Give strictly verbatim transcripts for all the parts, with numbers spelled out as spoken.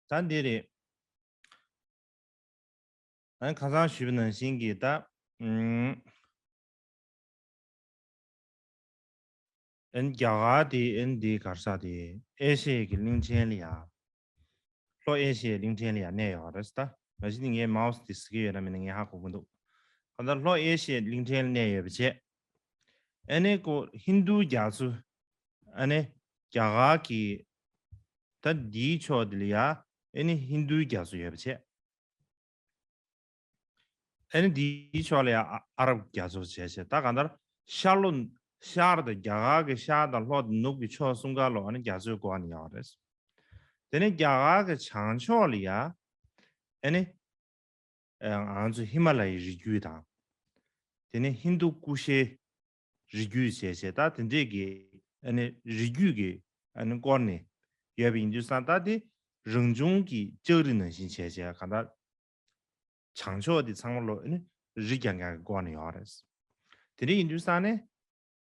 ད་འདི་རེད། ཨ་ནི་ཁ་སང་ཞུས་པ་ནང་བཞིན་གྱི་ད། ཨུམ། ཨ་ནི་རྒྱ་གར་དེ་ཨ་ནི་འདི་ག་རེ་ཟེར་དེ་ཨེ་ཤི་ཡའི་གི་གླིང་ཕྲན་ལ་ཡ། ལྷོ་ཨེ་ཤི་ཡའི་གླིང་ཕྲན་ལ་ཡ་གནས་ཡོད་རེད་ད། མ་གཞི་ནི་ངས་མའོ་སི་དེ་ཟེར་གྱི་ཡོད་ན་མིན་ན་ངས་ཧ་གོ་གི་འདུག་གང་ལྟར་ལྷོ་ཨེ་ཤི་ཡའི་གླིང་ཕྲན་ལ་གནས་ཡོད་པ་བྱས། ཨ་ནི་ཀོ་ཧིན་རྡུ་རྒྱ་མཚོ། ཨ་ནི་རྒྱ་གར་གྱི་ད་འདིའི་ཕྱོགས་དེ་ལ་ཡ། ཨ་ནི་ཧིན་རྡུའི་རྒྱ་མཚོ་ཡོད་པ་བྱས། ཨ་ནི་འདིའི་ཕྱོགས་ལ་ཡ་ཨ་ཨ་རབ་རྒྱ་མཚོ་བྱས་བྱས། ད་གང་ལྟར་ཤར་ལྷོ། ཤར་དང་རྒྱ་གར་གྱི་ཤར་དང་ལྷོ་དང་ནུབ་ཀྱི་ཕྱོགས་གསུམ་ཀ་ལ་ཨ་ནི་རྒྱ་མཚོའི་སྐོར་ནས་ཡོད་རེད། དེ་ནས་རྒྱ་གར་གྱི་བྱང་ཕྱོགས་ལ་ཡ། ཨ་ནི། ཨ། ང་ཚོ་ཧི་མ་ལ་ཡའི་རི་རྒྱུད་དང་། དེ་ནས་ཧིན་རྡུ་ཀུ་ཤའི་རི་རྒྱུད་བྱས་བྱས། ད་དེ་འདྲས་ཀྱི་ཨ་ནི་རི་རྒྱུད་ཀྱི་ཨ་ནི་སྐོར་ནས་ཡོད་པ་ཡིན་དུས་ཙང་། ད་དེ་རང་བྱུང་གི་ལྕགས་རི་ནང་བཞིན་བྱས་བྱས། གང་ལྟར་བྱང་ཕྱོགས་དེ་ཚང་མ་ལོ་ཨ་ནི་རི་རྐྱང་རྐྱང་གི་སྐོར་ནས་ཡོད་རེད། དེ་འདྲས་ཡིན་དུས་ཙང་ནས།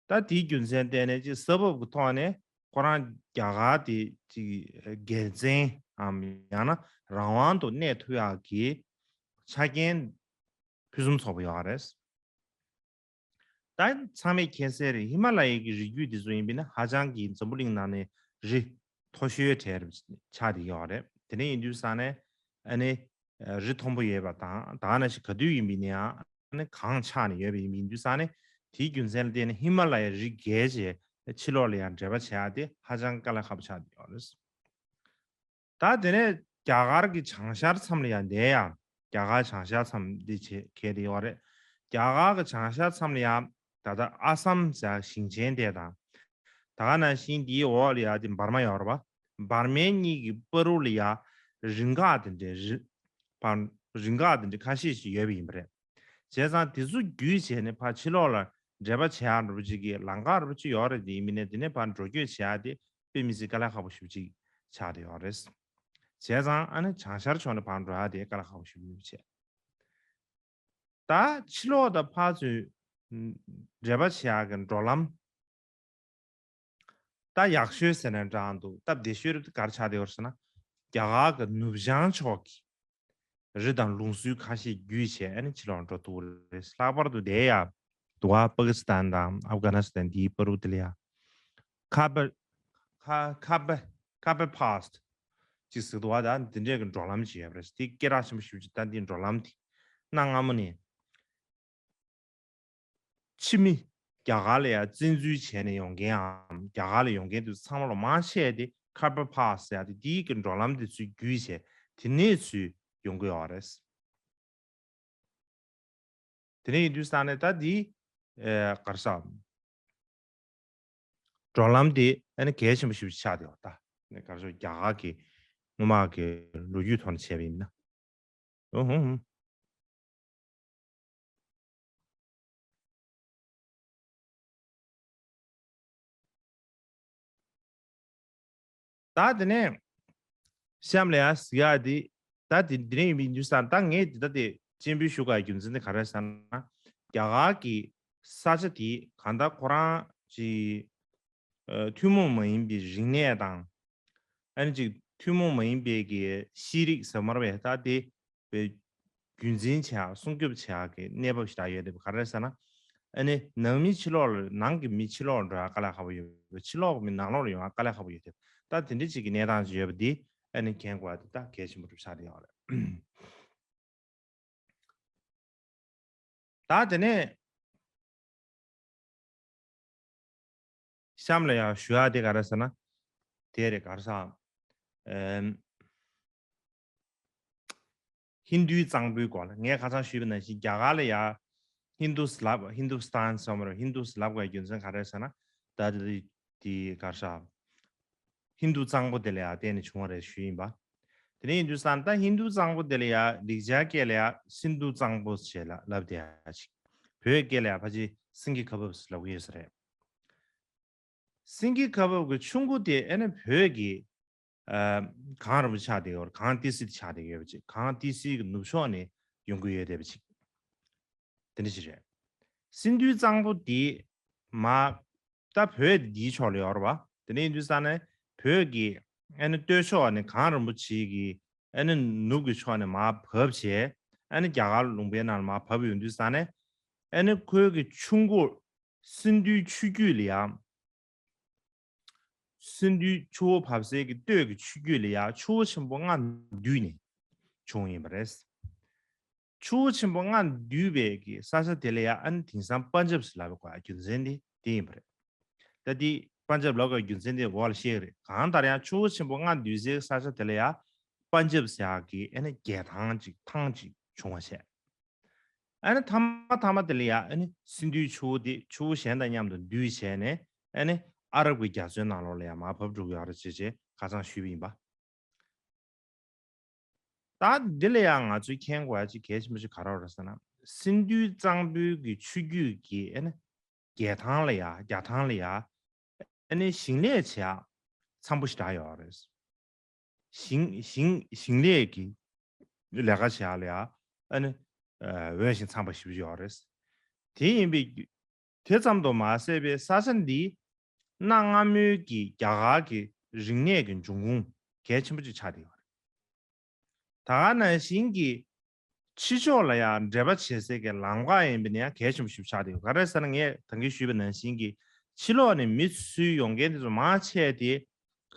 ད་དེའི་རྒྱུ་མཚན་བརྟེན་ནས་ཅིག་ས་བབ་ཀྱི་ཐོག་ནས་ཁོ་རང་རྒྱ་གར་དེ་ཅིག་དགེ་མཚན་འམ་ཡང་ན་རང་དབང་དུ་གནས་ཐུབ་ཡག་གི་ཆ་རྐྱེན་ཕུན་སུམ་ཚོགས་པ་ཡོད་རེད། ད་ཚང་མས་མཁྱེན་གསལ་རེད། ཧི་མ་ལ་ཡའི་གི་རི་རྒྱུད་དེ་ཚོ་ཡིན་པས་ན་ཧ་ཅང་གི་འཛམ་བུ་གླིང་ནང་ནས་རི་མཐོ་ཤོས་གྲས་ཆགས་བསྡད་ཡོད་རེད། དེ་འདྲ་ཡིན་དུས་ཙང་ནས་ཨ་ནི་རི་མཐོན་པོ་ཡོད་པ་དང་། ད་ག་ནང་བཞིན་ག་དུས་ཡིན་པས་ན་ཡང་ཨ་ནི་གངས་ཆགས་ནས་ཡོད་པ་ཡིན་དུས་ཙང་ནས། དེའི་རྒྱུ་མཚན་ལ་བརྟེན་ནས་ཧི་མ་ལ་ཡའི་རི་བརྒལ་བྱས་ཕྱི་ལོགས་ལ་ཡང་འགྲེལ་པ་བྱེད་ཡག་དེ་ཧ་ཅང་དཀའ་ལས་ཁག་པོ་ཆགས་བསྡད་ཡོད་རེད། ད་དེ་ནས་རྒྱ་གར་གྱི་བྱང་ཤར་མཚམས་ལ་ཡང་བསྡད་ཡ། རྒྱ་གར་བྱང་ཤར་མཚམས་འདི་བྱེད་གལ་ཏེ་ཡོད་རེད། རྒྱ་གར་གྱི་བྱང་ཤར་མཚམས་ལ་ཡང་ད་ལྟ་ཨ་སམ་ཟེར་ཞིང་ཆེན་དེ་དང་། ད་ག་ནང་བཞིན་དེའི་འོག་ལ་ཡ་དེ་འབར་མ་ཡོད་རེད་པ། འབར་མའི་གཉིས་ཀྱི་བར་དུ་ལ་ཡ་རི་འགག་དེ་འདྲའི་རི། བར་རི་འགག་དེ་འདྲའི་ཁ་ཤས་ཤིག་ཡོད་པ་ཡིན་པ་རེད། བྱས་ཙང་དེ་ཚོ་བརྒྱུད་བྱས་ནས་ཕར་ཕྱི་ལོགས་ལ་འགྲེལ་པ་བྱེད་ཡག་འདྲ་པོ་ཅིག་གི་ལམ་ཁ་འདྲ་པོ་ཅིག་ཡོད་རེད། དེ་ཡིན་མིན་ནས་དེ་ནས་ཕར་འགྲོ་སྐྱོད་བྱེད་ཡག་དེ་དཔེ་མི་སྲིད་དཀའ་ལས་ཁག་པོ་ཞེ་པོ་ཅིག་ཆགས་བསྡད་ཡོད་རེད། བྱས་ཙང་ཨ་ནི་བྱང་ཤར་ཕྱོགས་ནས་ཕར་འགྲོ་ཡག་དེ་དཀའ་ལས་ཁག་པོ་ཞེ་པོ་ཡོད་པ་བྱས། ད་ཕྱི་ལོགས་དང་ཕར་ཚུར་འབྲེལ་བ་བྱེད་ཡག་གི་འགྲོ་ལམ། ད་ཡག་ཤོས་ཟེར་ན་འདྲ་འདུག་སྟབས་བདེ་ཤོས་དེ་ག་རེ་ཆགས་བསྡད་ཡོད་རེད་ཟེར་ན། རྒྱ་གར་གྱི་ནུབ་བྱང་ཕྱོགས་ཀྱི་རི་དང་ལུང་ཟུར་ཁ་ཤས་བརྒྱུད་བྱས་ཨ་ནི་ཕྱི་ལོགས་འགྲོ་ཐུབ་ཀྱི་རེད། ལྷག་པར་དུ་དེ་ཡ་འདུག་ག་པ་ཀི་སི་ཐན་དང་ཨབ་གྷ་ནི་སི་ཐན་འདིའི་བར་དུ་དེ་ལ་ཡ། ཁ་པ། ཁ་ཁ་པ། ཁ་པ་ཕཱ་སི་ཅིག་ཟེར་འདུག་ག་ད་འདི་འདྲས་ཀྱི་འགྲོ་ལམ་ཅིག་ཡོད་པ་རེད། དེ་སྐད་གྲགས་ཆེན་པོ་ཞེ་པོ་ཅིག་ད་འདིའི་འགྲོ་ལམ་དེ་གནའ་སྔ་མོ་ནས། ཕྱི་མི་རྒྱ་གར་ལ་ཡ་བཙན་འཛུལ་བྱས་ནས་ཡོང་མཁན་འམ་རྒྱ་གར་ལ་ཡོང་མཁན་དེ་ཚང་མ་ལ་མང་ཆེ་དེ་ཁ་པ་ཕཱ་སི་ཟེར་ཡ་དེ་དེའི་གི་འགྲོ་ལམ་དེ་ཚོའི་བརྒྱུད་བྱས་དེ་ནས་ཚུར་ཡོང་གི་ཡོད་རེད། དེ་ནས་ཡིན་དུས་ཙང་ནས་ད་དེ་ཨེ་ག་རེ་ཟེར། འགྲོ་ལམ་དེ་ཨ་ནི་གལ་ཆེན་པོ་ཞེ་པོ་ཅིག་ཆགས་བསྡད་ཡོད། ད་ནས་ག་རེ་ཟེར། རྒྱ་གར་གྱི་སྔོན་མ་གི་ལོ་རྒྱུས་ཐོག་ནས་བྱས་པ་ཡིན་ན། ཨོ་ཧོ་ཧོ། ད་དེ་ནས་གཤམ་ལ་ཡ་ཟེར་ཡ་དེ། ད་དེ་དེ་ནས་ཡིན་པའི་དུས་ཙང་ད་ངས་དེ་ད་དེ་སྤྱན་འབུལ་ཞུ་དགོས་རྒྱུ་མཚན་དེ་ག་རེ་ཟེར་ན། རྒྱ་གར་གྱི་ས་ཆ་དེ་གང་ལྟར་ཁོ་རང་གི་ཨ་ཐུན་མོང་མ་ཡིན་པའི་རིག་གནས་དང་། ཨ་ནི་ཅིག་ཐུན་མོང་མ་ཡིན་པའི་གི་ཤེས་རིག་ཟེར་མ་རེད་པས། ད་དེ་བའི་རྒྱུན་འཛིན་བྱེད་ཡག་སྲུང་སྐྱོབ་བྱེད་ཡག་གི་གནས་བབ་ཞིག་ད་ཡོད་རེད་པ། ག་རེ་ཟེར་ན། ཨ་ནི་ནང་མི་ཕྱི་ལོགས་ལ། ནང་གི་མི་ཕྱི་ལོགས་ལ་འགྲོ་ཡག་དཀའ་ལས་ཁག་པོ་ཡོད་པ། ཕྱི་ལོགས་ཀྱི་མི་ནང་ལོགས་ལ་ཡོང་ཡག་དཀའ་ལས་ཁག་པོ་ཡོད་རེད། ད་དེ་འདྲ་ཅིག་གི་གནས་སྟངས་ཅིག་ཡོད་པ་འདི་ཨ་ནི་མཁྱེན་དགོས་ཡག་དེ་ད་གལ་ཆེན་པོ་འདྲ་པོ་ཆགས་བསྡད་ཡོད་རེད། ད་དེ་ནས་གཤམ་ལ་ཡང་ཞུ་ཡག་དེ་ག་རེ་ཟེར་ན། དེ་རེད། ག་རེ་ཟེར། ཨེམ། ཧིན་རྡུའི་གཙང་པོའི་སྐོར་ལ། ངས་ཁ་སང་ཞུས་པ་ནང་བཞིན་རྒྱ་གར་ལ་ཡ་ཧིན་རྡུ་ཟེར་ལབ། ཧིན་རྡུ་སི་ཐན་ཟེར་བ་རེད། ཧིན་རྡུ་ཟེར་ལབ་དགོས་རྒྱུ་མཚན་ག་རེ་ཟེར་ན། ད་དེ་དེ་ག་རེ་ཟེར། ཧིན་རྡུ་གཙང་པོ་དེ་ལ་ཡ་བརྟེན་ནས་བྱུང་བ་རེད་ཞུས་ཡིན་པ། དེ་ནས་ཡིན་དུས་ཙང་ད་ཧིན་རྡུ་གཙང་པོ་དེ་ལ་ཡ་ལེགས་སྦྱར་སྐད་ལ་ཡ་སིན་དྷུ་གཙང་པོ་ཞེས་ལབ་བསྡད་ཡ་ཅིག་བོད་སྐད་ལ་ཡ་ཕལ་ཆེར་སེང་གེ་ཁ་འབབ་ཟེར་ལབ་ཀྱི་ཡོད་ས་རེད། སེང་གེ་ཁ་འབབ་ཀྱི་ཆུ་མགོ་དེ་ཨ་ནི་བོད་ཀྱི་ཨ་གངས་རིན་པོ་ཆེ་ཆགས་བསྡད་ཡོད་རེད། གངས་ཏི་སེ་དེ་ཆགས་བསྡད་ཡོད་པ་ཅིག་གངས་ཏི་སེ་གི་ནུབ་ཕྱོགས་ནས་ཡོང་གི་ཡོད་བསྡད་པ་ཅིག་དེ་འདྲ་ཞིག་རེད། སིན་དྷུའི་གཙང་པོ་དེ་མ་ད་བོད་དེ་འདིའི་ཕྱོགས་ལ་ཡོད་རེད་པ། དེ་ནས་ཡིན་དུས་ཙང་ནས་བོད་ཀྱི་ཨ་ནི་སྟོད་ཕྱོགས་ནས་གངས་རིན་པོ་ཆེ་གི་ ཨ་ནི་ནུབ་ཀྱི་ཕྱོགས་ནས་མར་བབས་བྱས། ཨ་ནི་རྒྱ་གར་ལུང་པའི་ནང་ལ་མར་བབས་ཡོང་དུས་ཙང་ནས། ཨ་ནི་ཁོའི་གི་ཆུ་མགོ། སིན་དྷུའི་ཆུ་རྒྱུད་ལ་ཡ། སིན་དྷུའི་ཆུ་བོ་བབས་སའི་གི་སྟོད་ཀྱི་ཆུ་རྒྱུད་ལ་ཡ་ཆུ་བོ་ཆེན་པོ་ལྔ་འདུས་ནས་བྱུང་ཡིན་པ་རེད། ཆུ་བོ་ཆེན་པོ་ལྔ་འདུས་པའི་གི་ས་ཆ་དེ་ལ་ཡ་ཨ་ནི་དེང་སང་པན་ཇབ་ཟེར་ལབ་པའི་གོ་རྒྱུ་མཚན་དེ་དེ་ཡིན་པ་རེད། ད་དེ་པན་ཇབ་ལབ་པའི་རྒྱུ་མཚན་དེ་འོག་ལ་བཤད་ཀྱི་རེད། གང་ལྟར་ཡང་ཆུ་བོ་ཆེན་པོ་ལྔ་འདུས་སའི་ས་ཆ་དེ་ལ་ཡ་པན་ཇབ་ཟེར་ཡག་གི་ཨ་ནི་རྒྱལ་ཐང་ཅིག་ཐང་ཅིག་བྱུང་བ་བྱས། ཨ་ནི་མཐའ་མ་མཐའ་མ་དེ་ལ་ཡ་ཨ་ནི་སིན་དྷུའི་ཆུ་བོ་དེ་ཆུ་བོ་གཞན་དང་མཉམ་དུ་འདུས་བྱས་ནས། ཨ་ནི་ཨ་རབ་ཀྱི་རྒྱ་མཚོའི་ནང་ལོགས་ལ་ཡ་མར་བབས་འགྲོ་གི་ཡོད་རེད་ཅེས་བྱས་ཁ་སང་ཞུས་པ་ཡིན་པ། ད་འདི་ལ་ཡང་ང་ཚོས་མཁྱེན་དགོས་ཡ་གཅིག་གལ་ཆེན་པོ་ཞིག་ག་རེ་རེད་ཟེར་ན། སིན་དྷུའི་གཙང་པོའི་གི་ཆུ་རྒྱུད་ཀྱི་ཨ་ནི་རྒྱལ་ཐང་ལ་ཡ་རྒྱལ་ཐང་ལ་ཡ་ཨ་ནི་ཞིང་ལས་བྱེད་ཡ་འཚམ་པོ་ཞིག་རག་ཡོད་རེད། ཞིང་ཞིང་ཞིང་ལས་ཀྱི་ལས་ཀ་བྱེད་ཡ་ལ་ཡ་ཨ་ནི་འོས་ཤིང་འཚམ་པ་ཞིག་ཡོད་རེད། དེ་ཡིན་པའི་དེ་ཙམ་དུ་མ་ཟད་པའི་ས་ཆ་འདི་གནའ་སྔ་མོའི་གི་རྒྱ་གར་གྱི་རིག་གནས་ཀྱི་འབྱུང་ཁུངས་གལ་ཆེན་པོ་ཅིག་ཆགས་བསྡད་ཡོད་རེད། ད་ག་ནང་བཞིན་གྱི་ཕྱི་ཕྱོགས་ལ་ཡང་འགྲེལ་པ་བྱེད་སའི་གི་ལམ་ཁ་ཡིན་པ་ནི་ཡང་གལ་ཆེན་པོ་ཞིག་ཆགས་བསྡད་ཡོད། ག་རེ་ཟེར་ན། ངས་ད་གིན་ཞུས་པ་ནང་བཞིན་གྱི་ཕྱི་ལོགས་ནས་མི་ཚུར་ཡོང་མཁན་དེ་ཚོ་མང་ཆེ་དེ་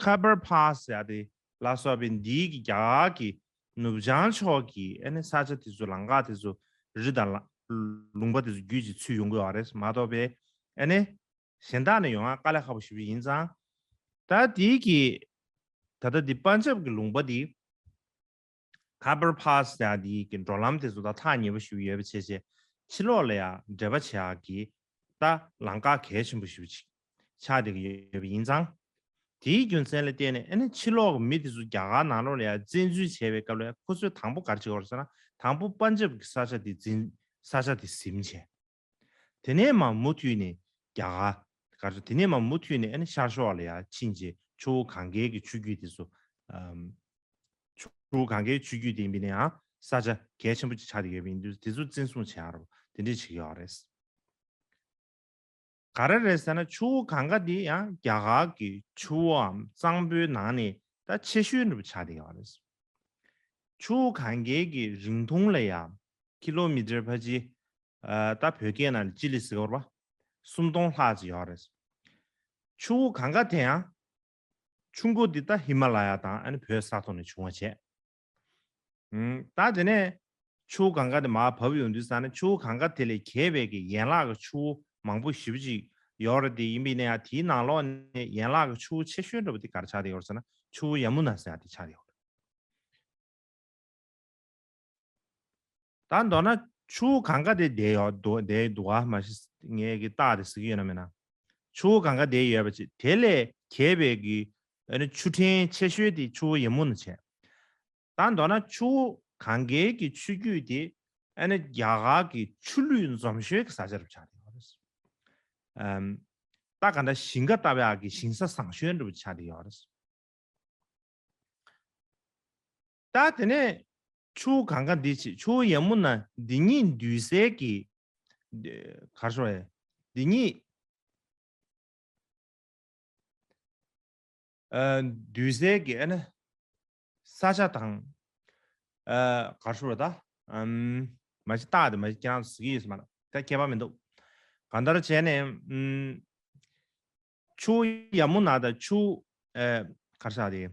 ཁ་བར་ཕཱ་སི་ཟེར་ཡ་དེ་ལ་སོགས་པའི་འདིའི་གི་རྒྱ་གར་གྱི་ནུབ་བྱང་ཕྱོགས་ཀྱི་ཨ་ནི་ས་ཆ་དེ་ཚོ་ལམ་ཁ་དེ་ཚོ་རི་དང་ལ་ལུང་པ་དེ་ཚོ་བརྒྱུད་ཅིག་ཚུར་ཡོང་གི་ཡོད་རེད་མ་གཏོགས་པའི་ཨ་ནི་གཞན་དག་ནས་ཡོང་ཡ་དཀའ་ལས་ཁག་པོ་ཞེ་པོ་ཡིན་ཙང་། ད་དེའི་གི་ད་ལྟ་འདི་པན་ཇབ་ཀྱི་ལུང་པ་འདི་ཁ་བར་ཕཱ་སི་ཟེར་ཡ་འདིའི་གི་འགྲོ་ལམ་དེ་ཚོ་དང་ཐག་ཉེ་པོ་ཞེ་པོ་ཡོད་པ་བྱས་བྱས། ཕྱི་ལོགས་ལ་ཡ་འགྲེལ་པ་བྱེད་ཡག་གི་ད་ལམ་ཁ་གལ་ཆེན་པོ་ཞེ་པོ་ཅིག་ཆགས་བསྡད་ཀྱི་ཡོད་པ་ཡིན་ཙང་། དེའི་རྒྱུ་མཚན་ལ་བརྟེན་ནས་ཨ་ནི་ཕྱི་ལོགས་ཀྱི་མི་དེ་ཚོ་རྒྱ་གར་ནང་ལོགས་ལ་ཡ་བཙན་འཛུལ་བྱས་པའི་སྐབས་ལ་ཡ་ཁོ་ཚོས་དང་པོ་ག་རེ་བྱེད་ཀྱི་ཡོད་རེད་ཟེར་ན། དང་པོ་པན་ཇབ་ཀྱི་ས་ཆ་དེ་འཛིན་ས་ཆ་དེ་ཟིན་བྱས། དེ་ནས་མར་མུ་མཐུད་ནས་རྒྱ་གར་གར་དེ་ནས་མར་མུ་མཐུད་ནས་ཨ་ནི་ཤར་ཕྱོགས་ལ་ཡ་ཕྱིན་རྗེས་ཆུ་བོ་གངྒཱའི་གི་ཆུ་རྒྱུད་དེ་ཚོ། ཨམ། ཆུ་བོ་གངྒཱའི་ཆུ་རྒྱུད་དེ་ཡིན་པ་ནའང་ས་ཆ་གལ་ཆེན་པོ་ཅིག་ཆགས་བསྡད་ཡོད་པ་ཡིན་དུས་དེ་ཚོ་བཙན་བཟུང་བྱེད་ཡག་རོ་དེ་འདྲས་བྱེད་ཀྱི་ཡོད་རེད། ག་རེ་རེད་ཟེར་ན། ཆུ་བོ་གངྒཱ་འདི་ཡང་རྒྱ་གར་གྱི་ཆུ་བོའམ་གཙང་པོའི་ནང་ནས་ད་ཆེ་ཤོས་འདྲ་པོ་ཆགས་བསྡད་ཡོད་རེད། ཆུ་བོ་གངྒཱའི་གི་རིང་ཐུང་ལ་ཡ་ཀི་ལོ་མི་ཊར་ཕལ་ཆེར། ཨ། ད་བོད་སྐད་ནང་ལ་ཅི་ལི་ཟེར་བ་རེད་པ། སུམ་སྟོང་ལྷག་ཅིག་ཡོད་རེད། ཆུ་བོ་གངྒཱ་དེ་ཡང་ཆུ་མགོ་འདི་ད་ཧི་མ་ལ་ཡ་དང་ཨ་ནི་བོད་ས་ཐོག་ནས་བྱུང་བ་བྱས། ཨུམ། ད་དེ་ནས་ཆུ་བོ་གངྒཱ་དེ་མར་བབས་ཡོང་དུས་ཙང་ནས་ཆུ་བོ་གངྒཱ་དེ་ལས་གྱེས་པའི་གི་ཡན་ལག་གི་ཆུ་བོ་མང་པོ་ཞེ་པོ་ཅིག་ཡོད་རེད། དེ་ཡིན་པ་ཡིན་ན་ཡང་དེའི་ནང་ལོགས་ནས་ཡན་ལག་གི་ཆུ་བོ་ཆེ་ཤོས་འདྲ་པོ་དེ་ག་རེ་ཆགས་བསྡད་ཡོད་རེད་ཟེར་ན། ཆུ་བོ་ཡ་མུ་ན་ཟེར་ཡ་དེ་ཆགས་བསྡད་ཡོད་རེད། ད་མདོར་ན་ཆུ་བོ་གངྒཱ་དེ་བསྡད་ཡོད་འདུག་བསྡད་འདུག་ག་མ་གཞི་ངས་ཀྱི་རྟགས་དེ་གཟིགས་ཀྱི་ཡོད་ན་མེད་ན། ཆུ་བོ་གངྒཱ་བསྡད་ཡོད་པ་ཅིག་དེ་ལས་གྱེས་པའི་གི་ཨ་ནི་ཆུ་ཕྲན་ཆེ་ཤོས་དེ་ཆུ་བོ་ཡ་མུ་ན་བྱས། ད་མདོར་ན་ཆུ་བོ་གངྒཱའི་གི་ཆུ་རྒྱུད་དེ་ཨ་ནི་རྒྱ་གར་གྱི་ཆུ་ལུད་འཛོམས་ཤོས་ཀྱི་ས་ཆ་རུ་ཆགས་བསྡད་ཡོད་རེད། ཨམ། ད་ག་འདྲ་ཞིང་ཁ་བཏབ་ཡག་གི་ཞིང་ས་བཟང་ཤོས་འདྲ་པོ་ཆགས་བསྡད་ཡོད་རེད། ད་དེ་ནས་ཆུ་བོ་གངྒཱ་འདི་བྱས། ཆུ་བོ་ཡ་མུ་ན་འདི་གཉིས་འདུས་སའི་གི་ག་རེ་ཟེར་དགོས་རེད། འདི་གཉིས་ཨ་འདུས་སའི་གི་ཨ་ནི་ས་ཆ་དང་། ཨ་ག་རེ་ཟེར་དགོས་རེད། ད་ཨམ་མ་གཞི་རྟགས་དེ་མ་གཞི་ཁྱེད་རང་ཚོ་གཟིགས་ཀྱི་ཡོད་ས་མ་རེད། ད་ཁྱད་པར་མི་འདུག་གང་ལྟར་བྱས་ནས་ཨམ། ཆུ་ཡ་མུ་ན་དང་ཆུ། ཨེ། ག་རེ་ཟེར་དེ།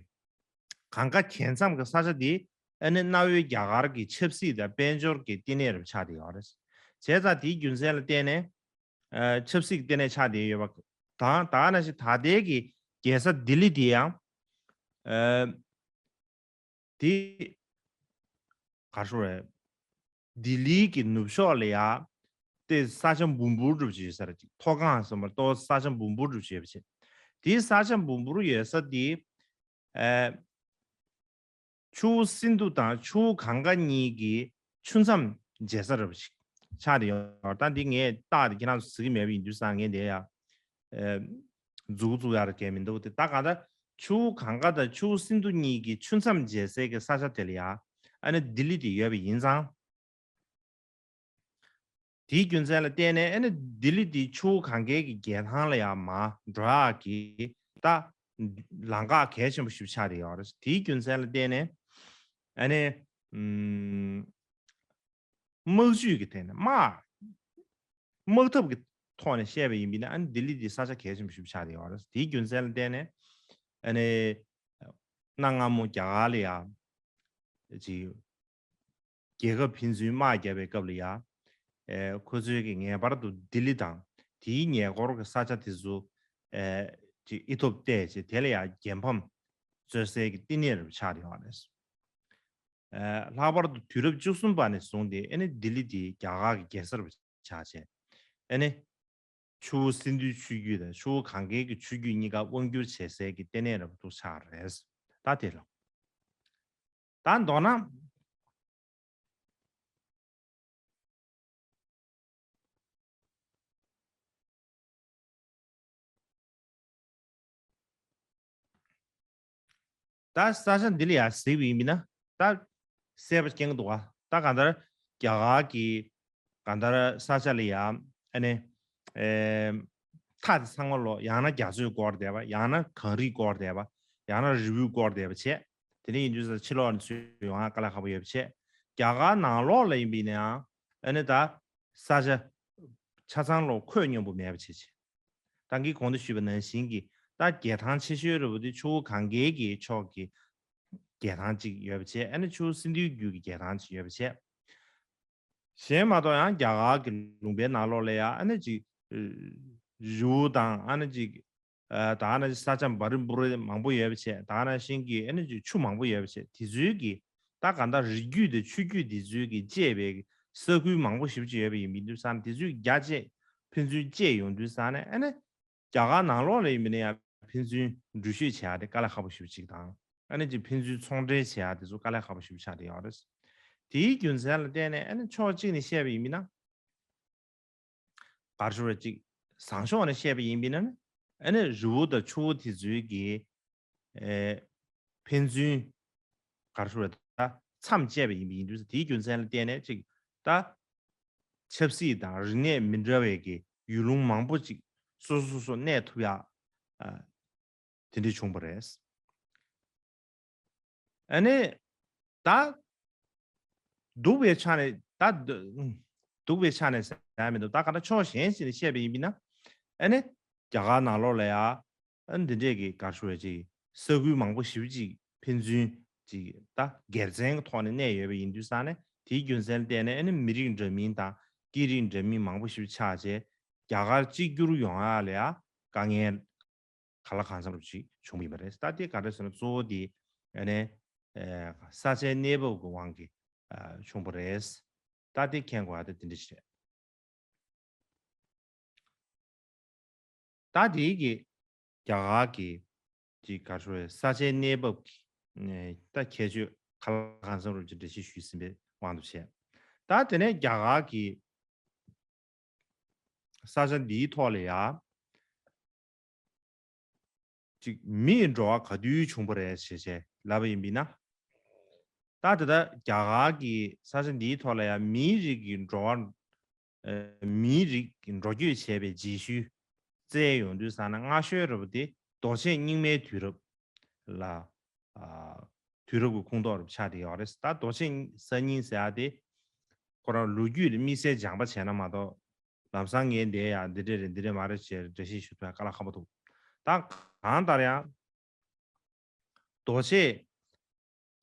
གངྒཱ་གྱེས་མཚམས་ཀྱི་ས་ཆ་འདི་ཨ་ནི་གནའ་བོའི་རྒྱ་གར་གྱི་ཆབ་སྲིད་དང་དཔལ་འབྱོར་གྱི་ལྟེ་གནས་རུ་ཆགས་བསྡད་ཡོད་རེད། བྱས་ཙང་དེའི་རྒྱུ་མཚན་ལ་བརྟེན་ནས། ཨ། ཆབ་སྲིད་ཀྱི་ལྟེ་གནས་ཆགས་བསྡད་ཡོད་པ་དང་། ད་ག་ནང་བཞིན་ད་ལྟའི་གི་རྒྱལ་ས་ལྡི་ལི་དེ་ཡང་། ཨ། དེ་ག་རེ་ཟེར་དགོས་རེད། ལྡི་ལིའི་གི་ནུབ་ཕྱོགས་ལ་ཡ་དེ་ས་ཆ་འབུར་འབུར་འདྲ་པོ་ཅིག་ཡོད་ས་རེད། ཅིག་མཐོ་སྒང་ཟེར་མ་གཏོགས་ས་ཆ་འབུར་འབུར་འདྲ་པོ་ཅིག་ཡོད་པ་བྱས། དེའི་ས་ཆ་འབུར་འབུར་ཡོད་ས་དེ། ཨ། ཆུ་བོ་སིན་དྷུ་དང་ཆུ་བོ་གངྒཱ་གཉིས་ཀྱི་ཆུ་མཚམས་འབྱེད་ས་འདྲ་པོ་ཅིག་ཆགས་བསྡད་ཡོད། ད་འདི་ངས་རྟགས་དེ་ཁྱེད་རང་ཚོ་གཟིགས་ཀྱི་མེད་པ་ཡིན་དུས་ཙང་ངས་དེ་ཡ། ཨ། མཛུབ་གུ་བཙུགས་ཡག་གི་མི་འདུག་དེ་ད་གང་ལྟར་ཆུ་བོ་གངྒཱ་དང་ཆུ་བོ་སིན་དྷུ་གཉིས་ཀྱི་ཆུ་མཚམས་འབྱེད་སའི་གི་ས་ཆ་དེ་ལ་ཡ་ཨ་ནི་ལྡི་ལི་དེ་ཡོད་པ་ཡིན་ཙང་། དེའི་རྒྱུ་མཚན་ལ་བརྟེན་ནས་ཨ་ནི་ལྡི་ལི་དེ་ཆུ་བོ་གངྒཱའི་གི་རྒྱལ་ཐང་ལ་ཡ་མར་འགྲོ་ཡག་གི་ད་ལམ་ཁ་གལ་ཆེན་པོ་ཞིག་ཆགས་བསྡད་ཡོད་རེད། དེའི་རྒྱུ་མཚན་ལ་བརྟེན་ནས། ཨ་ནི་ཨམ་དམག་ཇུས་ཀྱི་ཐད་ནས་དམག་དམག་འཐབ་ཀྱི་ཐོག་ནས་བཤད་པ་ཡིན་པ་ན། ཨ་ནི་ལྡི་ལི་འདི་ས་ཆ་གལ་ཆེན་པོ་ཞིག་ཆགས་བསྡད་ཡོད་རེད། དེའི་རྒྱུ་མཚན་ལ་བརྟེན་ནས་ཨ་ནི་གནའ་སྔ་མོ་རྒྱ་གར་ལ་ཡང་ཅིག་རྒྱལ་ཁབ་ཕན་ཚུན་དམག་རྒྱབ་པའི་སྐབས་ལ་ཡང་ཨེ་ཁོ་ཚོས་ཀྱི་ངེས་པར་དུ་ལྡི་ལི་དང་དེའི་ཉེ་འཁོར་གྱི་ས་ཆ་དེ་ཚོ་ཨེ་ཅིག་ཨི་ཐོབ་གཏད་བྱས། དེ་ལ་ཡང་རྒྱལ་ཕམ་རྩོད་སའི་གི་བསྟི་གནས་རུ་ཆགས་ཡོད་རེད། ཨེ་ལྷག་པར་དུ་དུས་རབས་བཅུ་གསུམ་པ་ནས་བཟུང་སྟེ་ཨ་ནི་ལྡི་ལི་དེ་རྒྱ་གར་གྱི་རྒྱལ་ས་རུ་ཆགས་བྱས། ཨ་ནི་ཆུ་བོ་སིན་དྷུའི་ཆུ་རྒྱུད་དང་ཆུ་བོ་གངྒཱའི་གི་ཆུ་རྒྱུད་གཉིས་ཀ་དབང་སྒྱུར་བྱེད་སའི་གི་ལྟེ་གནས་རབ་ཏུ་ཆགས་རེད། ད་དེ་ལ་ད་མདོར་ན། ད་ས་ཆ་འདི་ལ་ཡང་གཟིགས་པ་ཡིན་པ་ན། ད་གསལ་པོ་མཁྱེན་གྱི་འདུག་ག་ད་གང་ལྟར་རྒྱ་གར་གྱི་གང་ལྟར་ས་ཆ་ལ་ཡང་ཨ་ནི་ཨེ་མཐའ་དེ་ཚང་མ་ལོ། ཡང་ན་རྒྱ་མཚོས་བསྐོར་བསྡད་པ། ཡང་ན་གངས་རིས་བསྐོར་བསྡད་པ། ཡང་ན་རི་བོས་བསྐོར་བསྡད་པ་བྱས། དེ་འདྲ་ཡིན་དུས་ས་ཕྱི་ལོགས་ནས་ཚུར་ཡོང་ཡ་དཀའ་ལས་ཁག་པོ་ཡོད་པ་བྱས། རྒྱ་གར་ནང་ལོགས་ལ་ཡིན་པ་ཡིན་ན་ཡང་ཨ་ནི་ད་ས་ཆ་ཆ་ཚང་ལོ་ཁོད་སྙོམས་པོ་མེད་པ་བྱས་བྱས། ད་གིན་གོང་དུ་ཞུས་པ་ནང་བཞིན་གྱི་ད་རྒྱལ་ཐང་ཆེ་ཤོས་རེད་པ་དེ་ཆུ་བོ་གངྒཱའི་གི་ཕྱོགས་ཀྱི་རྒྱལ་ཐང་གཅིག་ཡོད་པ་བྱས། ཨ་ནི་ཆུ་བོ་སིན་དྷུའི་རྒྱུད་ཀྱི་རྒྱལ་ཐང་གཅིག་ཡོད་པ་བྱས། གཞན་མ་གཏོགས་ཡང་རྒྱ་གར་གྱི་ལུང་པའི་ནང་ལོགས་ལ་ཡང་ཨ་ནི་ཅིག་རི་བོ་དང་ཨ་ནི་ཅིག་ཨ་ད་ནི་ས་ཆ་འབའ་རི་འབུ་རི་མང་པོ་ཡོད་པ་བྱས། ད་ནང་བཞིན་གྱི་ཨ་ནི་ཅིག་ཆུ་མང་པོ་ཡོད་པ་བྱས། དེ་ཚོའི་གི་ད་ག་ད་རི་རྒྱུད་དེ་ཆུ་རྒྱུད་དེ་ཚོའི་གི་བཅད་པའི་ས་ཁུལ་མང་པོ་ཞེ་པོ་ཅིག་ཡོད་པ་ཡིན་པའི་དུས་ས་ནས་དེ་ཚོའི་རྒྱ་བཅད་ཕན་ཚུན་བཅད་ཡོང་དུས་ས་ནས་ཨ་ནི་རྒྱ་གར་ནང་ལོགས་ལ་ཡིན་པ་ན་ཡང་ཕན་ཚུན་འགྲུལ་བཞུད་བྱེད་ཡ་དེ་དཀའ་ལས་ཁག་པོ་ཞེ་པོ་ཅིག་དང་། ཨ་ནི་ཅིག་ཕན་ཚུན་ཚོང་འབྲེལ་བྱེད་ཡ་དེ་ཚོ་དཀའ་ལས་ཁག་པོ་ཞེ་པོ་ཆགས་བསྡད་ཡོད་རེད། དེའི་རྒྱུ་མཚན་ལ་བརྟེན་ནས་ཨ་ནི་ཕྱོགས་གཅིག་ནས་བཤད་པ་ཡིན་པ་ན། ག་རེ་ཞུ་དགོས་རེད། ཅིག་བཟང་ཕྱོགས་ནས་བཤད་པ་ཡིན་པ་ན་ནི། ཨ་ནི་རི་བོ་དང་ཆུ་བོ་དེ་ཚོའི་གི་ཨེ་ཕན་ཚུན་ག་རེ་ཞུ་དགོས་རེད། ད་མཚམས་བཅད་པ་ཡིན་པ་ཡིན་དུས་དེའི་རྒྱུ་མཚན་ལ་བརྟེན་ནས་ཅིག་ད་ཆབ་སྲིད་དང་རིག་གནས་མི་འདྲ་བའི་གི་ཡུལ་ལུང་མང་པོ་ཅིག་སོ་སོ་སོ་སོ་གནས་ཐུབ་ཡ་ཨ་དེ་འདྲ་བྱུང་བ་རེད། ཨ་ནི་ད་སྡུག་པའི་ཆ་ནས་ད་སྡུག་པའི་ཆ་ནས་ཟེར་ཡ་མི་འདུག་ད་ག་ད་ཕྱོགས་གཞན་ཞིག་ནས་བཤད་པ་ཡིན་པ་ན། ཨ་ནི་རྒྱ་གར་ནང་ལོགས་ལ་ཡ་ཨ་ནི་འདི་འདྲས་ཀྱི་ག་རེ་ཞུ་དགོས་རེད། ཅིག་ས་ཁུལ་མང་པོ་ཞེ་པོ་ཅིག་ཕན་ཚུན་ཅིག་ད་སྒེར་བཙན་གྱི་ཐོག་ནས་གནས་ཡོད་པ་ཡིན་དུས་ས་ནས་དེའི་རྒྱུ་མཚན་ལ་བརྟེན་ནས་ཨ་ནི་མི་རིགས་འདྲ་མིན་དང་སྐད་རིགས་འདྲ་མིན་མང་པོ་ཞེ་པོ་ཆགས་བྱས། རྒྱ་གར་གཅིག་གྱུར་ཡོང་ཡ་ལ་ཡ་དཀའ་ངལ་གང་ལ་གང་འཚམ་རུ་ཅིག་བྱུང་བ་ཡིན་པ་རེད། ད་དེ་ག་རེ་ཟེར་ན་གཙོ་བོ་དེ་ཨ་ནི་ཨེ་ས་ཆའི་གནས་བབ་ཀྱི་དབང་གིས་ཨ་བྱུང་བ་རེད། ད་དེ་མཁྱེན་དགོས་ཡ་དེ་དེ་འདྲ་ཞིག་རེད། ད་དེའི་གི་རྒྱ་གར་གྱི་ཅིག་ག་རེ་ཞུ་དགོས་རེད། ས་ཆའི་གནས་བབ་ཀྱི་ཨེ་ད་ཁྱད་ཆོས་གང་ལ་གང་འཚམ་རུ་ཅིག་འགྲེལ་བཤད་ཞུས་ཟིན་པའི་དབང་དུ་བྱས། ད་དེ་ནས་རྒྱ་གར་གྱི་ས་ཆ་འདིའི་ཐོག་ལ་ཡ་ཅིག་མིའི་འགྲོ་བ་ག་དུས་བྱུང་བ་རེད་ཞེས་བྱས་ལབ་པ་ཡིན་པ་ན། ད་དེ་ལྟར་རྒྱ་གར་གྱི་ས་ཆ་འདིའི་ཐོག་ལ་ཡང་མིའི་རིགས་ཀྱི་འགྲོ་བ་ཨ་མིའི་རིགས་ཀྱི་འགྲོ་སྐྱོད་བྱས་པའི་རྗེས་ཤུལ་བཙལ་ཡོང་དུས་ས་ན་སྔ་ཤོས་རེད་པ་དེ་རྡོ་ཆས་རྙིང་མའི་དུས་རབས་ལ་ཨ་དུས་རབས་ཀྱི་ཁོངས་གཏོགས་རུ་ཆགས་བསྡད་ཡོད་རེད། ད་རྡོ་ཆས་གསར་རྙིང་ཟེར་ཡ་དེ་ཁོ་རང་ལོ་རྒྱུས་ལ་དམིགས་བསལ་སྦྱང་པ་བྱས་ན་མ་གཏོགས། ལམ་སང་ངས་འདི་ཡང་འདི་འདྲ་རེད་འདི་འདྲ་མ་རེད་ཅེས་འགྲེལ་བཤད་ཞུ་ཐུབ་ཡ་དཀའ་ལས་ཁག་པོ་འདུག་ད་གང་ལྟར་ཡང་རྡོ་ཆས་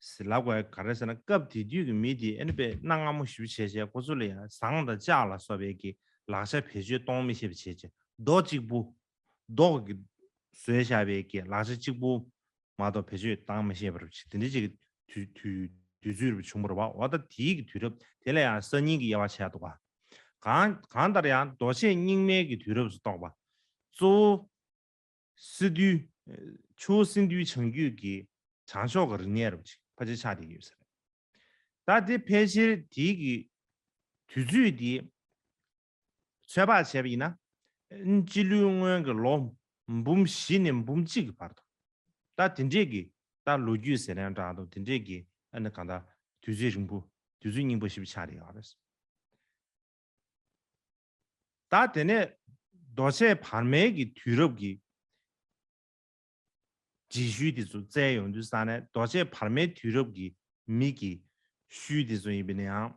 ཟེར་ལབ་དགོས་ག་རེ་ཟེར་ན། སྐབས་དེ་དུས་ཀྱི་མི་དེ་ཨ་ནི་དཔེ་གནའ་སྔ་མོ་ཞེ་པོ་བྱས་བྱས་ཁོ་ཚོ་ལ་ཡང་ཟངས་དང་ལྕགས་ལ་སོགས་པའི་གི་ལག་ཆ་བེད་སྤྱོད་གཏོང་མི་ཤེས་པ་བྱས་བྱས་རྡོ་གཅིག་པུ་རྡོ་གི་བཟོས་བཞག་པའི་གི་ལག་ཆ་གཅིག་པུ་མ་གཏོགས་བེད་སྤྱོད་བཏང་མི་ཤེས་པ་རེད། དེ་འདྲ་ཅིག་དུས་དུས་དུས་ཚོད་རེ་བྱུང་བ་རེད་བ། འོ་ད་དེའི་གི་དུས་རབས་དེ་ལ་ཡང་གསར་རྙིང་གི་དབྱེ་བ་ཕྱེ་འདུག་ག་གང་གང་ལྟར་ཡང་རྡོ་ཆས་རྙིང་མའི་གི་དུས་རབས་སུ་གཏོགས་པ། གཙོ་བོ་སི་འདུལ་ཆུ་བོ་སིན་འདུལ་བྱང་རྒྱུད་ཀྱི་བྱང་ཕྱོགས་ཀྱི་རིག་གནས་རེད་བ། ཅིག་ཕལ་ཆེར་ཆགས་བསྡད་ཀྱི་ཡོད་ས་རེད། ད་དེ་ཕལ་ཆེར་དེའི་གི་དུས་ཚོད་དེ་ཚོད་དཔག་བྱས་པ་ཡིན་ན། སྤྱི་ལོའི་སྔོན་གྱི་ལོ་འབུམ་བཞི་ནས་འབུམ་གཅིག་གི་བར་དུ། ད་དེ་འདྲས་ཀྱི་ད་ལོ་རྒྱུས་ཟེར་ན་འདྲ་འདུག་དེ་འདྲས་ཀྱི་ཨ་ནི་གང་ལྟར་དུས་ཚོད་རིང་པོ་དུས་ཚོད་རྙིང་པོ་ཞེ་པོ་ཆགས་བསྡད་ཡོད་རེད། ད་དེ་ནས་རྡོ་ཆས་བར་མའི་གི་དུས་རབས་ཀྱི་རྗེས་ཤུལ་དེ་ཚོ་བཙལ་ཡོང་དུས་ས་ནས་རྡོ་ཆས་བར་མའི་དུས་རབས་ཀྱི་ མི་གི་ཤུལ་དེ་ཚོ་ཡིན་པ་ན་ཡང་།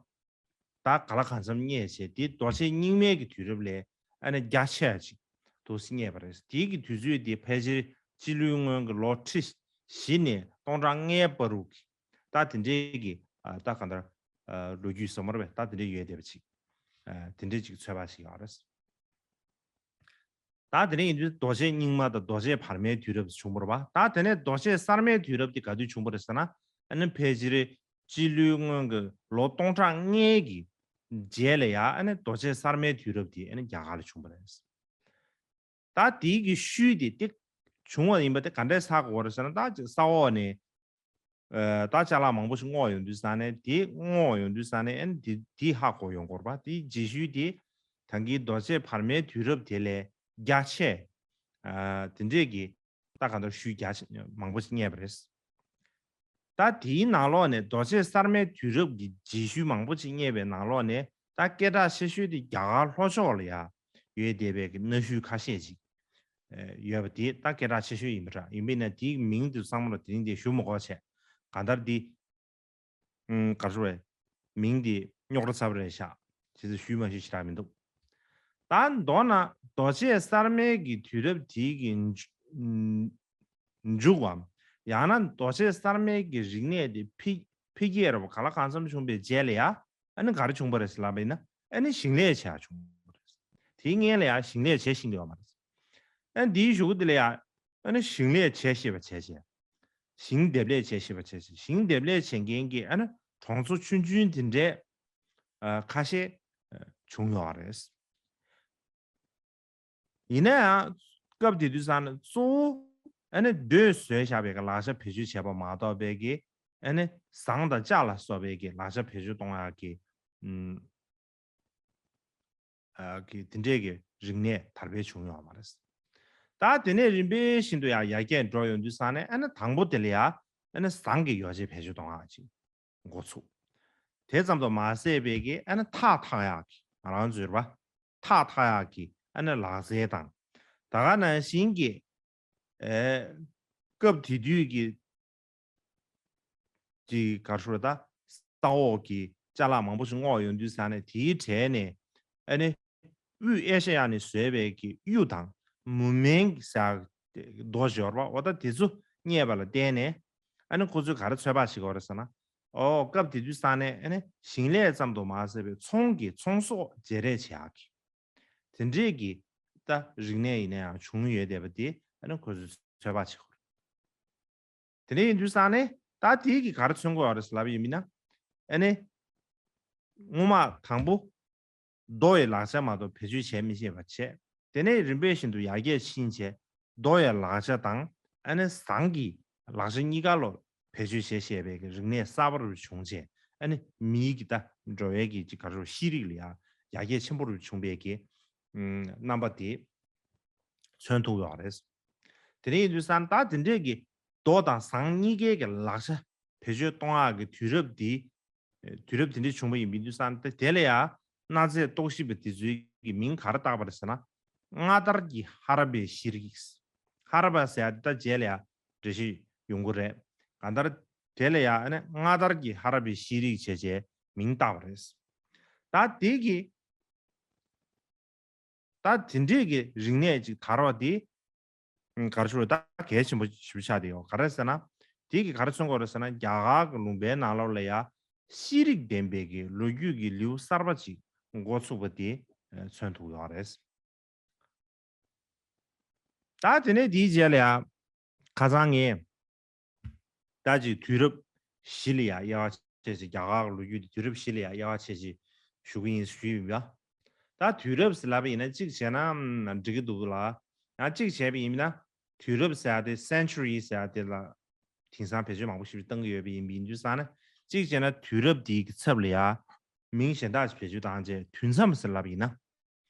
ད་ག་ལ་གང་འཚམ་རྙེད་བྱས་དེ་རྡོ་རྗེ་རྙིང་མའི་གི་དུས་རབས་ལས་ཨ་ནི་རྒྱ་ཆེ་བ་ཅིག་འདུག་སེ་རྙེད་པ་རེད། དེའི་གི་དུས་ཚོད་དེ་ཕལ་ཆེར་སྤྱི་ལོའི་སྔོན་གྱི་ལོ་ཁྲི་བཞི་ནས་སྟོང་ཕྲག་ལྔའི་བར་དུ་གི་ད་དེ་འདྲའི་གི་ཨ་ད་གང་ལྟར་ཨ་ལོ་རྒྱུས་ཟེར་མ་རེད་པས། ད་དེ་འདྲའི་ཡོད་བསྡད་པ་ཅིག་ཨ་དེ་འདྲའི་ཅིག་ཚོད་དཔག་བྱེད་ཡོད་རེད། ད་དེ་ནས་ཡིན་དུས་རྡོ་རྗེ་རྙིང་མ་དང་རྡོ་རྗེ་བར་མའི་དུས་རབས་བྱུང་བ་རེད་པ། ད་དེ་ནས་རྡོ་རྗེ་གསར་མའི་དུས་རབས་དེ་ག་དུས་བྱུང་བ་རེད་ཟེར་ན། ཨ་ནི་ཕལ་ཆེར་སྤྱི་ལོའི་སྔོན་གྱི་ལོ་སྟོང་ཕྲག་ལྔའི་གི་རྗེས་ལ་ཡ་ཨ་ནི་རྡོ་རྗེ་གསར་མའི་དུས་རབས་དེ་ཨ་ནི་རྒྱ་གར་ལ་བྱུང་བ་རེད། ད་དེའི་གི་ཤུལ་དེ་ཏིག་བྱུང་བ་ཡིན་པ་དེ་ག་འདྲས་ཧ་གོ་བ་རེད་ཟེར་ན། ད་ཅིག་ས་འོག་ནས་ཨ་ད་ཅ་ལག་མང་པོ་ཞིག་སྔོག་ཡོང་དུས་ས་ནས་དེ་སྔོག་ཡོང་དུས་ས་ནས་ཨ་ནི་དེ་དེ་ཧ་གོ་ཡོང་གི་རེད་པ། དེའི་རྗེས་ཤུལ་དེ་ད་གིན་རྡོ་རྗེ་བར་མའི་དུས་རབས་དེ་ལས་རྒྱ་ཆེ་ཨ་དེ་འདྲས་ཀྱི་ད་ག་འདྲ་ཤུལ་རྒྱ་ཆེ་མང་པོ་ཞིག་རྙེད་པ་རེད། ད་དེའི་ནང་ལོགས་ནས་རྡོ་རྗེ་གསར་མའི་དུས་རབས་ཀྱི་རྗེས་ཤུལ་མང་པོ་ཅིག་རྙེད་པའི་ནང་ལོགས་ནས་ད་སྐད་གྲགས་ཆེ་ཤོས་དེ་རྒྱ་གར་ལྷོ་ཕྱོགས་ལ་ཡ་ཡོད་བསྡད་པའི་གི་གནའ་ཤུལ་ཁ་ཤས་ཅིག་ཨེ་ཡོད་པ་དེ་ད་སྐད་གྲགས་ཆེ་ཤོས་ཡིན་པ་འདྲ། ཡིན་པས་ན་དེའི་མིང་དེ་ཚང་མ་ལ་དེ་རིང་དེ་ཞུ་མི་དགོས་བྱས། གང་ལྟར་དེ་ཨུམ་ག་རེ་ཟེར་བས། མིང་དེ་རྙོག་དྲ་ཚ་པོ་རེད་ཤག་ཇི་སྲིད་ཞུས་མ་ཞུས་ཞེ་དྲག་མི་འདུག་ད་མདོར་ན་རྡོ་རྗེ་གསར་མའི་གི་དུས་རབས་དེའི་གི་མཇུག་མཇུག་བམ། ཡང་ན་རྡོ་རྗེ་གསར་མའི་གི་རིག་གནས་དེ་འཕེལ་འཕེལ་རྒྱས་རབ་ག་ལ་གང་འཚམ་བྱུང་བའི་རྗེས་ལ་ཡ་ཨ་ནི་ག་རེ་བྱུང་བ་རེད་ཟེར་ལབ་པ་ཡིན་ན། ཨ་ནི་ཞིང་ལས་བྱེད་ཡ་བྱུང་བ་རེད། དེའི་སྔོན་ལ་ཡ་ཞིང་ལས་བྱེད་ཤེས་ཀྱི་ཡོད་མ་རེད། ཨ་ནི་དེའི་གཞུག་གུ་དེ་ལ་ཡ་ཨ་ནི་ཞིང་ལས་བྱེད་ཤེས་པ་བྱས་བྱས། ཞིང་འདེབས་ལས་བྱེད་ཤེས་པ་བྱས་བྱས། ཞིང་འདེབས་ལས་བྱེད་མཁན་གྱི་ཨ་ནི་གྲོང་ཚོ་ཆུང་ཆུང་དེ་འདྲའི་ཨ་ཁ་ཤས་ཨ་བྱུང་ཡོད་རེད། ཡིན་ན་ཡང་སྐབས་དེ་དུས་ཙང་ནས་གཙོ་བོ་ཨ་ནི་རྡོས་བཟོས་བཞག་པའི་ལག་ཆ་བེད་སྤྱོད་བྱས་པ་མ་གཏོགས་པའི་གི་ཨ་ནི་ཟངས་དང་ལྕགས་ལ་སོགས་པའི་གི་ལག་ཆ་བེད་སྤྱོད་གཏོང་ཡག་གི་ཨུམ་ཨ་གི་དེ་འདྲས་ཀྱི་རིག་གནས་དར་འཕེལ་བྱུང་ཡོད་མ་རེད། ད་དེ་ནས་རིམ་པས་བཞིན་དུ་ཡང་ཡར་རྒྱས་འགྲོ་ཡོང་དུས་ཙང་ནས་ཨ་ནི་དང་པོ་དེ་ལ་ཡ་ཨ་ནི་ཟངས་ཀྱི་ཡོ་བྱད་བེད་སྤྱོད་གཏོང་ཡག་ཅིག་འགོ་ཚུགས། དེ་ཙམ་དུ་མ་ཟད་པའི་གི་ཨ་ནི་ཐག་འཐག་ཡག་གི་ང་རང་ཚོའི་རེད་པ། ཐག་འཐག་ཡག་གི་ཨ་ནི་ལག་རྩལ་དང་། ད་ག་ནང་བཞིན་གྱི་ཨེ་སྐབས་དེ་དུས་ཀྱི་ཅིག་ག་རེ་ཟེར་ད། ས་འོག་གི་ཅ་ལག་མང་པོ་ཞིག་སྔོག་ཡོང་དུས་ཙང་ནས་དེའི་གྲས་ནས་ཨ་ནི་དབུས་ཨེ་ཤ་ཡ་ནས་བཟོས་པའི་གི་གཡུ་དང་མུ་མེན་ཟེར་རྡོ་ཞིག་ཡོད་རེད་པ། འོ་ད་དེ་ཚོ་རྙེད་པ་ལ་བརྟེན་ནས་ཨ་ནི་ཁོ་ཚོས་ག་རེ་ཚོད་དཔག་བྱེད་ཀྱི་ཡོད་རེད་ཟེར་ན། ཨོ་སྐབས་དེ་དུས་ཙང་ནས་ཨ་ནི་ཞིང་ལས་ཙམ་དུ་མ་ཟད་པའི་ཚོང་གི་ཚོང་ཟོག་བརྗེ་རེས་བྱེད་ཡག་གི་དེ་འདྲས་ཀྱི་ད་རིག་གནས་ཡིན་ན་ཡང་བྱུང་ཡོད་བསྡད་པ་དེ་ཨ་ནི་ཁོ་ཚོས་ཚོད་དཔག་བྱེད་ཀྱི་ཡོད་རེད། དེ་འདྲ་ཡིན་དུས་ཙང་ནས་ད་དེའི་གི་ག་རེ་མཚོན་གྱི་ཡོད་རེད་ཟེར་ལབ་པ་ཡིན་ན། ཨ་ནི་སྔོན་མ་དང་པོ་རྡོ་ཡི་ལག་ཆ་མ་གཏོགས་བེད་སྤྱོད་བྱས་མི་ཤེས་པ་བྱས། དེ་ནས་རིམ་པས་བཞིན་དུ་ཡར་རྒྱས་ཕྱིན་བྱས་རྡོ་ཡི་ལག་ཆ་དང་ཨ་ནི་ཟངས་ཀྱི་ལག་ཆ་གཉིས་ཀ་ལོ་བེད་སྤྱོད་བྱེད་ཤེས་པའི་གི་རིག་གནས་གསར་པ་རུ་བྱུང་བྱས། ཨ་ནི་མིའི་གི་ད་འགྲོ་བའི་གི་ཅིག་ག་རེ་ཤེས་རིག་ལ་ཡང་ཡར་རྒྱས་ཆེན་པོ་རུ་བྱུང་བའི་གི་ཨུམ་རྣམ་པ་དེ་མཚོན་ཐུབ་ཡོད་རེད། དེ་འདྲ་ཡིན་དུས་ཙང་ད་དེ་འདྲས་ཀྱི་རྡོ་དང་ཟངས་གཉིས་ཀའི་གི་ལག་ཆ་བེད་སྤྱོད་གཏོང་ཡག་གི་དུས་རབས་འདི། དུས་རབས་དེ་འདྲ་བྱུང་བ་ཡིན་པ་ཡིན་དུས་ཙང་ད་དེ་ལ་ཡང་གནའ་རྫས་རྟོག་ཞིབ་པ་དེ་ཚོའི་གི་མིང་ག་རེ་བཏགས་པ་རེད་ཟེར་ན། སྔ་དར་གྱི་ཧ་ར་པའི་ཤེས་རིག་ཧ་ར་པ་ཟེར་ཡག་དེ་ད་རྗེས་ལ་ཡང་འགྲེལ་བཤད་ཡོང་གི་རེད། གང་ལྟར་དེ་ལ་ཡང་ཨ་ནི་སྔ་དར་གྱི་ཧ་ར་པའི་ཤེས་རིག་བྱས་བྱས་མིང་བཏགས་པ་རེད། ད་དེ་གི་ད་དེ་འདྲས་ཀྱི་རིག་གནས་ཅིག་དར་བ་དེ། ཨ་ག་རེ་ཞུ་རེད། ད་གལ་ཆེན་པོ་ཞེ་པོ་ཆགས་བསྡད་ཡོད། ག་རེ་ཟེར་ན། དེ་གིས་ག་རེ་མཚོན་གྱི་ཡོད་རེད་ཟེར་ན། རྒྱ་གར་གྱི་ལུང་པའི་ནང་ལོགས་ལ་ཡ་ཤེས་རིག་ལྡན་པའི་གི་ལོ་རྒྱུས་ཀྱི་ལེའུ་གསར་པ་ཅིག་འགོ་ཚུགས་པ་དེ་མཚོན་ཐུབ་ཡོད་རེད། ད་དེ་ནས་དེའི་རྗེས་ལ་ཡ། ཁ་སང་ངས་ད་ཅིག་དུས་རབས་བཞི་ལ་ཡ་དབྱེ་བ་ཕྱེ་ཅིག་རྒྱ་གར་གྱི་ལོ་རྒྱུས་དེ་དུས་རབས་བཞི་ལ་ཡ་དབྱེ་བ་ཕྱེ་ཅིག་ཞུ་གི་ཡིན་ཞུས་ཡིན་པ། ད་དུས་རབས་ཟེར་ལབ་པ་ཡིན་ན་གཅིག་བྱས་ན་འགྲིག་གི་འདུག་ལ། ཡང་གཅིག་བྱས་པ་ཡིན་ན་དུས་རབས་ཟེར་ཡ་དེ་སེན་ཅུ་རི་ཟེར་ཡ་དེ་ལ་དེང་སང་བེད་སྤྱོད་མང་པོ་ཞིག་གཏོང་གི་ཡོད་པ་ཡིན་པ་ཡིན་དུས་ཙང་ན་གཅིག་བྱས་ན་དུས་རབས་དེའི་གི་ཚབ་ལ་ཡ་མིང་གཞན་དག་ཅིག་བེད་སྤྱོད་བཏང་རྗེས་དུས་མཚམས་ཟེར་ལབ་པ་ཡིན་ན།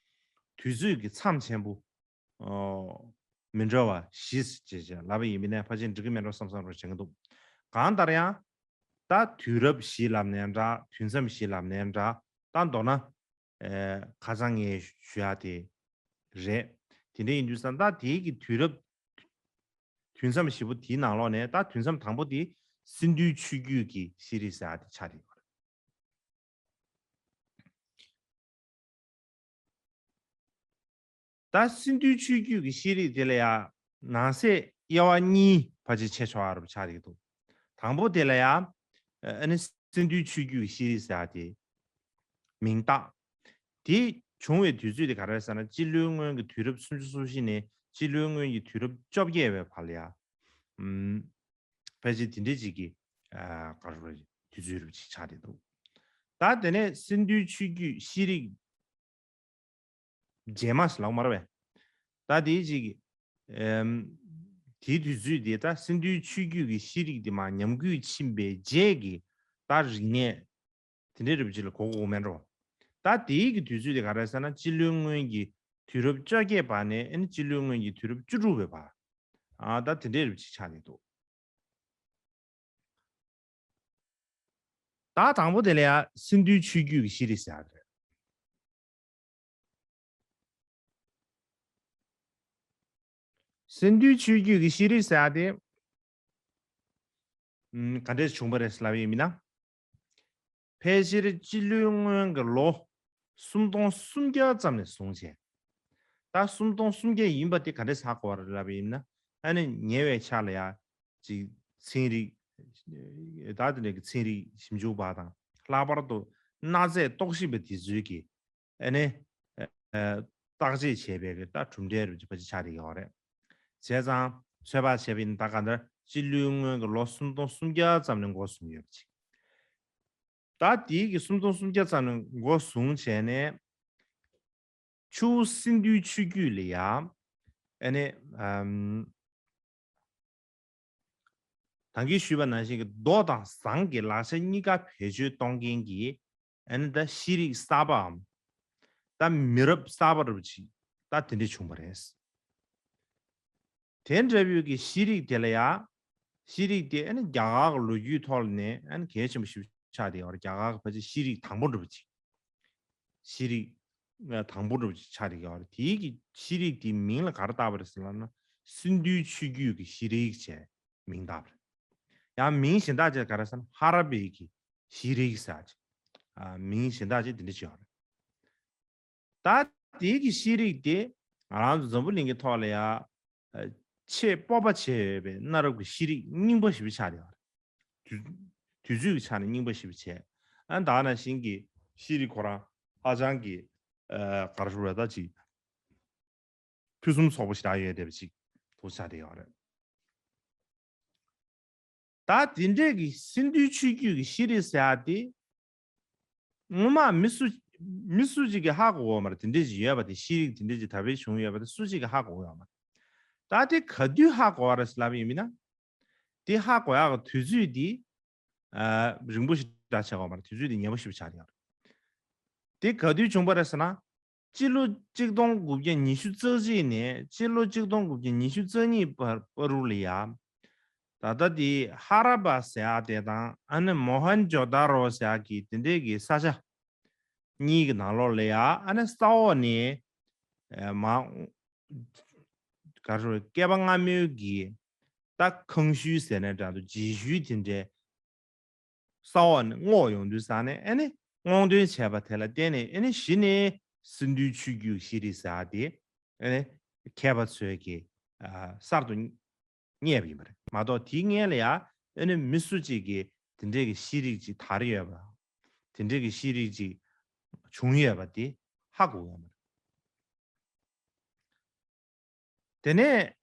དུས་ཚོད་ཀྱི་མཚམས་ཆེན་པོ། ཨོ། མི་འདྲ་བ་བཞི་ཅེས་བྱས་ལབ་པ་ཡིན་པས་ན་ཕལ་ཆེར་འགྲིག་གི་མེད་འགྲོ་བསམ་བསམ་རོ་བྱེད་ཀྱི་འདུག་གང་ལྟར་ཡང་། ད་དུས་རབས་བཞི་ལབ་ནའི་འདྲ། དུས་མཚམས་བཞི་ལབ་ནའི་འདྲ། ད་མདོར་ན། ཨེ་ཁ་སང་ངས་ཞུ་ཡག་དེ་རེད། དེ་འདྲ་ཡིན་དུས་ཙང་ད་དེའི་གི་དུས་རབས། དུས་མཚམས་བཞི་པོ་དེའི་ནང་ལོགས་ནས་ད་དུས་མཚམས་དང་པོ་དེ་ སིན་རྡུའི་ཆོས་བརྒྱུད་ཀྱི་ཤེས་རིག་ཟེར་ཡ་དེ་ཆགས་ཡོད་རེད། ད་སིན་རྡུའི་ཆོས་བརྒྱུད་ཀྱི་ཤེས་རིག་དེ་ལ་ཡང་ནང་གསེས་དབྱེ་བ་གཉིས་ཕལ་ཆེར་ཕྱེ་ཆོག་ཡ་རུ་ཆགས་ཡོད་འདུག། དང་པོ་དེ་ལ་ཡང་ཨ་ནི་སིན་རྡུའི་ཆོས་བརྒྱུད་ཀྱི་ཤེས་རིག་ཟེར་ཡ་དེ་མིང་བཏགས། དེ་བྱུང་བའི་དུས་ཚོད་དེ་ག་རེ་རེད་ཟེར་ན། སྤྱི་ལོའི་སྔོན་གྱི་དུས་རབས་སུམ་ཅུ་སོ་བཞི་ནས་སྤྱི་ལོའི་སྔོན་གྱི་དུས་རབས་བཅོ་བརྒྱད་པའི་བར་ལ་ཡ། ཨུམ། ཕལ་ཆེར་དེ་འདྲའི་ཅིག་གི་ཨ་ག་རེ་རེད། དུས་ཚོད་རུ་ཅིག་ཆགས་བསྡད་འདུག། ད་དེ་ནས་སིན་རྡུའི་ཆོས་བརྒྱུད་ཤེས་རིག་རྗེས་མ་ཟེར་ལབ་མ་རེད་པས། ད་དེའི་ཅིག་གི་ཨེམ། དེའི་དུས་ཚོད་དེ་ད་སིན་རྡུའི་ཆོས་བརྒྱུད་ཀྱི་ཤེས་རིག་དེ་མར་ཉམས་རྒུད་ཕྱིན་པའི་རྗེས་ཀྱི་ད་རིག་གནས་དེ་འདྲའི་རུ་ཅིག་ལ་གོ་དགོས་མེད་འགྲོ། ད་དེའི་གི་དུས་ཚོད་དེ་ག་རེ་ཟེར་ན། སྤྱི་ལོའི་སྔོན་གྱི་དུས་རབས་བཅོ་བརྒྱད་པ་ནས་ཨ་ནི་སྤྱི་ལོའི་སྔོན་གྱི་དུས་རབས་བཅུ་དྲུག་པའི་བར། ཨ་ད་དེ་འདྲའི་རུ་ཅིག་ཆགས་ནས་འདུག། ད་དང་པོ་དེ་ལ་ཡ་སིན་རྡུའི་ཆོས་བརྒྱུད་ཀྱི་ཤེས་རིག་ཟེར་ཡ་རེད། སིན་རྡུའི་ཆོས་བརྒྱུད་ཀྱི་ཤེས་རིག་ཟེར་ཡ་དེ་ཨམ། ག་འདྲས་བྱུང་བ་རེད་ལབ་ཡིན་མིན་ན། ཕལ་ཆེར་སྤྱི་ལོའི་སྔོན་གྱི་ལོ་སུམ་སྟོང་སུམ་བརྒྱ་ཙམ་ནས་བཟུང་བྱས། ད་སུམ་སྟོང་སུམ་བརྒྱ་ཡིན་པ་དེ་ག་འདྲས་ཧ་གོ་བ་རེད་ལབ་ཡིན་ན། ཨ་ནི་ཉེ་བའི་ཆར་ལ་ཡ་ཅིག་ཚན་རིག་ད་དེ་འདྲའི་གི་ཚན་རིག་ཞིབ་འཇུག་པ་དང་། ལྷག་པར་དུ་གནའ་རྫས་རྟོག་ཞིབ་པ་དེ་ཚོའི་གི་ཨ་ནི་ཨ་བརྟག་དཔྱད་བྱས་པའི་གི་ད་གྲུབ་འབྲས་རུ་ཅིག་ཕལ་ཆེར་ཆགས་བསྡད་ཡོད་རེད། བྱས་ཙང་ཚོད་དཔག་བྱས་པ་ཡིན་ན། ད་ག་འདྲ་སྤྱི་ལོའི་སྔོན་གྱི་ལོ་སུམ་སྟོང་སུམ་བརྒྱ་ཙམ་ནས་འགོ་བཟུང་ཡོད་པ་ཅིག། ད་དེའི་གི་སུམ་སྟོང་སུམ་བརྒྱ་ཙམ་ནས་འགོ་བཟུང་བྱས་ནས། ཆུ་བོ་སིན་རྡུའི་ཆོས་བརྒྱུད་ལ་ཡ་ཨ་ནི་ཨམ། ད་གིན་ཞུས་པ་ནང་བཞིན་གྱི་མདོ་དང་ཟངས་ཀྱི་ལག་ཆ་གཉིས་ཀ་བེད་སྤྱོད་གཏོང་མཁན་གྱི་ཨ་ནི་ད་ཤེས་རིག་གསར་པའམ་ད་མི་རབས་གསར་པ་རུ་ཅིག་ད་དེ་འདྲ་བྱུང་བ་རེད། དེ་འདྲ་བོའི་གི་ཤེས་རིག་དེ་ལ་ཡ། ཤེས་རིག་དེ་ཨ་ནི་རྒྱ་གར་གྱི་ལོ་རྒྱུས་ཐོག་ནས་ཨ་ནི་གལ་ཆེན་པོ་ཞིག་ཆགས་བསྡད་ཡོད་རེད། རྒྱ་གར་གྱི་ཕལ་ཆེར་ཤེས་རིག་དང་པོ་འདྲ་བོ་ཅིག། ཤེས་རིག་དང་པོ་འདྲ་བོ་ཅིག་ཆགས་བསྡད་ཡོད་རེད། དེའི་གི་ཤེས་རིག་དེའི་མིང་ལ་ག་རེ་བཏགས་པ་རེད་ཟེར་ལབ་ན། སིན་རྡུའི་ཆོས་བརྒྱུད་ཀྱི་ཤེས་རིག་ཅེས་མིང་བཏགས་པ་རེད། ཡང་མིང་གཞན་དག་ཅིག་ག་རེ་ཟེར་ན། ཧ་ར་པའི་གི་ཤེས་རིག་ཟེར་ཅིག། ཨ་མིང་གཞན་དག་ཅིག་དེ་འདྲ་ཅིག་ཡོད་རེད། ད་དེའི་གི་ཤེས་རིག་དེ་ང་རང་ཚོ་འཛམ་བུ་གླིང་གི་ཐོག་ལ་ཡ་ཨ་ཆེས་སྤོབས་པ་བྱས་ཡོད་པའི་གནའ་རབས་ཀྱི་ཤེས་རིག་རྙིང་པ་ཞིག་ཆགས་ཡོད་རེད། དུས་དུས་ཚོད་ཀྱི་ཆ་ནས་རྙིང་པ་ཞིག་བྱས། ཨ་ད་ག་ནང་བཞིན་གྱི་ཤེས་རིག་ཁོ་རང་ཧ་ཅང་གི་ཨ་ག་རེ་ཞུ་དགོས་རེད། ད་ཅིག་ཕུན་སུམ་ཚོགས་པ་ཞིག་ཆགས་ཡོད་བསྡད་པ་ཅིག་ཐུགས་ཆགས་བསྡད་ཡོད་རེད། ད་དེ་འདྲས་ཀྱི་སིན་རྡུའི་ཆོས་བརྒྱུད་ཀྱི་ཤེས་རིག་ཟེར་ཡ་དེ། སྔོན་མ་མི་སུ་མི་སུ་གཅིག་གིས་ཧ་གོ་གི་ཡོད་མ་རེད། དེ་འདྲས་ཅིག་ཡོད་པ་དེ། ཤེས་རིག་དེ་འདྲས་ཅིག་ད་བར་བྱུང་ཡོད་པ་དེ་སུ་གཅིག་གིས་ཧ་གོ་གི་ཡོད་མ་རེད། ད་དེ་ག་དུས་ཧ་གོ་བ་རེད་ལབ་ཡིན་མིན་ན། དེ་ཧ་གོ་ཡག་གི་དུས་ཚོད་དེ་ཨ་རིང་པོ་ཞིག་འདྲ་ཆགས་ཡོད་མ་རེད། དུས་ཚོད་དེ་ཉེ་པོ་ཞིག་ཆགས་ཡོད་རེད། དེ་ག་དུས་བྱུང་བ་རེད་ཟེར་ན། སྤྱི་ལོ་གཅིག་སྟོང་དགུ་བརྒྱ་ཉི་ཤུ་རྩ་གཅིག་ནས་སྤྱི་ལོ་གཅིག་སྟོང་དགུ་བརྒྱ་ཉི་ཤུ་རྩ་གཉིས་བར་བར་དུ་ལ་ཡ། ད་ལྟ་དེ་ཧ་ར་པ་ཟེར་ཡ་དེ་དང་ཨ་ནི་མོ་ཧན་ཇོ་དཱ་རོ་ཟེར་ཡ་གི་དེ་འདྲས་ཀྱི་ས་ཆ་གཉིས་ཀྱི་ནང་ལོགས་ལ་ཡ། ཨ་ནི་ས་འོག་ནས་ཨ་མ་ག་རེ་ཟེར། བསྐལ་པ་སྔ་མོའི་གི་ད་ཁང་ཤུལ་ཟེར་ན་འདྲ་འདུག། རྗེས་ཤུལ་དེ་འདྲའི་ས་འོག་ནས་སྔོག་ཡོང་དུས་ཙང་ནས། ཨ་ནི་སྔོག་འདོན་བྱས་པ་དེ་ལ་བརྟེན་ནས། ཨ་ནི་གཞི་ནས་སིན་རྡུའི་ཆོས་བརྒྱུད་ཤེས་རིག་ཟེར་ཡ་དེ་ཨ་ནི་མཁས་པ་ཚོས་ཀྱིས་ཨ་གསར་དུ་རྙེད་པ་ཡིན་པ་རེད་མ་གཏོགས། དེའི་སྔོན་ལ་ཡ་ཨ་ནི་མི་སུ་གཅིག་གིས་དེ་འདྲའི་གི་ཤེས་རིག་ཅིག་དར་ཡོད་པ། དེ་འདྲའི་གི་ཤེས་རིག་ཅིག་བྱུང་ཡོད་པ་དེ་ཧ་གོ་ཡོད་མ་རེད། དེ་ནས་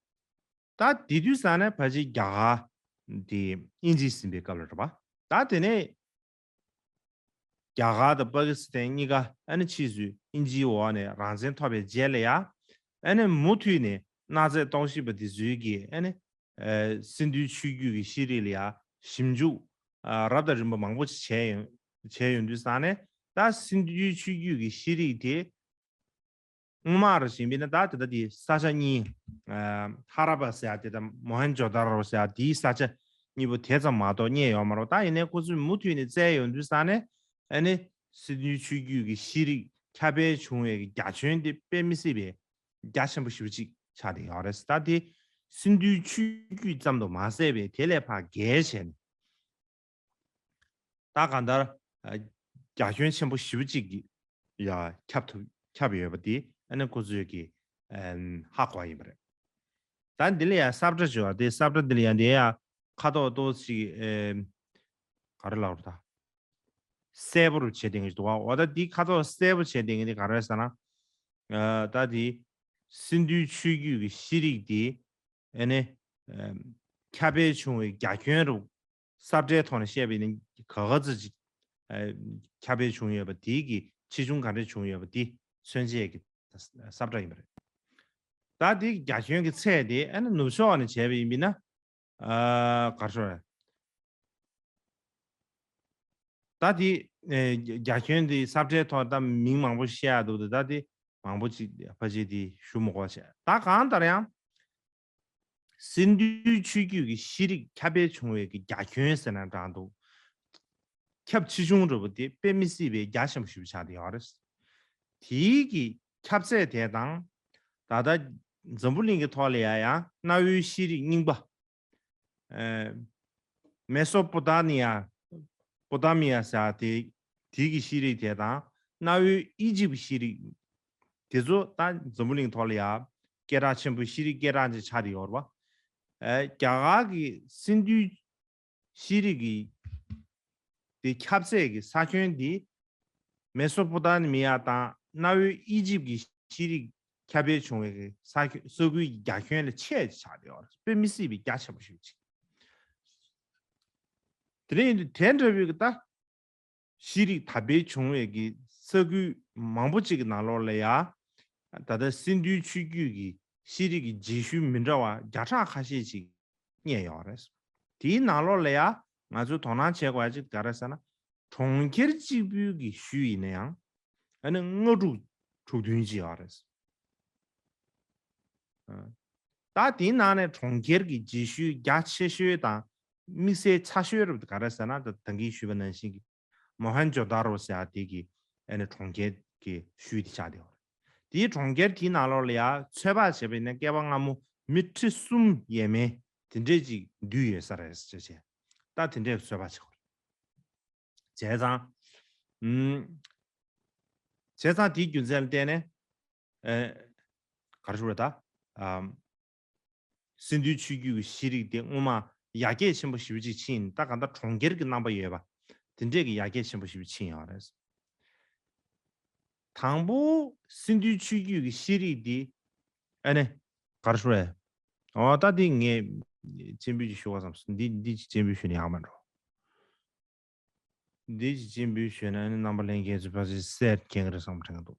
ད་དེ་དུས་ཙང་ནས་ཕལ་ཆེར་རྒྱ་གར་དེ་དབྱིན་ཇི་ཟིན་པའི་སྐབས་ལ་རེད་པ། ད་དེ་ནས་རྒྱ་གར་དང་པ་ཀི་སི་ཐན་གཉིས་ཀ་ཨ་ནི་ཕྱིས་སུ་དབྱིན་ཇིའི་འོག་ནས་རང་བཙན་ཐོབ་པའི་རྗེས་ལ་ཡ། ཨ་ནི་མུ་མཐུད་ནས་གནའ་རྫས་རྟོག་ཞིབ་པ་དེ་ཚོས་ཀྱིས་ཨ་ནི་ཨ་སིན་རྡུའི་ཆོས་བརྒྱུད་ཀྱི་ཤེས་རིག་ལ་ཡ་ཞིབ་འཇུག་ཨ་རབ་དང་རིམ་པ་མང་པོ་ཞིག་བྱས་ཡོང་བྱས་ཡོང་དུས་ཙང་ནས། ད་སིན་རྡུའི་ཆོས་བརྒྱུད་ཀྱི་ཤེས་རིག་དེ་སྔོན་མ་རུ་བཞིན་པས་ན། ད་དེ་ལྟ་དེ་ས་ཆ་གཉིས། ཨ་ཧ་ར་པ་ཟེར་ཡ་དེ་དང་མོ་ཧན་ཇོ་དཱ་རོ་ཟེར་ཡ་དེའི་ས་ཆ་གཉིས་པོ་དེ་ཙམ་མ་གཏོགས་རྙེད་ཡོད་མ་རེད། ད་ཡིན་ནའི་ཁོ་ཚོས་མུ་མཐུད་ནས་བཙལ་ཡོང་དུས་ཙང་ནས། ཨ་ནི་སིན་རྡུའི་ཆོས་བརྒྱུད་ཀྱི་ཤེས་རིག་ཁྱབ་སྤེལ་བྱུང་བའི་རྒྱ་ཁྱོན་དེ་དཔེ་མི་སྲིད་པའི་རྒྱ་ཆེན་པོ་ཞེ་པོ་ཅིག་ཆགས་བསྡད་ཡོད་རེད། ད་དེ་སིན་རྡུའི་ཆོས་བརྒྱུད་ཙམ་དུ་མ་ཟད་པའི་དེ་ལས་ཕར་བརྒལ་བྱས་ནས། ད་གང་ལྟར་ཨ་རྒྱ་ཁྱོན་ཆེན་པོ་ཞེ་པོ་ཅིག་གི་ཡ་ཁྱབ་ཐུབ་ཁྱབ་ཡོད་པ་དེ་ཨ་ནི་ཁོ་ཚོས་ཀྱི་ཨམ་ཧ་གོ་བ་ཡིན་པ་རེད། ད་འདི་ལ་ཡང་ས་བཀྲ་བྱས་པ་དེ་ས་བཀྲ་འདི་ལ་ཡང་དེ་ཡང་ཁ་དོག་ཏོག་ཙམ་ཅིག་ཨེམ་ག་རེ་ལབ་རེད་ད། སེར་པོ་རུ་བྱེད་བསྡད་མཁན་ཞིག་འདུག་བ། འོ་ད་འདི་ཁ་དོག་སེར་པོ་བྱེད་བསྡད་མཁན་འདི་ག་རེ་རེད་ཟེར་ན། ཨ་ད་འདི་སིན་རྡུའི་ཆོས་བརྒྱུད་ཀྱི་ཤེས་རིག་འདི་ཨ་ནི་ཨེམ་ཁྱབ་སྤེལ་བྱུང་བའི་རྒྱ་ཁྱོན་རུ་ས་བཀྲའི་ཐོག་ནས་བཤད་པ་ཡིན་ན་ག་ག་ཚོད་ཅིག་ཨ་ཁྱབ་སྤེལ་བྱུང་ཡོད་པ་དེའི་གི་ཆེ་ཆུང་ག་འདྲས་བྱུང་ཡོད་པ་དེ་མཚོན་བྱེད་ཀྱི་ས་བཀྲ་ཡིན་པ་རེད། ད་དེ་རྒྱ་ཁྱོན་གྱི་ཚད་དེ་ཨ་ནི་ནུབ་ཕྱོགས་ནས་བྱས་པ་ཡིན་པ་ན་ཨ་ག་རེ་ཟེར། ད་དེ་ཨེ་རྒྱ་ཁྱོན་དེ་ས་བཀྲའི་ཐོག་ད་མིང་མང་པོ་བཤད་ཡ་འདུག་ད་ད་དེ་མང་པོ་ཅིག་ཕལ་ཆེར་དེ་ཞུ་མི་དགོས་བྱས། ད་གང་ལྟར་ཡང་། སིན་རྡུའི་ཆོས་བརྒྱུད་ཀྱི་ཤེས་རིག་ཁྱབ་སྤེལ་བྱུང་བའི་གི་རྒྱ་ཁྱོན་ཟེར་ན་འདྲ་འདུག་ཁྱབ་ཆེ་ཆུང་འདྲ་པོ་དེ་དཔེ་མི་སྲིད་པའི་རྒྱ་ཆེན་པོ་ཞེ་པོ་ཆགས་བསྡད་ཡོད་རེད། དེའི་གི་ཁྱབ་ཚད་དེ་དང་། ད་ལྟ་འཛམ་བུ་གླིང་གི་ཐོག་ལ་ཡ་ཡང་གནའ་བོའི་ཤེས་རིག་རྙིང་པ། ཨེ་མེ་སོ་པོ་ཏ་ནི་ཡ། པོ་ཏ་མི་ཡ་ཟེར་དེ་དེའི་གི་ཤེས་རིག་དེ་དང་གནའ་བོའི་ཨི་ཇིབ་ཤེས་རིག་དེ་ཚོ་ད་འཛམ་བུ་གླིང་ཐོག་ལ་ཡ་སྐད་གྲགས་ཆེན་པོ་ཤེས་རིག་སྐད་གྲགས་ཅིག་ཆགས་བསྡད་ཡོད་རེད་བ། ཨེ་རྒྱ་གར་གྱི་སིན་རྡུའི་ཤེས་རིག་གི་དེ་ཁྱབ་ཚད་ཀྱི་ས་ཁྱོན་འདི་མེ་སོ་པོ་ཏ་མི་ཡ་དང་གནའ་བོའི་ཨི་ཇིབ་ཀྱི་ཤེས་རིག་ཁྱབ་སྤེལ་བྱུང་བའི་ས་ཁྱོན་ས་ཁུལ་གྱི་རྒྱ་ཁྱོན་ལས་ཆེ་ཆགས་བསྡད་ཡོད་རེད། དཔེ་མི་སྲིད་པའི་རྒྱ་ཆེན་པོ་ཞིག་ཅིག་དེ་རིང་དེ་འདྲ་བའི་གི་ད། ཤེས་རིག་དར་སྤེལ་བྱུང་བའི་གི་ས་ཁུལ་མང་པོ་ཅིག་གི་ནང་ལོགས་ལ་ཡ། ད་ལྟ་སིན་རྡུའི་ཆོས་བརྒྱུད་ཀྱི་ཤེས་རིག་གི་རྗེས་ཤུལ་མི་འདྲ་བ་བརྒྱ་ཕྲག་ཁ་ཤས་ཅིག་རྙེད་ཡོད་རེད། དེའི་ནང་ལོགས་ལ་ཡ་ང་ཚོས་དོ་སྣང་བྱེད་དགོས་ཡ་ཅིག་ག་རེ་ཟེར་ན། གྲོང་ཁྱེར་གཅིག་པུའི་གི་ཤུལ་ཡིན་ན་ཡང་ཨ་ནི་ལྔ་དྲུག་དྲུག་བདུན་ཅིག་ཡོད་རེད། ད་དེའི་ནང་ནས་གྲོང་ཁྱེར་གྱི་རྗེས་ཤུལ་རྒྱ་ཆེ་ཤོས་དང་དམིགས་བསལ་ཚ་ཤོས་རབ་ག་རེ་ཟེར་ན། ད་ད་གིན་ཞུས་པ་ནང་བཞིན་གྱི་མོ་ཧན་ཇོ་དཱ་རོ་ཟེར་ཡ་དེ་གི་ཨ་ནི་གྲོང་ཁྱེར་གྱི་ཤུལ་དེ་ཆགས་བསྡད་ཡོད་རེད། དེའི་གྲོང་ཁྱེར་དེའི་ནང་ལོགས་ལ་ཡ་ཚོད་དཔག་བྱས་པ་ཡིན་ན་བསྐལ་པ་སྔ་མོ་མི་ཁྲི་གསུམ་ཡས་མས་དེ་འདྲས་ཅིག་འདུས་ཡོད་ས་རེད་ཟེར་བྱས། ད་དེ་འདྲས་ཚོད་དཔག་བྱེད་དགོས་རེད། བྱས་ཙང་། ཨུམ། བྱས་ཙང་དེའི་རྒྱུ་མཚན་ལ་བརྟེན་ནས། ཨེ། ག་རེ་ཞུ་དགོས་རེད་ད། ཨམ། སིན་རྡུའི་ཆོས་བརྒྱུད་ཀྱི་ཤེས་རིག་དེ་སྔོན་མ་ཡར་རྒྱས་ཆེན་པོ་ཞེ་པོ་ཅིག་ཕྱིན། ད་གང་ལྟར་གྲོང་ཁྱེར་གྱི་རྣམ་པ་ཡོད་པ། དེ་འདྲས་ཀྱི་ཡར་རྒྱས་ཆེན་པོ་ཞེ་པོ་ཕྱིན་ཡོད་རེད། དང་པོ་སིན་རྡུའི་ཆོས་བརྒྱུད་ཀྱི་ཤེས་རིག་འདི། ཨ་ནི། ག་རེ་ཞུ་དགོས་རེད། འོ་ད་འདི་ངས་སྤྱན་འབུལ་ཅིག་ཞུ་དགོས་བསམ་སོང་། འདི་འདི་ཅིག་སྤྱན་འབུལ་ཞུས་ན་ཡག་མ་འགྲོ། འདི་ཅིག་སྤྱན་འབུལ་ཞུས་ན་ཨ་ནི་རྣམ་པ་ལྷན་རྒྱས་ཚོས་ཕལ་ཆེར་སེར་མཁྱེན་གྱི་རེད་བསམ་དྲན་གྱི་འདུག་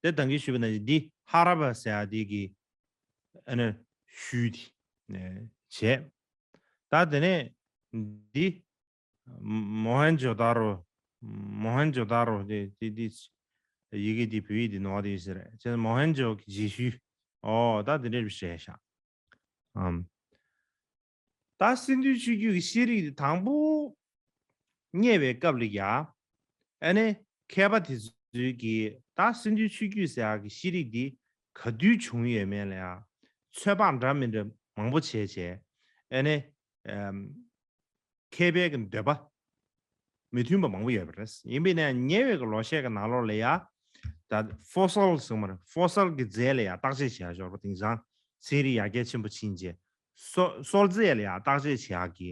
དེ་ད་གིན་ཞུས་པ་ནང་བཞིན་འདི་ཧ་ར་པ་ཟེར་ཡ་འདི་གི་ཨ་ནི་ཤུལ་དེ་བྱས། ད་དེ་ནས་འདི་མོ་ཧན་ཇོ་དཱ་རོ། མོ་ཧན་ཇོ་དཱ་རོ་དེ་དེ་དེ་ཡི་གེ་འདི་བོད་ཡིག་འདི་ནོར་བ་དེ་ཡོད་ས་རེད། བྱས་ཙང་མོ་ཧན་ཇོ་གི་རྗེས་ཤུལ། ཨོ་ད་དེ་འདྲས་བྱས་ཤག་ཨམ། ད་སིན་རྡུའི་ཆོས་བརྒྱུད་ཀྱི་ཤེས་རིག་དེ་དང་པོ་རྙེད་པའི་སྐབས་ལ་ཡ། ཨ་ནི་མཁས་པ་དེ་ཚོས་ཀྱིས་ད་སིན་རྡུའི་ཆོས་བརྒྱུད་ཟེར་ཡག་གི་ཤེས་རིག་འདི་ག་དུས་བྱུང་ཡོད་མེད་ལ་ཡ་ཚོད་དཔག་འདྲ་མི་འདྲ་མང་པོ་བྱས་བྱས། ཨ་ནི་ཨམ། མཁས་པའི་གི་འདོད་པ་མི་མཐུན་པ་མང་པོ་ཡོད་པ་རེད། ཡིན་པས་ན་ཉེ་བའི་གི་ལོ་ཤས་ཀྱི་ནང་ལོགས་ལ་ཡ། ད་ཕོ་སིལ་ཟེར་མ་རེད། ཕོ་སིལ་གྱི་རྫས་ལ་ཡ་བརྟག་དཔྱད་བྱེད་ཡ་ཞོར་པ་དེང་སང་ཚན་རིག་ཡར་རྒྱས་ཆེན་པོ་ཕྱིན་རྗེས། སོ་སོལ་རྫས་ལ་ཡ་བརྟག་དཔྱད་བྱེད་ཡ་གི་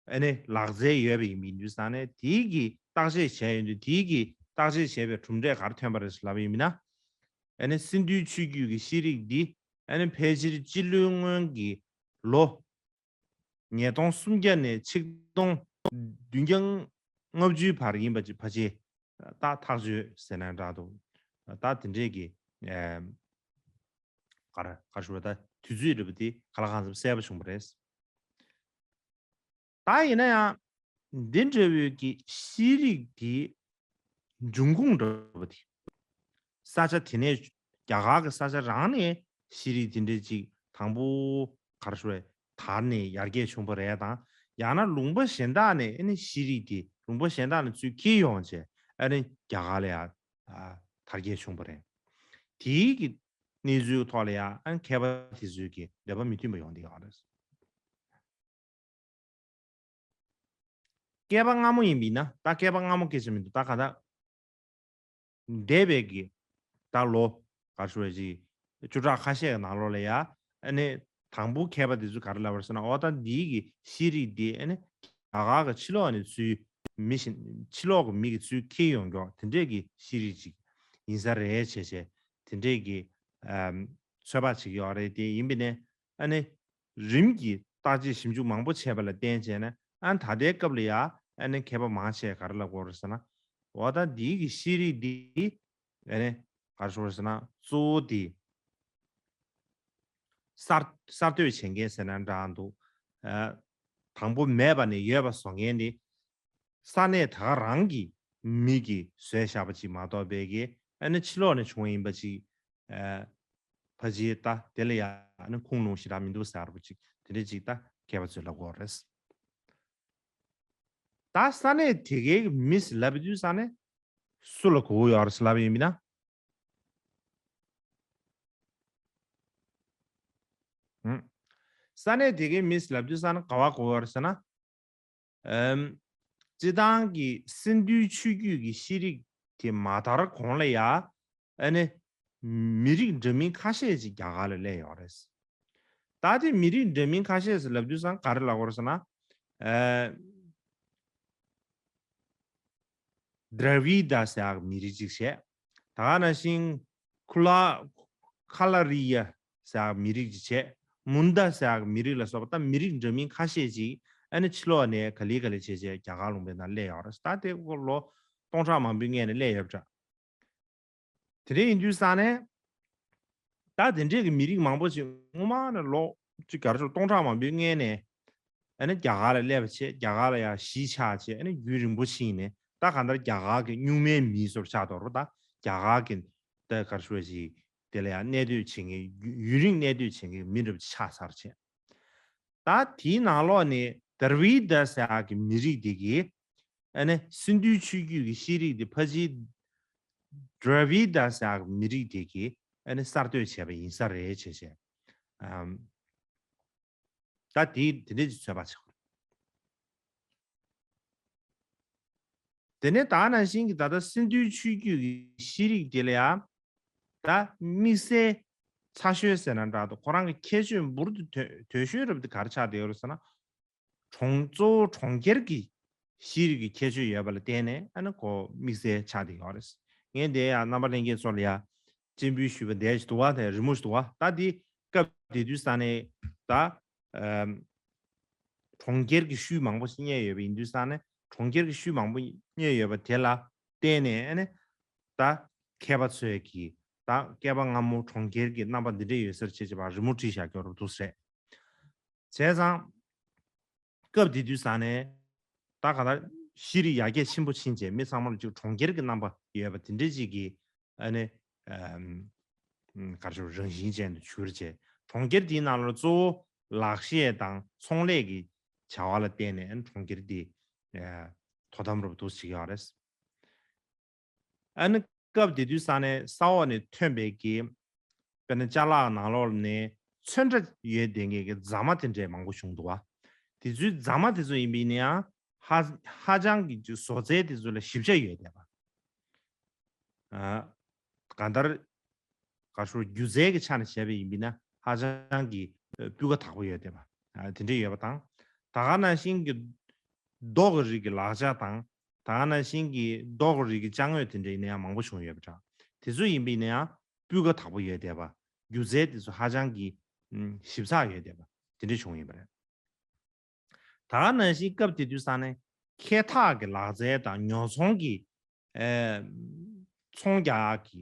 ཨ་ནི་ལག་རྩལ་ཡོད་པ་ཡིན་པའི་དུས་ཙང་ནས་དེའི་གི་བརྟག་དཔྱད་བྱས་ཡོང་དུས་དེའི་གི་བརྟག་དཔྱད་བྱས་པའི་གྲུབ་འབྲས་ག་རེ་ཐོན་པ་རེད་ལབ་པ་ཡིན་ན། ཨ་ནི་སིན་རྡུའི་ཆོས་བརྒྱུད་ཀྱི་ཤེས་རིག་འདི་ཨ་ནི་ཕལ་ཆེར་སྤྱི་ལོའི་སྔོན་གྱི་ལོ་ཉིས་སྟོང་སུམ་བརྒྱ་ནས་ཆིག་སྟོང་བདུན་བརྒྱ་ལྔ་བཅུའི་བར་ཡིན་པ་ཅིག་ཕལ་ཆེར་ད་ཐག་ཆོད་ཟེར་ན་འདྲ་འདུག་ད་དེ་འདྲས་ཀྱི་ཨེམ། ག་རེ་ག་རེ་ཞུ་བ་ད་དུས་ཚོད་འདྲ་པོ་དེ་ག་ལ་གང་འཚམ་གསལ་པོ་བྱུང་བ་རེད། ད་ཡིན་ན་ཡང་འདི་འདྲ་བོའི་གི་ཤེས་རིག་གི་འབྱུང་ཁུངས་འདྲ་པོ་དེ། ས་ཆ་དེ་ནས་རྒྱ་གར་གྱི་ས་ཆ་རང་ནས་ཤེས་རིག་དེ་འདྲ་ཅིག་དང་པོ་ག་རེ་ཞུ་བས་དར་ནས་ཡར་རྒྱས་བྱུང་བ་རེད་དང་། ཡང་ན་ལུང་པ་གཞན་དག་ནས་ཨ་ནི་ཤེས་རིག་དེ་ལུང་པ་གཞན་དག་ནས་ཚུར་འཁྱེར་ཡོང་བྱས་ཨ་ནི་རྒྱ་གར་ལ་ཡང་དར་རྒྱས་བྱུང་བ་རེད། དེའི་གི་གནས་ཚུལ་ཐོག་ལ་ཡང་ཨ་ནི་མཁས་པ་དེ་ཚོའི་གི་འདོད་པ་མི་མཐུན་པ་ཡོང་བསྡད་ཡོད་རེད། བསྐལ་པ་སྔ་མོ་ཡིན་པ་ཡིན་ན་ད་བསྐལ་པ་སྔ་མོ་སྐད་ཆ་མི་འདུག་ད་ག་ད། འདས་པའི་གི་ད་ལོ་ག་རེ་ཞུ་བ་ཅིག་བཅུ་ཕྲག་ཁ་ཤས་ཀྱི་ནང་ལོགས་ལ་ཡ་ཨ་ནི་དང་པོ་མཁས་པ་དེ་ཚོས་ག་རེ་ལབ་པ་རེད་ཟེར་ན། འོ་ད་འདིའི་གི་ཤེས་རིག་འདི་ཨ་ནི་རྒྱ་གར་གྱི་ཕྱི་ལོགས་ནས་ཚུར་མི་ཞིག་ཕྱི་ལོགས་ཀྱི་མི་གིས་ཚུར་འཁྱེར་ཡོང་མཁན་དེ་འདྲས་ཀྱི་ཤེས་རིག་ཅིག་ཡིན་ས་རེད་བྱས་བྱས་དེ་འདྲས་ཀྱི་ཨམ་ཚོད་དཔག་བྱེད་ཀྱི་ཡོད་རེད། དེ་ཡིན་པ་ཡིན་ན་ཨ་ནི་རིམ་གྱིས་བརྟག་དཔྱད་ཞིབ་འཇུག་མང་པོ་བྱས་པ་ལ་བརྟེན་བྱས་ནས་ཨ་ནི་ད་ལྟའི་སྐབས་ལ་ཡ་ཨ་ནི་མཁས་པ་མང་ཆེ་ག་རེ་ལབ་ཀྱི་ཡོད་རེད་ཟེར་ན། འོ་ད་འདིའི་གི་ཤེས་རིག་འདི་ཨ་ནི་ག་རེ་ཞུ་དགོས་རེད་ཟེར་ན། གཙོ་བོ་དེ་གསར་གསར་གཏོད་བྱེད་མཁན་ཟེར་ན་འདྲ་འདུག་ཨ། དང་པོ་མེད་པ་ནས་ཡོད་པ་བཟོ་མཁན་དེ་ས་གནས་ད་ག་རང་གི་མི་གིས་བཟོས་བཞག་པ་ཅིག་མ་གཏོགས་པའི་གི་ཨ་ནི་ཕྱི་ལོགས་ནས་བྱུང་བ་ཡིན་པ་ཅིག་ཨ། ཕལ་ཆེར་ད་དེ་ལ་ཡང་ཨ་ནི་ཁུངས་ལུང་ཞེ་དྲག་མི་འདུག་ཟེར་བ་ཅིག་དེ་འདྲ་ཅིག་ད་མཁས་པ་ཚོས་ལབ་ཀྱི་ཡོད་རེད། ད་ས་གནས་དེ་གའི་མི་ཟེར་ལབ་དུས་ས་གནས་སུ་ལ་གོ་གི་ཡོད་རེད་ཟེར་ལབ་ཡིན་མིན་ན། ཧུམ། ས་གནས་དེ་གའི་མི་ཟེར་ལབ་དུས་ས་གནས་ག་བ་གོ་གི་ཡོད་རེད་ཟེར་ན། ཨམ། སྤྱིར་བཏང་གི་སིན་དྷུའི་ཆོས་བརྒྱུད་ཀྱི་ཤེས་རིག་དེ་མ་དར་གོང་ལ་ཡ་ཨ་ནི་མི་རིགས་འདྲ་མིན་ཁ་ཤས་ཅིག་རྒྱ་གར་ལ་སླེབས་ཡོད་རེད། ད་དེ་མི་རིགས་འདྲ་མིན་ཁ་ཤས་ཟེར་ལབ་དུས་ཙང་ག་རེ་ལབ་དགོས་རེད་ཟེར་ན། ཨ། དྲ་བི་ད་ཟེར་ཡག་མི་རིགས་ཅིག་བྱས། ད་ག་ནང་བཞིན་ཁུ་ལ་ཁ་ལ་རི་ཡ་ཟེར་ཡག་མི་རིགས་ཅིག་བྱས། མུན་ད་ཟེར་ཡག་མི་རིགས་ལ་སོགས་པ་ད་མི་རིགས་འདྲ་མིན་ཁ་ཤས་ཅིག་ཨ་ནི་ཕྱི་ལོགས་ནས་ག་ལེ་ག་ལེ་བྱས་བྱས་རྒྱ་གར་ལུང་པའི་ནང་སླེབས་ཡོད་རེད། ད་དེ་ལོ་སྟོང་ཕྲག་མང་པོའི་སྔོན་ནས་སླེབས་ཡོད་པ་འདྲ། དེ་འདྲ་ཡིན་དུས་ཙང་ནས་ད་དེ་འདྲས་ཀྱི་མི་རིགས་མང་པོ་ཅིག་སྔོན་མ་ནས་ལོ་གཅིག་ག་རེ་ཟེར་སྟོང་ཕྲག་མང་པོའི་སྔོན་ནས་ཨ་ནི་རྒྱ་གར་ལ་སླེབས་པ་བྱས། རྒྱ་གར་ལ་ཡང་གཞིས་ཆགས་བྱས། ཨ་ནི་རྒྱུན་རིང་པོ་ཕྱིན་ནས་ད་གང་ལྟར་རྒྱ་གར་གྱི་གཉུག་མའི་མི་ཚོར་ཆགས་འགྲོ་རོ། ད་རྒྱ་གར་གྱི་ད་ག་རེ་ཞུ་བ་ཞིག་དེ་ལ་ཡང་གནས་སྡོད་བྱེད་མཁན་ཡུན་རིང་གནས་སྡོད་བྱེད་མཁན་མི་འདྲ་པོ་ཅིག་ཆགས་ཚར་བྱས། ད་དེའི་ནང་ལོགས་ནས་དྲ་བི་ད་ཟེར་ཡག་གི་མི་རིགས་དེ་གིས་ཨ་ནི་སིན་དྷུའི་ཆོས་བརྒྱུད་ཀྱི་ཤེས་རིག་དེ་ཕལ་ཆེར་དྲ་བི་ད་ཟེར་ཡག་གི་མི་རིགས་དེ་གིས་ཨ་ནི་གསར་གཏོད་བྱས་པ་ཡིན་ས་རེད་བྱས་བྱས། ཨམ། ད་དེ་དེ་འདྲས་ཀྱི་ཚོད་དཔག་བྱེད་དགོས་རེད། དེ་ནས་ད་ནང་བཞིན་གྱི་ད་ལྟ་སིན་དྷུའི་ཆོས་བརྒྱུད་ཀྱི་ཤེས་རིག་དེ་ལ་ཡང་ད་དམིགས་བསལ་ཚ་ཤོས་ཟེར་ན་འདྲ་འདུག་ཁོ་རང་གི་ཁྱད་ཆོས་འབུར་དུ་དོད་དོད་ཤོས་རབ་དེ་ག་རེ་ཆགས་བསྡད་ཡོད་རེད་ཟེར་ན། གྲོང་གཙོ་བོ་གྲོང་ཁྱེར་གྱི་ཤེས་རིག་གི་ཁྱད་ཆོས་ཡོད་པ་ལ་བརྟེན་ནས་ཨ་ནི་ཁོ་དམིགས་བསལ་ཆགས་བསྡད་ཡོད་རེད། ངས་འདི་ཡང་རྣམ་པ་ལྷན་རྒྱས་ཚོ་ལ་ཡང་སྤྱན་འབུལ་ཞུས་པ་འདས་ཞིག་འདུག་བ། དེ་རི་མོ་ཞིག་འདུག་བ། ད་འདི་སྐབས་དེ་དུས་ས་ནས་ད་ཨམ། གྲོང་ཁྱེར་གྱི་ཤུལ་མང་པོ་ཞིག་རྙེད་ཡོད་པ་ཡིན་དུས་ཙང་ནས་གྲོང་ཁྱེར་གྱི་ཤུལ་མང་པོ་རྙེད་ཡོད་པ་དེ་ལ་བརྟེན་ནས་ཨ་ནི་ད་མཁས་པ་ཚོས་ཀྱིས་ད་བསྐལ་པ་སྔ་མོ་གྲོང་ཁྱེར་གྱི་རྣམ་པ་འདི་འདྲ་ཡོད་སར་བྱེད་ཅེས་པ་རི་མོ་བྲིས་བཞག་ཀྱོག་རབ་འདུག་ཟེར། བྱས་ཙང་སྐབས་དེ་དུས་ཙང་ནས་ད་ག་ད་ཤེས་རིག་ཡར་རྒྱས་ཆེན་པོ་ཕྱིན་རྗེས་མི་ཚང་མ་ལ་ཅིག་གྲོང་ཁྱེར་གྱི་རྣམ་པ་ཡོད་པ་དེ་འདྲ་ཅིག་གི་ཨ་ནི་ཨམ། ག་རེ་ཞུ་རང་བཞིན་ཅན་དུ་གྱུར་བྱས། གྲོང་ཁྱེར་དེའི་ནང་ལ་གཙོ་བོ་ལག་ཤེས་དང་ཚོང་ལས་ཀྱི་བྱ་བ་ལ་བརྟེན་ནས་ཨ་ནི་གྲོང་ཁྱེར་དེ་དོ་དམ་རུ་འདུག་བྱེད་ཀྱི་ཡོད་རེད། ཨ་ནི་སྐབས་དེ་དུས་ས་ནས་ས་འོག་ནས་ཐོན་པའི་གི་དཔེར་ན་ཅ་ལག་ནང་ལོགས་ནས་ཚོན་ཁྲ་ཡོད་བསྡད་མཁན་གྱི་རྫ་མ་དེ་འདྲས་མང་པོ་བྱུང་འདུག་བ། དེ་ཚོའི་རྫ་མ་དེ་ཚོ་ཡིན་པ་ཡིན་ན་ཡང་ཧ་ཧ་ཅང་གི་བཟོ་རྩལ་དེ་ཚོ་ལ་ཞིབ་ཆ་ཡོད་བསྡད་པ། ཨ། གང་ལྟར་ག་ཞུ་སྒྱུ་རྩལ་གྱི་ཆ་ནས་བྱས་པ་ཡིན་པ་ཡིན་ན་ཧ་ཅང་གི་སྤུས་ཀ་དག་པོ་ཡོད་བསྡད་པ། ཨ། དེ་འདྲས་ཡོད་པ་དང་། ད་ག་ནང་བཞིན་གྱི་རྡོ་གི་རིགས་ཀྱི་ལག་ཆ་དང་། ད་ག་ནང་བཞིན་གྱི་རྡོ་གི་རིགས་ཀྱི་ཅ་དངོས་དེ་འདྲ་ཡིན་ན་ཡང་མང་པོ་བྱུང་ཡོད་པ་འདྲ། དེ་ཚོ་ཡིན་པ་ཡིན་ན་ཡང་སྤུས་ཀ་དག་པོ་ཡོད་བསྡད་པ། སྒྱུ་རྩལ་དེ་ཚོ་ཧ་ཅང་གི་ཨམ། ཞིབ་ཚགས་ཡོད་བསྡད་པ་དེ་འདྲ་བྱུང་ཡོད་པ་རེད། ད་ག་ནང་བཞིན་སྐབས་དེ་དུས་ས་ནས་འཁེལ་འཐག་གི་ལག་རྩལ་དང་ཉོ་ཚོང་གི་ཨེ། ཚོང་རྒྱག་གི་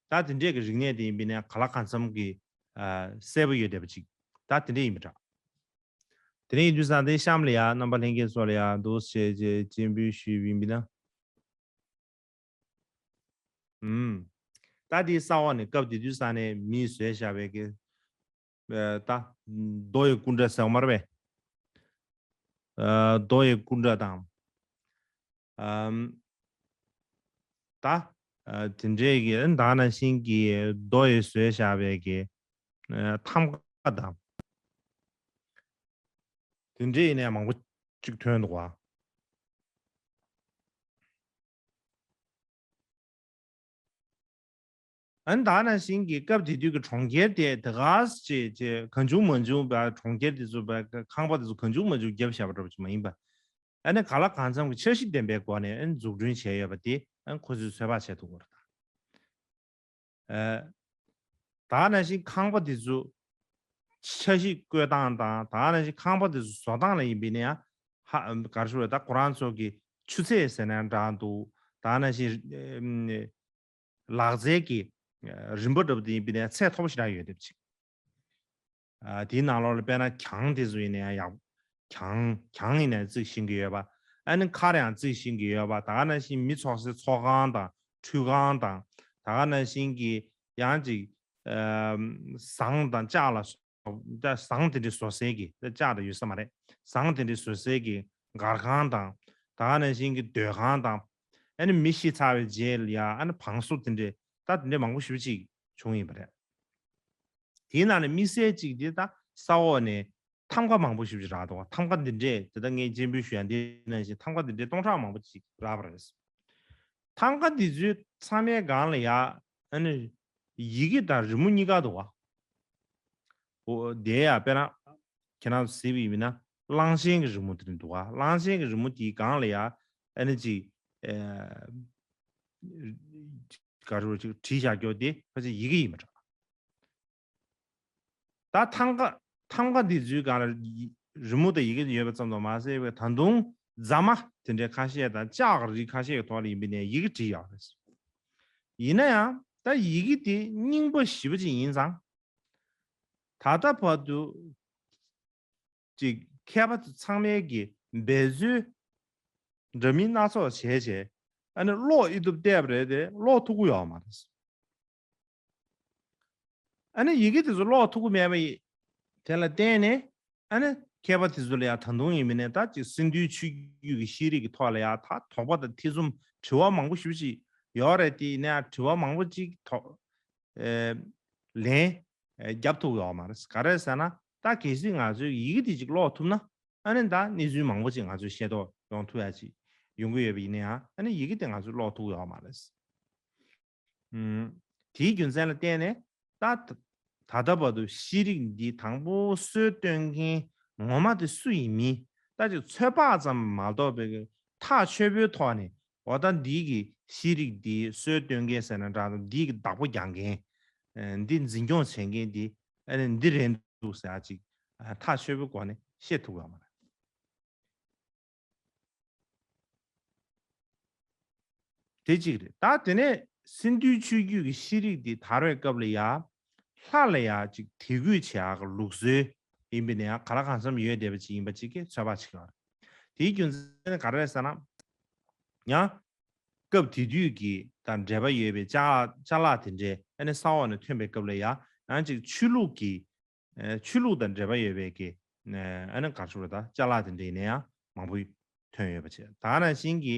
ད་དེ་འདྲས་ཀྱི་རིག་གནས་དེ་ཡིན་པ་ཡིན་ན་ག་ལ་གང་འཚམ་གྱི་ཨ། གསལ་པོ་ཡོད་བསྡད་པ་ཅིག་ད་དེ་འདྲས་ཡིན་པ་འདྲ། དེ་ནས་ཡིན་དུས་ཙང་དེ་གཤམ་ལ་ཡ་རྣམ་པ་ལྷན་རྒྱས་ཚོ་ལ་ཡ་འདུག་བྱས་བྱས་སྤྱན་འབུལ་ཞུས་པ་ཡིན་པ་ན། ཨུམ། ད་དེའི་ས་འོག་ནས་སྐབས་དེ་དུས་ས་ནས་མིས་བཟོས་བཞག་པའི་གི་ཨ། ད་རྡོ་ཡི་སྐུ་འདྲ་ཟེར་བ་མ་རེད་པས། ཨ། རྡོ་ཡི་སྐུ་འདྲ་དང་། ཨམ། ད་ཨ། དེ་འདྲའི་གི་ད་ནང་བཞིན་གྱི་རྡོ་ཡི་བཟོས་བཞག་པའི་གི་ཨ། ཐམ་ག་དང་། དེ་འདྲའི་ཡིན་ནའི་མང་པོ་ཅིག་ཐོན་འདུག་བ། ཨ་ནི་ད་ནང་བཞིན་གྱི་སྐབས་དེ་དུས་ཀྱི་གྲོང་ཁྱེར་དེ་དེ་ག་ཅེས་ཅེས་གང་བྱུང་མང་བྱུང་བ་གྲོང་ཁྱེར་དེ་ཚོ་བ་ཁང་པ་དེ་ཚོ་གང་བྱུང་མང་བྱུང་བརྒྱབ་བཞག་པ་འདྲ་པོ་ཅིག་མ་ཡིན་པ། ཨ་ནི་གང་ལ་གང་འཚམ་གྱི་འཆར་གཞི་ལྡན་པའི་སྒོ་ནས་ཨ་ནི་འཛུགས་སྐྲུན་བྱས་ཡོད་པ་དེ་ཨ་ནི་ཁོ་ཚོས་ཚོད་དཔག་བྱེད་ཐུབ་ཀྱི་རེད། ད་ནང་བཞིན་ཁང་པ་དེ་ཚོ་འཆར་གཞི་བཀོད་སྟངས་དང་ད་ནང་བཞིན་ཁང་པ་དེ་ཚོ་བཟོ་སྟངས་ལ་ཡིན་པས་ན་ཡང་ཧ་ག་རེ་ཞུ་རེད། ད་ཁོ་རང་ཚོ་གི་ཆུ་ཚད་ཟེར་ན་འདྲ་འདུག་ད་ནང་བཞིན་ལག་རྩལ་གྱི་རིམ་པ་འདྲ་པོ་དེ་ཡིན་པས་ན་ཚད་མཐོ་པོ་ཞེ་དྲག་ཡོད་བསྡད་པ་ཅིག་ཨ་དེའི་ནང་ལོགས་ལ་དཔེར་ན་གྱང་དེ་ཚོ་ཡིན་ན་ཡང་ཡག་གྱང་གྱང་ཡིན་ན་རྩིག་ཤིང་གི་ཡོད་པ། ཨ་ནི་མཁར་ཡང་རྩིག་ཤིང་གི་ཡོད་པ། ད་ག་ནང་བཞིན་མི་ཚོགས་སའི་ཚོགས་ཁང་དང་ཁྲུས་ཁང་དང་ད་ག་ནང་བཞིན་གྱི་ཡང་ཅིག་ཨ་ཟངས་དང་ལྕགས་ལ་སོགས་ད་ཟངས་དེ་འདྲའི་བཟོ་སའི་གི་ད་ལྕགས་དང་ཡོད་ས་མ་རེད། ཟངས་དེ་འདྲའི་བཟོ་སའི་གི་མགར་ཁང་དང་ད་ག་ནང་བཞིན་གྱི་སྡོད་ཁང་དང་། ཨ་ནི་མི་ཤི་ཚར་བའི་རྗེས་ལ་ཡ་ཨ་ནི་བང་སོ་དེ་འདྲའི་ད་དེ་འདྲའི་མང་པོ་ཞེ་པོ་ཅིག་བྱུང་ཡིན་པ་རེད། དེའི་ནང་ནས་དམིགས་བསལ་གཅིག་དེ་ད་ས་འོག་ནས་ཐམ་ག་མང་པོ་ཞེ་པོ་ཅིག་རག་འདུག་ཐམ་ག་འདི་འདྲས་དེ་ད་ངས་སྤྱན་འབུལ་ཞུ་ཡ་འདི་ནང་བཞིན་ཐམ་ག་འདི་འདྲས་སྟོང་ཕྲག་མང་པོ་ཅིག་རག་པ་རེད། ཐམ་ག་འདི་ཚོའི་ཚང་མའི་སྒང་ལ་ཡ་ཨ་ནི་ཡི་གེ་དང་རི་མོ་གཉིས་ཀ་འདུག་བ། འོ་དེ་ཡ་དཔེར་ན་ཁྱེད་རང་ཚོ་གཟིགས་པ་ཡིན་ན་གླང་ཆེན་གྱི་རི་མོ་དེ་འདུག་བ། གླང་ཆེན་གྱི་རི་མོ་དེའི་སྒང་ལ་ཡ་ཨ་ནི་ཅིག་ཨ་ག་རེ་ཅིག་བྲིས་བཞག་རྒྱུ་དེ་ཕལ་ཆེར་ཡི་གེ་ཡིན་པ་འདྲ། ད་ཐམ་ག་ཐམ་ག་འདི་ཚོའི་སྒང་ལ་ཡི་རི་མོ་དང་ཡི་གེ་ཡོད་པ་ཙམ་དུ་མ་ཟད་པའི་ད་དུང་རྫ་མ་དེ་འདྲའི་ཁ་ཤས་དང་ལྕགས་རིགས་ཁ་ཤས་ཀྱི་ཐོག་ལ་ཡིན་པས་ནས་ཡི་གེ་བྲིས་ཡོད་རེད། ཡིན་ན་ཡང་ད་ཡི་གེ་དེ་རྙིང་པ་ཞེ་པོ་ཅིག་ཡིན་ཙང་། ད་ལྟ་བར་དུ་ཅིག་མཁས་པ་ཚོ་ཚང་མས་ཀྱི་འབད་རྩོལ་འདྲ་མིན་སྣ་ཚོགས་བྱས་བྱས་ཨ་ནི་ཀློག་ཨེ་ཐུབ་བལྟས་པ་རེད་དེ་ཀློག་ཐུབ་ཀྱི་ཡོད་མ་རེད། ཨ་ནི་ཡི་གེ་དེ་ཚོ་ཀློག་ཐུབ་ཀྱི་མེད་པ་ཡིན། དེ་ལ་བརྟེན་ནས་ཨ་ནི་མཁས་པ་དེ་ཚོ་ལ་ཡང་ད་དུང་ཡིན་མིན་ནས་ད་ཅིག་སིན་དྷུའི་ཆོས་བརྒྱུད་ཀྱི་ཤེས་རིག་གི་ཐོག་ལ་ཡང་ད་དོགས་པ་དང་ཐེ་ཚོམ་དྲི་བ་མང་པོ་ཞེ་པོ་ཅིག་ཡོད་རེད། དེ་ཡིན་ན་ཡང་དྲི་བ་མང་པོ་ཅིག་ཐོག་ཨེ་ལན་ཨེ་རྒྱབ་ཐུབ་ཡོད་མ་རེད། ག་རེ་ཟེར་ན་ད་གལ་སྲིད་ང་ཚོས་ཡི་གེ་དེ་ཅིག་ཀློག་ཐུབ་ན་ཨ་ནི་ད་གནས་ཚུལ་མང་པོ་ཅིག་ང་ཚོས་ཤེས་རྟོགས་ཡོང་ཐུབ་ཡ་ཅིག་ཡོང་གི་ཡོད་པ་ཡིན་ན་ཡང་ཨ་ནི་ཡི་གེ་དེ་ང་ཚོས་ཀློག་ཐུབ་ཡོད་མ་རེད། ཨུམ། དེའི་རྒྱུ་མཚན་ལ་བརྟེན་ནས་ད་ད་ལྟ་བར་དུ་ཤེས་རིག་འདི་དང་པོ་སྲོལ་གཏོད་མཁན་ངོ་མ་དེ་སུ་ཡིན་མིན་ད་ཅིག་ཚོད་དཔག་ཙམ་མ་གཏོགས་པའི་ཐག་ཆོད་པོའི་ཐོག་ནས་འོ་ད་འདི་གི་ཤེས་རིག་འདི་སྲོལ་གཏོད་མཁན་ཟེར་ན་འདྲ་འདི་གི་བདག་པོ་རྒྱག་མཁན་འདི་འཛིན་སྐྱོང་བྱེད་མཁན་འདི་ཨ་ནི་འདི་རེད་འདུག་ཟེར་ཅིག་ཐག་ཆོད་པོའི་སྒོ་ནས་བཤད་ཐུབ་ཡོད་མ་རེད། དེ་གཅིག་རེད། ད་དེ་ནས་སིན་དྷུའི་ཆོས་བརྒྱུད་ཀྱི་ཤེས་རིག་འདི་དར་བའི་སྐབས་ལ་ཡ། ལྷ་ལ་ཡ་ཅིག་དད་གུས་བྱེད་ཡག་གི་ལུགས་སྲོལ་ཡིན་པས་ན་ཡང་གང་ལ་གང་འཚམ་ཡོད་བསྡད་པ་ཅིག་ཡིན་པ་ཅིག་གིས་ཚོད་དཔག་བྱེད་ཀྱི་ཡོད་རེད། དེའི་རྒྱུ་མཚན་ནི་ག་རེ་རེད་ཟེར་ན། ཡང་། སྐབས་དེ་དུས་ཀྱི་དང་འབྲེལ་བ་ཡོད་པའི་ཅ་ལག་ཅ་ལག་དེ་འདྲའི་ཨ་ནི་ས་འོག་ནས་ཐོན་པའི་སྐབས་ལ་ཡ་ཡང་ཅིག་ཆོས་ལུགས་ཀྱི་ཆོས་ལུགས་དང་འབྲེལ་བ་ཡོད་པའི་གི་ཨ་ནི་ག་རེ་ཞུ་རེད་ད་ཅ་ལག་དེ་འདྲ་ཡིན་ན་ཡང་མང་པོ་ཐོན་ཡོད་པ་བྱས། ད་ནང་བཞིན་གྱི་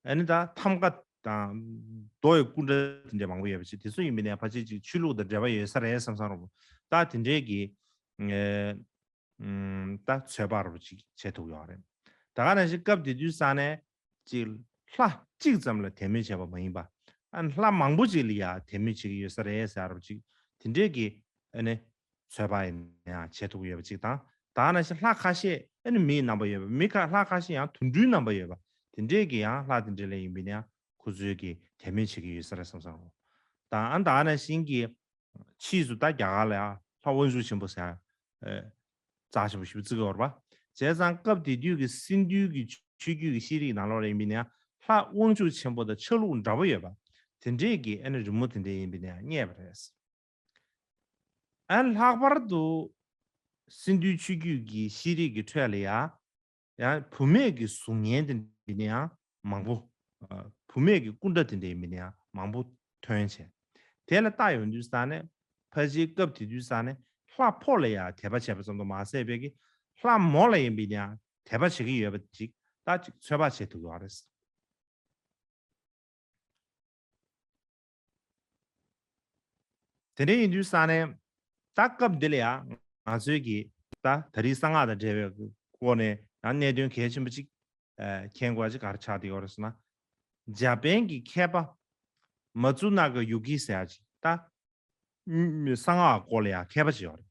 ཨ་ནི་ད་ཐམ་ག་དང་རྡོ་ཡི་སྐུ་འདྲ་དེ་འདྲ་མང་པོ་ཡོད་པ་བྱས། དེ་ཚོ་ཡིན་པ་ནས་ཕལ་ཆེར་ཅིག་ཆོས་ལུགས་དང་འབྲེལ་བ་ཡོད་ས་རེད་བསམ་བསམ་རུང་ད་དེ་འདྲའི་གི་ད་ཚོད་དཔག་རུ་ཅིག་བྱེད་ཐུབ་ཡོད་རེད། ད་ག་ནང་བཞིན་སྐབས་དེ་དུས་ས་ནས་ཅིག་ལྷ་གཅིག་ཙམ་ལ་དད་མོས་བྱས་པ་མ་ཡིན་པ། ཨ་ནི་ལྷ་མང་པོ་ཅིག་ལ་ཡ་དད་མོས་བྱེད་ཀྱི་ཡོད་ས་རེད་ཟེར་རུ་ཅིག་དེ་འདྲས་ཀྱི་ཨ་ནི་ཚོད་དཔག་ཡིན་ཡང་བྱེད་ཐུབ་ཀྱི་ཡོད་པ་ཅིག་དང་། ད་ག་ནང་བཞིན་ལྷ་ཁ་ཤས་ཨ་ནི་མིའི་རྣམ་པ་ཡོད་པ། མི་ཁ་ལྷ་ཁ་ཤས་ཡང་དུད་འགྲོའི་རྣམ་པ་ཡོད་པ། དེ་འདྲས་ཀྱི་ཡང་ལྷ་དེ་འདྲས་ལ་ཡིན་པས་ན་ཡང་ཁོ་ཚོས་ཀྱི་དད་མོས་བྱེད་ཀྱི་ཡོད་ས་རེད་བསམ་བསམ་རུང་། ད་ཨ་ད་ག་ནང་བཞིན་གྱི་ཕྱིས་སུ་ད་རྒྱ་གར་ལ་ཡང་ལྷ་དབང་ཕྱུག་ཆེན་པོ་ཟེར་ཡ་རྩ་ཆེན་པོ་ཞིག་བརྩི་གི་ཡོད་རེད་པ། བྱས་ཙང་སྐབས་དེ་དུས་ཀྱི་སིན་དྷུའི་གི་ཆོས་བརྒྱུད་ཀྱི་ཤེས་རིག་ནང་ལོགས་ལ་ཡིན་པས་ན་ཡང་ལྷ་དབང་ཕྱུག་ཆེན་པོ་དང་ཆ་ལུགས་འདྲ་པོ་ཡོད་པ། དེ་འདྲས་ཀྱི་ཨ་ནི་རི་མོ་དེ་འདྲས་ཡིན་པས་ན་ཡང་རྙེད་པ་རེད། ཨ་ལྷག་པར་དུ་སིན་དྷུའི་ཆོས་བརྒྱུད་ཀྱི་ཤེས་རིག་གི་ཁྲོད་ལ་ཡང་ཡང་བུད་མེད་ཀྱི་གཟུགས་བརྙན་དེ་འདྲ་ཡང་མང་པོ། ཨ་བུད་མེད་ཀྱི་སྐུ་འདྲ་དེ་འདྲ་ཡིན་ན་ཡང་མང་པོ་ཐོན་བྱས། དེ་ལ་བལྟ་ཡོང་དུས་ས་ནས་ཕལ་ཆེར་སྐབས་དེ་དུས་ས་ནས་ལྷ་ཕོ་ལ་ཡང་དད་པ་བྱས་པ་ཙམ་དུ་མ་ཟད་པའི་གི་ལྷ་མོ་ལ་ཡིན་པའི་ཡང་དད་པ་བྱེད་ཀྱི་ཡོད་པ་ཅིག་ད་ཅིག་ཚོད་དཔག་བྱེད་ཐུབ་ཡོད་རེད། དེ་འདྲ་ཡིན་དུས་ས་ནས་ད་སྐབས་འདི་ལ་ཡང་ང་ཚོའི་གི་ད་ད་རེས་གསང་སྔགས་དང་འབྲེལ་བའི་སྐོར་ནས་ཡང་གནད་དོན་གལ་ཆེན་པོ་གཅིག་ཨ་མཁྱེན་དགོས་ཅིག་ག་རེ་ཆགས་བསྡད་ཡོད་རེད་ཟེར་ན། འཇར་པན་གྱི་མཁས་པ་མ་ཙུ་ན་ག་ཡུ་ཀི་ཟེར་ཡ་ཅིག་ ད་གསང་སྔགས་སྐོར་ལ་ཡང་མཁས་པ་ཅིག་ཡོད་རེད།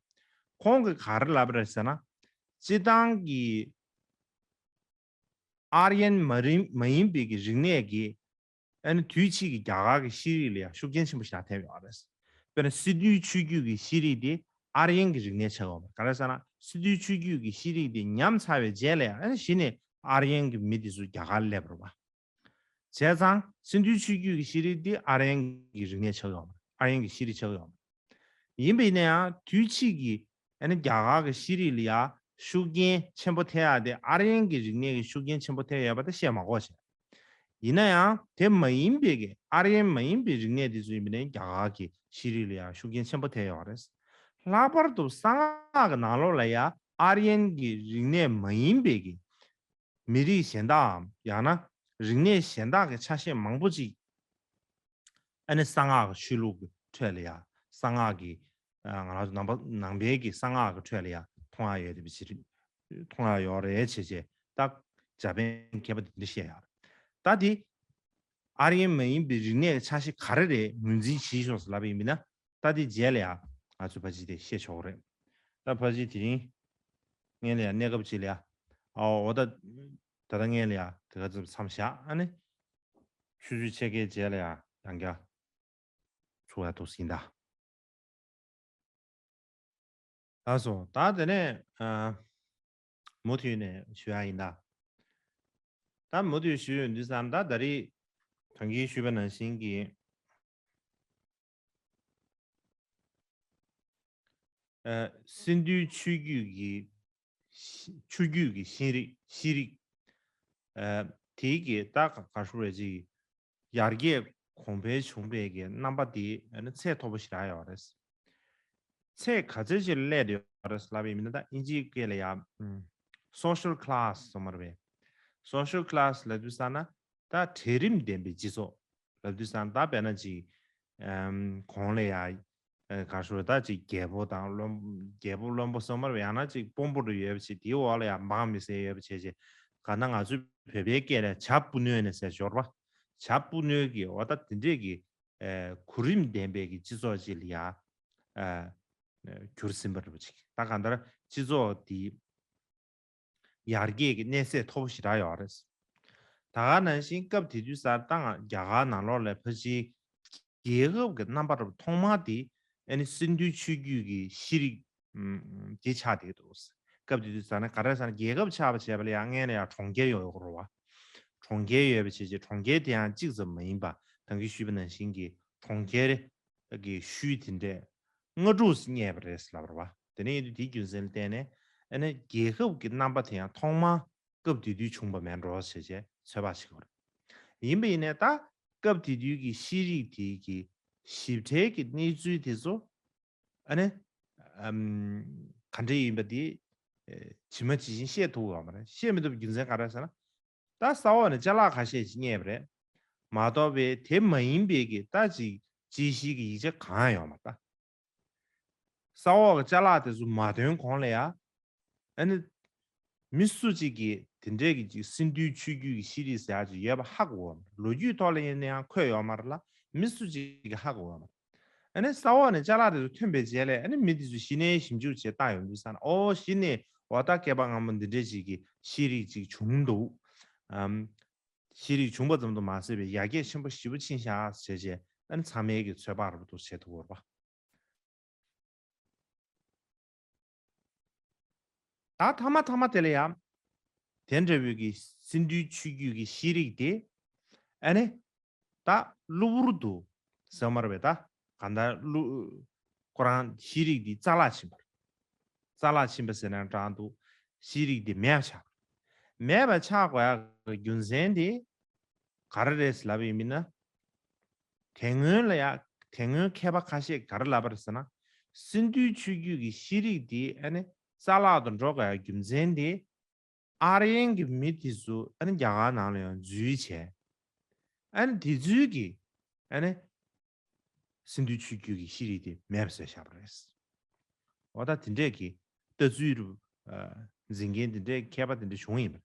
ཁོང་གིས་ག་རེ་ལབ་པ་རེད་ཟེར་ན། སྤྱིར་བཏང་གི་ཨར་ཡན་མ་རིན་མ་ཡིན་པའི་གི་རིག་གནས་ཀྱི་ཨ་ནི་དུས་ཕྱིས་ཀྱི་རྒྱ་གར་གྱི་ཤེས་རིག་ལ་ཡང་ཤུགས་རྐྱེན་ཆེན་པོ་ཞིག་ཐེབས་ཡོད་རེད། དཔེར་ན་སིན་རྡུའི་ཆོས་བརྒྱུད་ཀྱི་ཤེས་རིག་དེ་ཨར་ཡན་གྱི་རིག་གནས་ཆགས་ཡོད་མ་རེད། ག་རེ་ཟེར་ན་སིན་རྡུའི་ཆོས་བརྒྱུད་ཀྱི་ཤེས་རིག་དེ་ཉམས་ཚར་བའི་རྗེས་ལ་ཡང་ཨ་ནི་གཞི་ནས་ཨར་ཡན་གྱི་མི་དེ་ཚོ་རྒྱ་གར་སླེབས་པ་རེད་བ། བྱས་ཙང་སིན་རྡུའི་ཆོས་བརྒྱུད་ཀྱི་ཤེས་རིག་དེ་ཨར་ཡན་གྱི་རིག་གནས་ཆགས་ཡོད་མ་རེད། ཨར་ཡན་གྱི་ཤེས་རིག་ཆགས་ཡོད་མ་རེད། ཡིན་པ་ཡིན་ན་ཡང་དུས་ཕྱིས་ཀྱི་ཨ་ནི་རྒྱ་གར་གྱི་ཤེས་རིག་ལ་ཡང་ཤུགས་རྐྱེན་ཆེན་པོ་ཐེབས་ཡག་དེ་ཨར་ཡན་གྱི་རིག་གནས་ཀྱི་ཤུགས་རྐྱེན་ཆེན་པོ་ཐེབས་ཡོད་པ་དེ་བཤད་མ་དགོས་བྱས། ཡིན་ན་ཡང་དེ་མ་ཡིན་པའི་གི་ཨར་ཡན་མ་ཡིན་པའི་རིག་གནས་དེ་ཚོ་ཡིན་པ་ནི་རྒྱ་གར་གྱི་ཤེས་རིག་ལ་ཡང་ཤུགས་རྐྱེན་ཆེན་པོ་ཐེབས་ཡོད་རེད། ལྷག་པར་དུ་གསང་སྔགས་ཀྱི་ནང་ལོགས་ལ་ཡང་ཨར་ཡན་གྱི་རིག་གནས་མ་ཡིན་པའི་གི་མི་རིགས་གཞན་དག་གམ་ཡང་ན་རིག་གནས་གཞན་དག་གི་ཆ་ཤས་མང་པོ་ཅིག་ཨ་ནི་གསང་སྔགས་ཀྱི་ཆོས་ལུགས་ཀྱི་ཁྲོད་ལ་ཡང་གསང་སྔགས་ཀྱི་ཨ་ང་རང་ཚོ་ནང་པ་ནང་པའི་གི་གསང་སྔགས་ཀྱི་ཁྲོད་ལ་ཡང་མཐོང་ཡག་ཡོད་དེ་བྱེད་མཐོང་ཡག་ཡོད་རེད་བྱས་བྱས། ད་འཇར་པན་མཁས་པ་དེ་འདྲ་བཤད་ཡག་རེད། ད་དེ་ཨར་ཡན་མ་ཡིན་པའི་རིག་གནས་ཀྱི་ཆ་ཤས་ག་རེ་རེད་ངོས་འཛིན་བྱེད་ཤོག་ཟེར་ལབ་པ་ཡིན་ན། ད་དེ་རྗེས་ལ་ཡང་ང་ཚོས་ཕལ་ཆེར་དེ་ཤེས་ཆོག་གི་རེད། ད་ཕལ་ཆེར་དེ་རིང་སྔོན་ལ་ཡང་གནས་སྐབས་ཅིག་ལ་ཡང་ཨ་འོ་ད་ད་ལྟ་སྔོན་ལ་ཡང་དེ་ག་ཙམ་མཚམས་བཞག་ཨ་ནི་ཆུ་ཚོད་ཕྱེད་ཀའི་རྗེས་ལ་ཡང་ཡང་བསྐྱར་ཚུགས་ཡག་འདུག་ཟིན་ད། ལགས་སོ། ད་དེ་ནས་ཨ་མུ་མཐུད་ནས་ཞུ་ཡག་ཡིན་ད། ད་མུ་མཐུད་ཞུ་ཡོང་དུས་ཙམ་ད་ད་རེས་ད་གིན་ཞུས་པ་ནང་བཞིན་གྱི་ཨ་སིན་རྡུའི་ཆོས་བརྒྱུད་ཀྱི་ཤེ་ཆོས་བརྒྱུད་ཀྱི་ཤེས་རིག་ཤེས་རིག་ཨ་དེའི་གི་ད་ག་ག་ཞུ་རེད་ཅིག་ཡར་རྒྱས་གོང་འཕེལ་བྱུང་བའི་གི་རྣམ་པ་དེ་ཨ་ནི་ཚད་མཐོ་པོ་ཞིག་རག་ཡོད་རེད། ཚད་ག་ཚོད་ཅིག་ལ་སླེབས་ཡོད་རེད་ལབ་པ་ཡིན་ན་ད་ཨིན་ཇིའི་སྐད་ལ་ཡང་social class ཟེར་མ་རེད་པས། social class ལབ་དུས་ཙམ་ན་ད་གྲལ་རིམ་ལྡན་པའི་སྤྱི་ཚོགས་ལབ་དུས་ཙམ་ད་དཔེར་ན་ཅིག་ཨམ་གོང་ལ་ཡ་ཨ་ག་རེ་ཞུ་རེད་ད་ཅིག་རྒྱལ་པོ་དང་བློན་རྒྱལ་པོ་བློན་པོ་ཟེར་མ་རེད་པས། ཡང་ན་ཅིག་དཔོན་པོ་འདྲ་ཡོད་པ་བྱས་དེའི་འོག་ལ་ཡ་འབངས་མི་སེར་ཡོད་པ་བྱས་བྱས་ག་ན་ང་ཚོའི་བོད་པའི་སྐད་ལ་བྱ་སྤུ་ནུས་ནས་ཟེར་འབྱོར་པ་བྱ་སྤུ་ནུས་ཀྱི་འོ་ད་དེ་འདྲས་ཀྱི་ཨ་གོ་རིམ་ལྡན་པའི་གི་སྤྱི་ཚོགས་ཅིག་ལ་ཡ་ཨ་གྱུར་ཟིན་པ་འདྲ་པོ་ཅིག་ད་གང་ལྟར་སྤྱི་ཚོགས་འདི་ཡར་རྒྱས་ཀྱི་གནས་ཚད་མཐོ་པོ་ཞེ་དྲག་ཡོད་རེད། ད་ག་ནང་བཞིན་སྐབས་དེ་དུས་ཙམ་ད་ང་རྒྱ་གར་ནང་ལོགས་ལ་ཕལ་ཆེར་རྒྱལ་ཁབ་ཀྱི་རྣམ་པ་འདྲ་པོ་ཐོག་མ་དེ་ཨ་ནི་སིན་རྡུའི་ཆོས་བརྒྱུད་ཀྱི་ཤེས་རིག་ཨམ་དེ་ཆགས་བསྡད་འདུག་སྐབས་དེ་དུས་ཙམ་ན་ག་རེ་ཟེར་ན་རྒྱལ་ཁབ་ཆགས་པ་བྱས་པ་ལ་ཡང་སྔོན་ལ་ཡང་གྲོང་ཁྱེར་ཡོད་དགོས་རེད་པ། གྲོང་ཁྱེར་ཡོད་པ་བྱས་རྗེས་གྲོང་ཁྱེར་དེ་ཡང་གཅིག་ཙམ་མ་ཡིན་པ་ད་གིན་ཞུས་པ་ནང་བཞིན་གྱི་གྲོང་ཁྱེར་གྱི་ཤུལ་དེ་འདྲས་ལྔ་དྲུག་བརྙེས་པ་རེད་ལབ་པ་རེད་པ། དེ་ནས་ཡིན་དུས་དེའི་རྒྱུ་མཚན་ལ་བརྟེན་ནས་ཨ་ནི་རྒྱལ་ཁབ་ཀྱི་རྣམ་པ་དེ་ཡང་ཐོག་མ་སྐབས་དེ་དུས་བྱུང་བ་མེད་འགྲོ་བྱས་བྱས་ཚོད་དཔག་བྱེད་དགོས་རེད། ཡིན་པ་ཡིན་ནའི་ད་སྐབས་དེ་དུས་ཀྱི་ཤེས་རིག་དེ་གི་ཞིབ་ཕྲའི་གི་གནས་ཚུལ་དེ་ཚོ་ཨ་ནི་ཨམ་ག་འདྲས་ཡིན་པ་དེ་ཨེ་ཇི་མ་ཇི་བཞིན་བཤད་ཐུབ་ཡོད་མ་རེད། བཤད་མི་ཐུབ་པའི་རྒྱུ་མཚན་ག་རེ་ཟེར་ན། ད་ས་འོག་ནས་ཅ་ལག་ཁ་ཤས་ཅིག་རྙེད་པ་རེད། མ་གཏོགས་པའི་དེ་མ་ཡིན་པའི་གི་ད་ཅིག་དཔྱད་གཞིའི་གི་ཡིག་ཆ་གང་ཡང་ཡོད་མ་རེད། ས་འོག་གི་ཅ་ལག་དེ་ཚོ་མ་ཐོན་གོང་ལ་ཡ། ཨ་ནི་མི་སུ་གཅིག་གིས་དེ་འདྲས་ཀྱི་ཅིག་སིན་རྡུའི་ཆོས་བརྒྱུད་ཀྱི་ཤེས་རིག་ཟེར་ཡག་ཅིག་ཡོད་པ་ཧ་གོ་བ་མ་རེད། ལོ་རྒྱུས་ཐོག་ལ་ཡིན་ན་ཡང་འཁོད་ཡོད་མ་རེད་ལ་མི་སུ་གཅིག་གིས་ཧ་གོ་བ་མ་རེད། ཨ་ནི་ས་འོག་ནས་ཅ་ལག་དེ་ཚོ་ཐོན་པའི་རྗེས་ལ་ཨ་ནི་མི་དེ་ཚོས་གཞི་ནས་ཞིབ་འཇུག་བྱས་བཏང་ཡོང་དུས་ཙང་ན་ཨོ་གཞི་ནས་འོ་ད་བསྐལ་པ་སྔ་མོ་འདི་འདྲས་ཅིག་གི་ཤེས་རིག་ཅིག་བྱུང་འདུག་ཨམ། ཤེས་རིག་བྱུང་པ་ཙམ་དུ་མ་ཟད་པའི་ཡར་རྒྱས་ཆེན་པོ་ཞེ་པོ་ཕྱིན་ཤག་ཟེར་བྱས་ཨ་ནི་ཚང་མས་ཀྱི་ཚོད་དཔག་རབ་ཏུ་བྱེད་ཐུབ་པ་རེད་པ། ད་མཐའ་མ་མཐའ་མ་དེ་ལ་ཡང་དེ་འདྲ་བོའི་གི་སིན་རྡུའི་ཆོས་བརྒྱུད་ཀྱི་ཤེས་རིག་དེ་ཨ་ནི་ད་གློ་བུར་དུ་ཟེར་མ་རེད་པས། ད་གང་ལྟར་གློ་ཁོ་རང་ཤེས་རིག་འདི་རྩ་བརླག་ཕྱིན་པ་རེད། རྩ་བརླག་ཕྱིན་པ་ཟེར་ན་འདྲ་འདུག་ཤེས་རིག་འདི་མེད་པ་ཆགས་པ་རེད། མེད་པ་ཆགས་དགོས་ཡག་གི་རྒྱུ་མཚན་དེ་ག་རེ་རེད་ལབ་པ་ཡིན་ན། དེ་སྔོན་ལ་ཡ་དེ་སྔོན་མཁས་པ་ཁ་ཤས་ག་རེ་ལབ་པ་རེད་ཟེར་ན། སིན་རྡུའི་ཆོས་བརྒྱུད་ཀྱི་ཤེས་རིག་འདི་ཨ་ནི་རྩ་བརླག་ཏུ་འགྲོ་དགོས་ཡག་རྒྱུ་མཚན་དེ། ཨར་ཡན་གྱི་མི་དེ་ཚོ་ཨ་ནི་རྒྱ་གར་ནང་ལ་ཡང་འཛུལ་བྱས། ཨ་ནི་དེ་ཚོའི་གི་ཨ་ནི་སིན་རྡུའི་ཆོས་བརྒྱུད་ཀྱི་ཤེས་རིག་དེ་མེད་པ་བཟོས་བཞག་པ་རེད། འོ་ད་དེ་འདྲས་ཀྱི་ལྟ་ཚུལ་རུ་ཨ་འཛིན་མཁན་དེ་འདྲས་མཁས་པ་དེ་འདྲས་བྱུང་ཡིན་པ་རེད།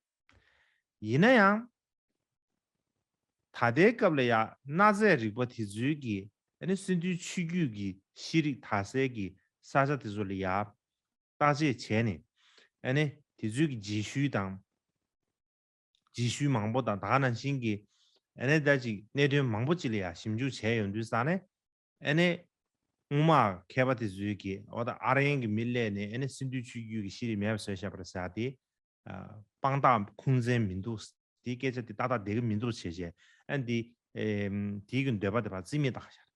ཡིན་ན་ཡང་། ད་ལྟའི་སྐབས་ལ་ཡང་གནའ་རྫས་རིག་པ་དེ་ཚོའི་གི་ ཨ་ནི་སིན་རྡུའི་ཆོས་བརྒྱུད་ཀྱི་ཤེས་རིག་དར་སའི་གི་ས་ཆ་དེ་ཚོ་ལ་ཡ་བརྟག་དཔྱད་བྱས་ནས། ཨ་ནི་དེ་ཚོའི་གི་རྗེས་ཤུལ་དང་། རྗེས་ཤུལ་མང་པོ་དང་ད་ག་ནང་བཞིན་གྱི་ཨ་ནི་ད་ཅིག་གནད་དོན་མང་པོ་ཅིག་ལ་ཡ་ཞིབ་འཇུག་བྱས་ཡོང་དུས་ཙང་ནས། ཨ་ནི་སྔོན་མ་མཁས་པ་དེ་ཚོའི་གི་འོ་ད་ཨར་ཡན་གྱི་མི་སླེབས་ནས་ཨ་ནི་སིན་རྡུའི་ཆོས་བརྒྱུད་ཀྱི་ཤེས་རིག་མེད་པ་བཟོས་བཞག་པ་རེད་ཟེར་ཡ་དེ། ཨ། དཔང་རྟགས་ཁུངས་བཙན་མི་འདུག་དེའི་སྐད་ཆ་དེ་ཏག་ཏག་བསྡད་ཀྱི་མི་འདུག་བྱས་བྱས། ཨ་ནི་དེ་ཨེམ། དེའི་གི་འདོད་པ་དེ་ཕར་རྩིས་མེད་བཏང་བཞག་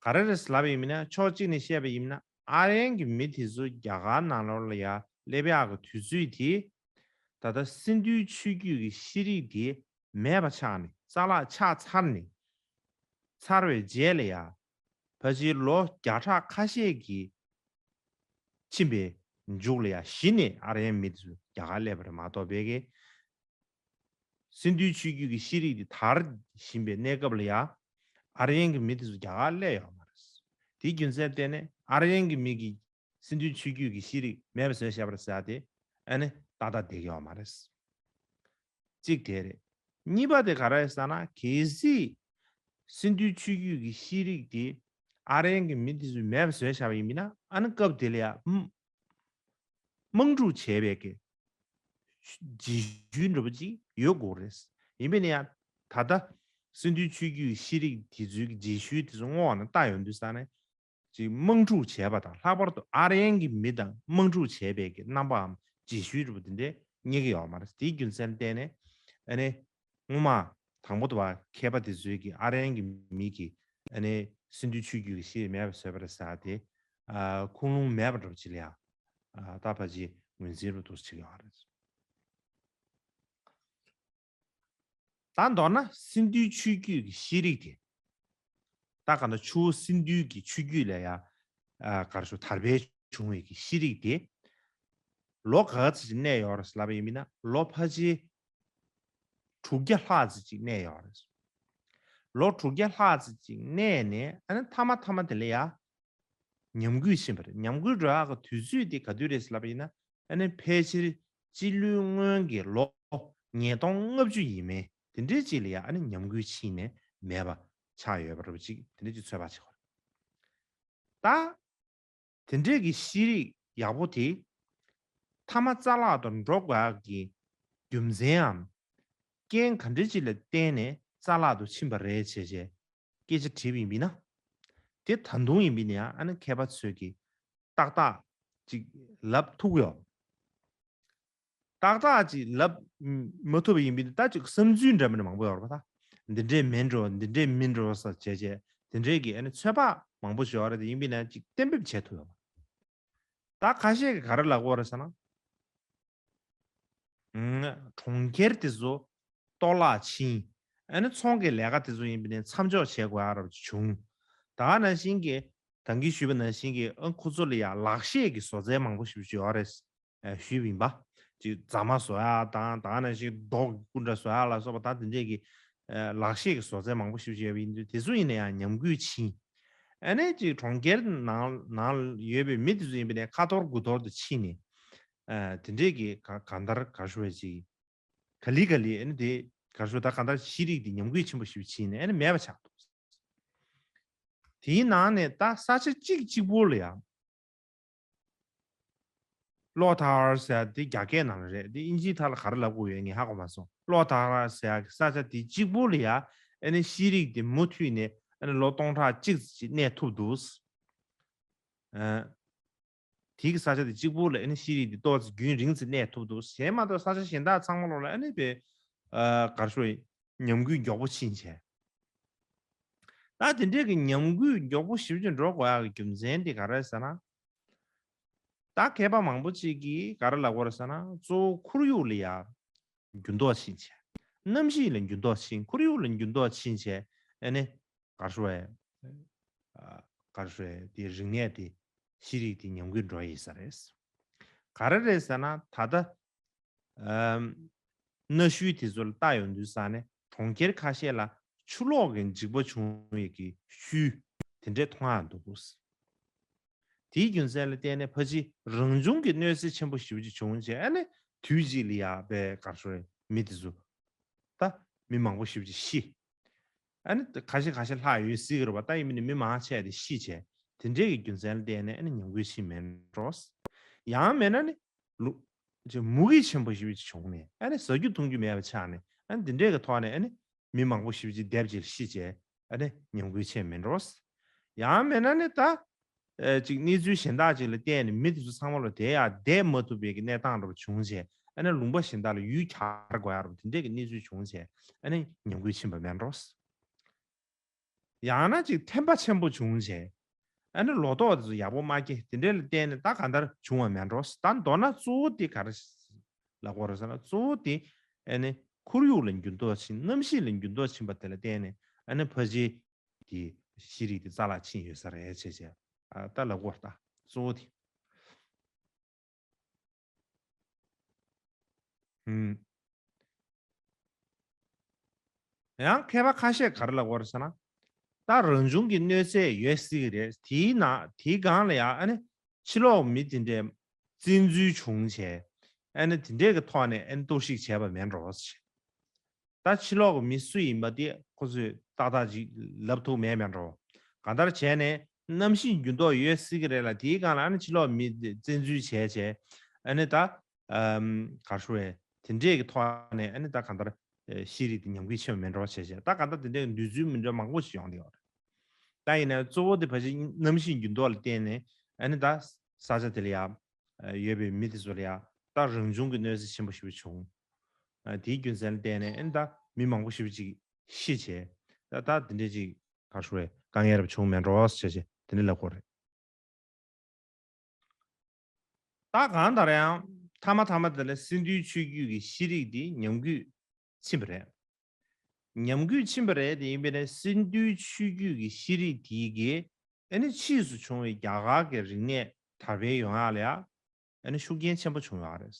ག་རེ་རེད་ལབ་པ་ཡིན་ན། ཕྱོགས་གཅིག་ནས་བཤད་པ་ཡིན་ན། ཨར་ཡན་གྱི་མི་དེ་ཚོ་རྒྱ་གར་ནང་ལོགས་ལ་ཡ་སླེབས་ཡག་གི་དུས་ཚོད་དེ། ད་ལྟ་སིན་རྡུའི་ཆོས་བརྒྱུད་ཀྱི་ཤེས་རིག་དེ་མེད་པ་ཆགས་ནས། རྩ་བརླག་ཆགས་ཚར་ནས། ཚར་བའི་རྗེས་ལ་ཡ། ཕལ་ཆེར་ལོ་བརྒྱ་ཕྲག་ཁ་ཤས་ཀྱི་ཕྱིན་པའི་མཇུག་ལ་ཡ་གཞི་ནས་ཨར་ཡན་མི་དེ་ཚོ་རྒྱ་གར་སླེབས་པ་རེད་མ་གཏོགས། ཕ་གི་སིན་རྡུའི་ཆོས་བརྒྱུད་ཀྱི་ཤེས་རིག་དེ་དར་བཞིན་པའི་གནས་སྐབས་ལ་ཡ། ཨར་ཡན་གྱི་མི་དེ་ཚོ་རྒྱ་གར་སླེབས་ཡོད་མ་རེད། དེའི་རྒྱུ་མཚན་བརྟེན་ནས་ཨར་ཡན་གྱི་མི་གིས་སིན་རྡུའི་ཆོས་བརྒྱུད་ཀྱི་ཤེས་རིག་མེད་པ་བཟོས་བཞག་པ་རེད་ཟེར་ཡ་དེ་ཨ་ནི་ཏག་ཏག་བསྡད་ཀྱི་ཡོད་མ་རེད། གཅིག་དེ་རེད། གཉིས་པ་དེ་ག་རེ་རེད་ཟེར་ན། གལ་སྲིད་སིན་རྡུའི་ཆོས་བརྒྱུད་ཀྱི་ཤེས་རིག་དེ་ཨར་ཡན་གྱི་མི་དེ་ཚོས་མེད་པ་བཟོས་བཞག་པ་ཡིན་ན། ཨ་ནི་སྐབས་དེ་ལ་ཡ་དམངས་དམངས་སྒྲུབ་བྱས་པའི་གི་རྗེས་ཤུལ་འདྲ་པོ་ཅིག་ཡོད་དགོས་རེད། ཡིན་པས་ན་ཡང་ད་ལྟ་སིན་རྡུའི་ཆོས་བརྒྱུད་ཤེས་རིག་དེ་ཚོའི་གི་རྗེས་ཤུལ་དེ་ཚོ་བསྔོགས་ནས་ལྟ་ཡོང་དུས་ཙང་ནས། ཅིག་དམངས་སྒྲུབ་བྱས་པ་དང་། ལྷག་པར་དུ་ཨར་ཡན་གྱི་མི་དང་དམངས་སྒྲུབ་བྱས་པའི་གི་རྣམ་པའམ་རྗེས་ཤུལ་འདྲ་པོ་དེ་འདྲ་རྙེད་ཀྱི་ཡོད་མ་རེད། དེའི་རྒྱུ་མཚན་བརྟེན་ནས་ཨ་ནི་སྔོན་མ་དང་པོ་དུ་བ་མཁས་པ་དེ་ཚོའི་གི་ཨར་ཡན་གྱི་མི་གིས་ཨ་ནི་སིན་རྡུའི་ཆོས་བརྒྱུད་ཀྱི་ཤེས་རིག་མེད་པ་བཟོས་པ་རེད་ཟེར་ཏེ། ཨ། ཁུངས་ལུང་མེད་པ་འདྲ་པོ་ཅིག་ལ་ཡང་། ཨ། ད་ཕལ་ཆེར་ངོས་འཛིན་རུ་འདུག་ཅིག་ཡོད་རེད། ད་མདོར་ན་སིན་རྡུའི་ཆོས་བརྒྱུད་ཀྱི་ཤེས་རིག་དེ། ད་ག་ནང་ཆུ་བོ་སིན་རྡུའི་གི་ཆོས་བརྒྱུད་ལ་ཡང་། ཨ། ག་རེ་ཞུ། དར་འཕེལ་བྱུང་བའི་གི་ཤེས་རིག་དེ། ལོ་ག་ཚོད་ཅིག་གནས་ཡོད་རེད་ལབ་པ་ཡིན་ན། ལོ་ཕལ་ཆེར་དྲུག་བརྒྱ་ལྷག་ཙམ་ཅིག་གནས་ཡོད་རེད། ལོ་དྲུག་བརྒྱ་ལྷག་ཙམ་ཅིག་གནས་ནས། ཨ་ནི་མཐའ་མ་མཐའ་མ་དེ་ལ་ཡ་ཉམས་རྒུད་ཕྱིན་པ་རེད། ཉམས་རྒུད་འགྲོ་ཡག་གི་དུས་ཚོད་དེ་ག་དུས་རེད་ལབ་པ་ཡིན་ན། ཨ་ནི་ཕལ་ཆེར་སྤྱི་ལོའི་སྔོན་གྱི་ལོ་ཉིས་སྟོང་ལྔ་བཅུ་ཡས་མས་དེ་འདྲའི་ཅིག་ལ་ཡ། ཨ་ནི་ཉམས་རྒུད་ཕྱིན་ནས་མེད་པ་ཆགས་ཡོད་པ་འདྲ་པོ་ཅིག་དེ་འདྲ་ཅིག་ཚོད་དཔག་བྱེད་དགོས་རེད། ད་དེ་འདྲའི་གི་ཤེས་རིག་ཡག་པོ་དེ་མཐའ་མ་རྩ་བརླག་ཏུ་འགྲོ་དགོས་ཡག་གི་རྒྱུ་མཚན་འམ། རྐྱེན་ག་འདྲ་ཅིག་ལ་བརྟེན་ནས་རྩ་བརླག་ཏུ་ཕྱིན་པ་རེད་བྱས་བྱས་སྐད་ཆ་དྲིས་པ་ཡིན་ན། དེ་ད་དུང་ཡིན་པ་ཡིན་ན་ཡང་། ཨ་ནི་མཁས་པ་ཚོས་ཀྱིས་ཏག་ཏག་ཅིག་ལབ་ཐུབ་ཀྱི་ཡོད། ཏག་ཏག་ཅིག་ལབ་མ་ཐུབ་པ་ཡིན་པ་ཡིན་ན། ད་ཅིག་བསམ་ཚུལ་འདྲ་མི་འདྲ་མང་པོ་ཡོད་རེད་པ། ད་འདི་འདྲས་མིན་འགྲོ། འདི་འདྲས་མིན་འགྲོ་ཟེར་བྱས་བྱས་དེ་འདྲས་ཀྱི་ཨ་ནི་ཚོད་དཔག་མང་པོ་ཞིག་ཡོད་རེད་དེ། ཡིན་པ་ཡིན་ན་ཅིག་གཏན་འབེབས་བྱེད་ཐུབ་ཡོད་པ། ད་ཁ་ཤས་ཀྱིས་ག་རེ་ལབ་ཀྱི་ཡོད་རེད་ཟེར་ན། ཨང་། གྲོང་ཁྱེར་དེ་ཚོ་གཏོར་བརླག་ཕྱིན། ཨ་ནི་ཚོང་གི་ལས་ཀ་དེ་ཚོ་ཡིན་པ་ཡིན་ན་མཚམས་འཇོག་བྱེད་དགོས་ཡག་འདྲ་པོ་ཅིག་བྱུང་། ད་ག་ནང་བཞིན་གྱི་ད་གིན་ཞུས་པ་ནང་བཞིན་གྱི། ཨ། ཁོ་ཚོ་ལ་ཡ་ལག་ཤེས་ཀྱི་བཟོ་རྩལ་མང་པོ་ཞེ་པོ་ཅིག་ཡོད་རེད། ཨ། ཞུས་པ་ཡིན་པ། ཅིག་རྫ་མ་བཟོ་ཡག་དང་། ད་ག་ནང་བཞིན་རྡོ་གི་སྐུ་འདྲ་བཟོ་ཡག་ལ་སོགས་པ། ད་དེ་འདྲས་ཀྱི་ཨ་ལག་ཤེས་ཀྱི་བཟོ་རྩལ་མང་པོ་ཞེ་པོ་ཅིག་ཡོད་པ་ཡིན་དུས། དེ་ཚོ་ཡིན་ན་ཡང་ཉམས་རྒུད་ཕྱིན། ཨ་ནི་ཅིག་གྲོང་ཁྱེར་ནང་ནང་ཡོད་པའི་མི་དེ་ཚོ་ཡིན་པ་ཡིན་ན་ཁ་འཐོར་དགུ་འཐོར་དུ་ཕྱིན་ནས། ཨ། དེ་འདྲས་ཀྱི་ག་གང་ལྟར་ག་རེ་ཞུ་བ་ཅིག་ག་ལེ་ག་ལེ་ཨ་ནི་དེ་ག་རེ་ཞུ། ད་གང་ལྟར་ཤེས་རིག་དེ་ཉམས་རྒུད་ཆེན་པོ་ཞེ་པོ་ཕྱིན་ནས་ཨ་ནི་མེད་པ་ཆགས་འདུག་དེའི་ནང་ནས་ད་ས་ཆ་གཅིག་གཅིག་པོ་ལ་ཡང་། ལོ་ཐར་ཟེར་ཡག་དེ་རྒྱ་སྐད་ནང་ལ་རེད། དེ་དབྱིན་ཇིའི་ཐོག་ལ་ག་རེ་ལབ་དགོས་ཡོད་ངས་ཧ་གོ་མ་སོང་། ལོ་ཐར་ཟེར་ཡག་གི་ས་ཆ་དེ་གཅིག་པོ་ལ་ཡ་ཨ་ནི་ཤེས་རིག་དེ་མུ་མཐུད་ནས་ཨ་ནི་ལོ་སྟོང་ཕྲག་གཅིག་ཙམ་ཅིག་གནས་ཐུབ་འདུག་ཨ། དེ་གི་ས་ཆ་དེ་གཅིག་པོ་ལ་ཨ་ནི་ཤེས་རིག་དེ་ཏོག་ཙམ་རྒྱུན་རིང་ཙམ་གནས་ཐུབ་འདུག་གཞན་མ་གཏོགས་ས་ཆ་གཞན་དག་ཚང་མ་ལོག་ལ་ཨ་ནི་དཔེ། ཨ། ག་རེ་ཞུ། ཉམས་རྒུད་མགྱོགས་པོ་ཕྱིན་བྱས། ད་དེ་འདྲས་ཀྱི་ཉམས་རྒུད་མགྱོགས་པོ་ཞེ་པོ་ཅིག་འགྲོ་དགོས་ཡག་གི་རྒྱུ་མཚན་དེ་ག་རེ་ཟེར་ན། ད་མཁས་པ་མང་པོ་ཅིག་གིས་ག་རེ་ལབ་ཀྱི་ཡོད་རེད་ཟེར་ན། གཙོ་བོ་ཁོར་ཡུག་ལ་ཡ་འགྱུར་ལྡོག་ཕྱིན་བྱས། གནམ་གཤིས་ལ་འགྱུར་ལྡོག་ཕྱིན། ཁོར་ཡུག་ལ་འགྱུར་ལྡོག་ཕྱིན་བྱས། ཨ་ནི་ག་རེ་ཞུ་བས། ཨ། ག་རེ་ཞུ་བས། དེ་རིག་གནས་དེ། ཤེས་རིག་དེ་ཉམས་རྒུད་འགྲོ་ཡི་ས་རེད། ག་རེ་རེད་ཟེར་ན། ད་ལྟ་ཨམ། གནའ་ཤུལ་དེ་ཚོ་ལ་བལྟ་ཡོང་དུས་ཙང་ནས་གྲོང་ཁྱེར་ཁ་ཤས་ལ་ཆུ་ལོག་གི་འཇིགས་པ་བྱུང་བའི་གི་ཤུལ་དེ་འདྲས་མཐོང་ཡག་འདུག་དེའི་རྒྱུ་མཚན་ལ་བརྟེན་ནས་ཕལ་ཆེར་རང་བྱུང་གི་གནོད་འཚེ་ཆེན་པོ་ཞེ་པོ་ཅིག་བྱུང་བྱས། ཨ་ནི་དུས་གཅིག་ལ་ཡ་དཔེ་ག་རེ་ཞུ་རེད། མི་དེ་ཚོ། ད་མི་མང་པོ་ཞེ་པོ་ཅིག་ཤི། ཨ་ནི་ཁ་ཤས་ཁ་ཤས་ལྷག་ཡོད་སྲིད་ཀྱི་རེད་པ། ད་ཡིན་མིན་ནི་མི་མང་ཆེ་བ་དེ་ཤི་བྱས། དེ་འདྲས་ཀྱི་རྒྱུ་མཚན་ལ་བརྟེན་ནས་ཨ་ནི་ཉམས་རྒུད་ཕྱིན་མིན་འགྲོ། ཡང་མིན་ན་ནི་ལུ་ཅིག་མུ་གེ་ཆེན་པོ་ཞེ་པོ་ཅིག་བྱུང་ནས་ཨ་ནི་ཟ་རྒྱུ་འཐུང་རྒྱུ་མེད་པ་ཆགས་ནས། ཨ་ནི་དེ་འདྲས་ཀྱི་ཐོག་ནས་ཨ་ནི་མི་མང་པོ་ཞེ་པོ་ཅིག་འདས་རྗེས་ལ་ཤི་བྱས། ཨ་ནི་ཉམས་རྒུད་ཕྱིན་མིན་འགྲོ། ཡང་མིན་ན་ནི་ད་ཨ་ཅིག་གནས་ཚུལ་གཞན་དག་ཅིག་ལ་བརྟེན་ནས་མི་དེ་ཚོ་ཚང་མ་ལོ་དེ་ཡང་བསྡད་མ་ཐུབ་པའི་གི་གནས་སྟངས་འདྲ་པོ་བྱུང་བྱས། ཨ་ནི་ལུང་པ་གཞན་དག་ལ་ཡུལ་གྱར་དགོས་ཡ་འདྲ་པོ་དེ་འདྲས་ཀྱི་གནས་ཚུལ་བྱུང་བྱས། ཨ་ནི་ཉམས་རྒུད་ཕྱིན་པ་མིན་འགྲོ། ཡང་ན་ཅིག་ཐན་པ་ཆེན་པོ་བྱུང་བྱས། ཨ་ནི་ལོ་ཏོག་དེ་ཚོ་ཡག་པོ་མ་སྐྱེས། དེ་འདྲས་ལ་བརྟེན་ནས་ད་གང་ལྟར་བྱུང་བ་མིན་འགྲོ། ད་མདོར་ན་གཙོ་བོ་དེ་ག་རེ་ལབ་དགོས་རེད་ཟེར་ན། གཙོ་བོ་དེ་ཨ་ནི་ཁོར་ཡུག་ལ་འགྱུར་ལྡོག་ཕྱིན། གནམ་གཤིས་ལ་འགྱུར་ལྡོག་ཕྱིན་པ་དེ་ལ་བརྟེན་ནས་ཨ་ནི་ཕལ་ཆེར་གྱི་ཤེས་རིག་དེ་རྩ་བརླག་ཕྱིན་ཡོད་ས་རེད་བྱས་བྱས། ཨ་ད་ལབ་དགོས་རེད། ད་གཙོ་བོ་དེ། ཧུམ། ཡང་མཁས་པ་ཁ་ཤས་ག་རེ་ལབ་དགོས་རེད་ཟེར་ན། ད་རང་བྱུང་གི་གནོད་འཚེ་ཡོད་སྲིད་ཀྱི་རེད། དེའི་ནང་དེའི་སྒང་ལ་ཡང་ཨ་ནི་ཕྱི་ལོགས་མི་དེ་འདྲས་བཙན་འཛུལ་བྱུང་བྱས། ཨ་ནི་དེ་འདྲས་ཀྱི་ཐོག་ནས་ཨ་ནི་གཏོར་བཤིག་བྱས་པ་མིན་འགྲོ་ཟེར། ད་ཕྱི་ལོགས་ཀྱི་མི་སུ་ཡིན་པ་དེ་ཁོ་ཚོས་ཏག་ཏག་ཅིག་ལབ་ཐུབ་མེད་མེད་འགྲོ། གང་ལྟར་བྱས་ནས་གནམ་གཤིས་འགྱུར་ལྡོག་ཡོད་སྲིད་ཀྱི་རེད་ལ། དེའི་སྒང་ལ་ཨ་ནི་ཕྱི་ལོགས་མི་བཙན་འཛུལ་བྱས་བྱས། ཨ་ནི་ད་ཨམ་ག་རེ་ཞུ་དགོས་རེད། དེ་འདྲས་ཀྱི་ཐོག་ནས་ཨ་ནི་ད་གང་ལྟར་ཤེས་རིག་དེ་ཉམས་རྒུད་ཕྱིན་པ་མིན་འགྲོ་བྱས་བྱས། ད་གང་ལྟར་དེ་འདྲས་ཀྱི་འདོད་ཚུལ་མི་འདྲ་མང་པོ་ཞིག་ཡོང་གི་ཡོད་རེད། ད་ཡིན་ན་གཙོ་བོ་དེ་ཕལ་ཆེར་གནམ་གཤིས་འགྱུར་ལྡོག་ལ་བརྟེན་ནས་ཨ་ནི་ད་ས་ཆ་དེ་ལ་ཡ་ཡོད་པའི་མི་དེ་ཚོ་ལ་ཡ་ད་རང་བྱུང་གི་གནོད་འཚེ་ཆེན་པོ་ཞེ་པོ་བྱུང་། ཨ་དེའི་རྒྱུ་མཚན་ལ་བརྟེན་ནས་ཨ་ནི་ད་མི་མང་པོ་ཞེ་པོ་ཅིག་ཤི་བྱས། ད་ད་དེ་འདྲས་ཅིག་ག་རེ་ཞུ་དགོས་རེད། དཀའ་ངལ་རབ་བྱུང་མེད་འགྲོ་ཟེར་བྱས་དེ་འདྲས་ལབ་དགོས་རེད། ད་གང་ལྟར་ཡང་མཐའ་མ་མཐའ་མ་དེ་ལ་སིན་རྡུའི་ཆོས་བརྒྱུད་ཀྱི་ཤེས་རིག་འདི་ཉམས་རྒུད་ཕྱིན་པ་རེད། ཉམས་རྒུད་ཕྱིན་པ་རེད་དེ། ཡིན་པས་ན་སིན་རྡུའི་ཆོས་བརྒྱུད་ཀྱི་ཤེས་རིག་འདི་གིས་ཨ་ནི་ཕྱིས་སུ་བྱུང་བའི་རྒྱ་གར་གྱི་རིག་གནས་དར་འཕེལ་ཡོང་ཡག་ལ་ཡ་ཨ་ནི་ཤུགས་རྐྱེན་ཆེན་པོ་བྱུང་ཡོད་རེད།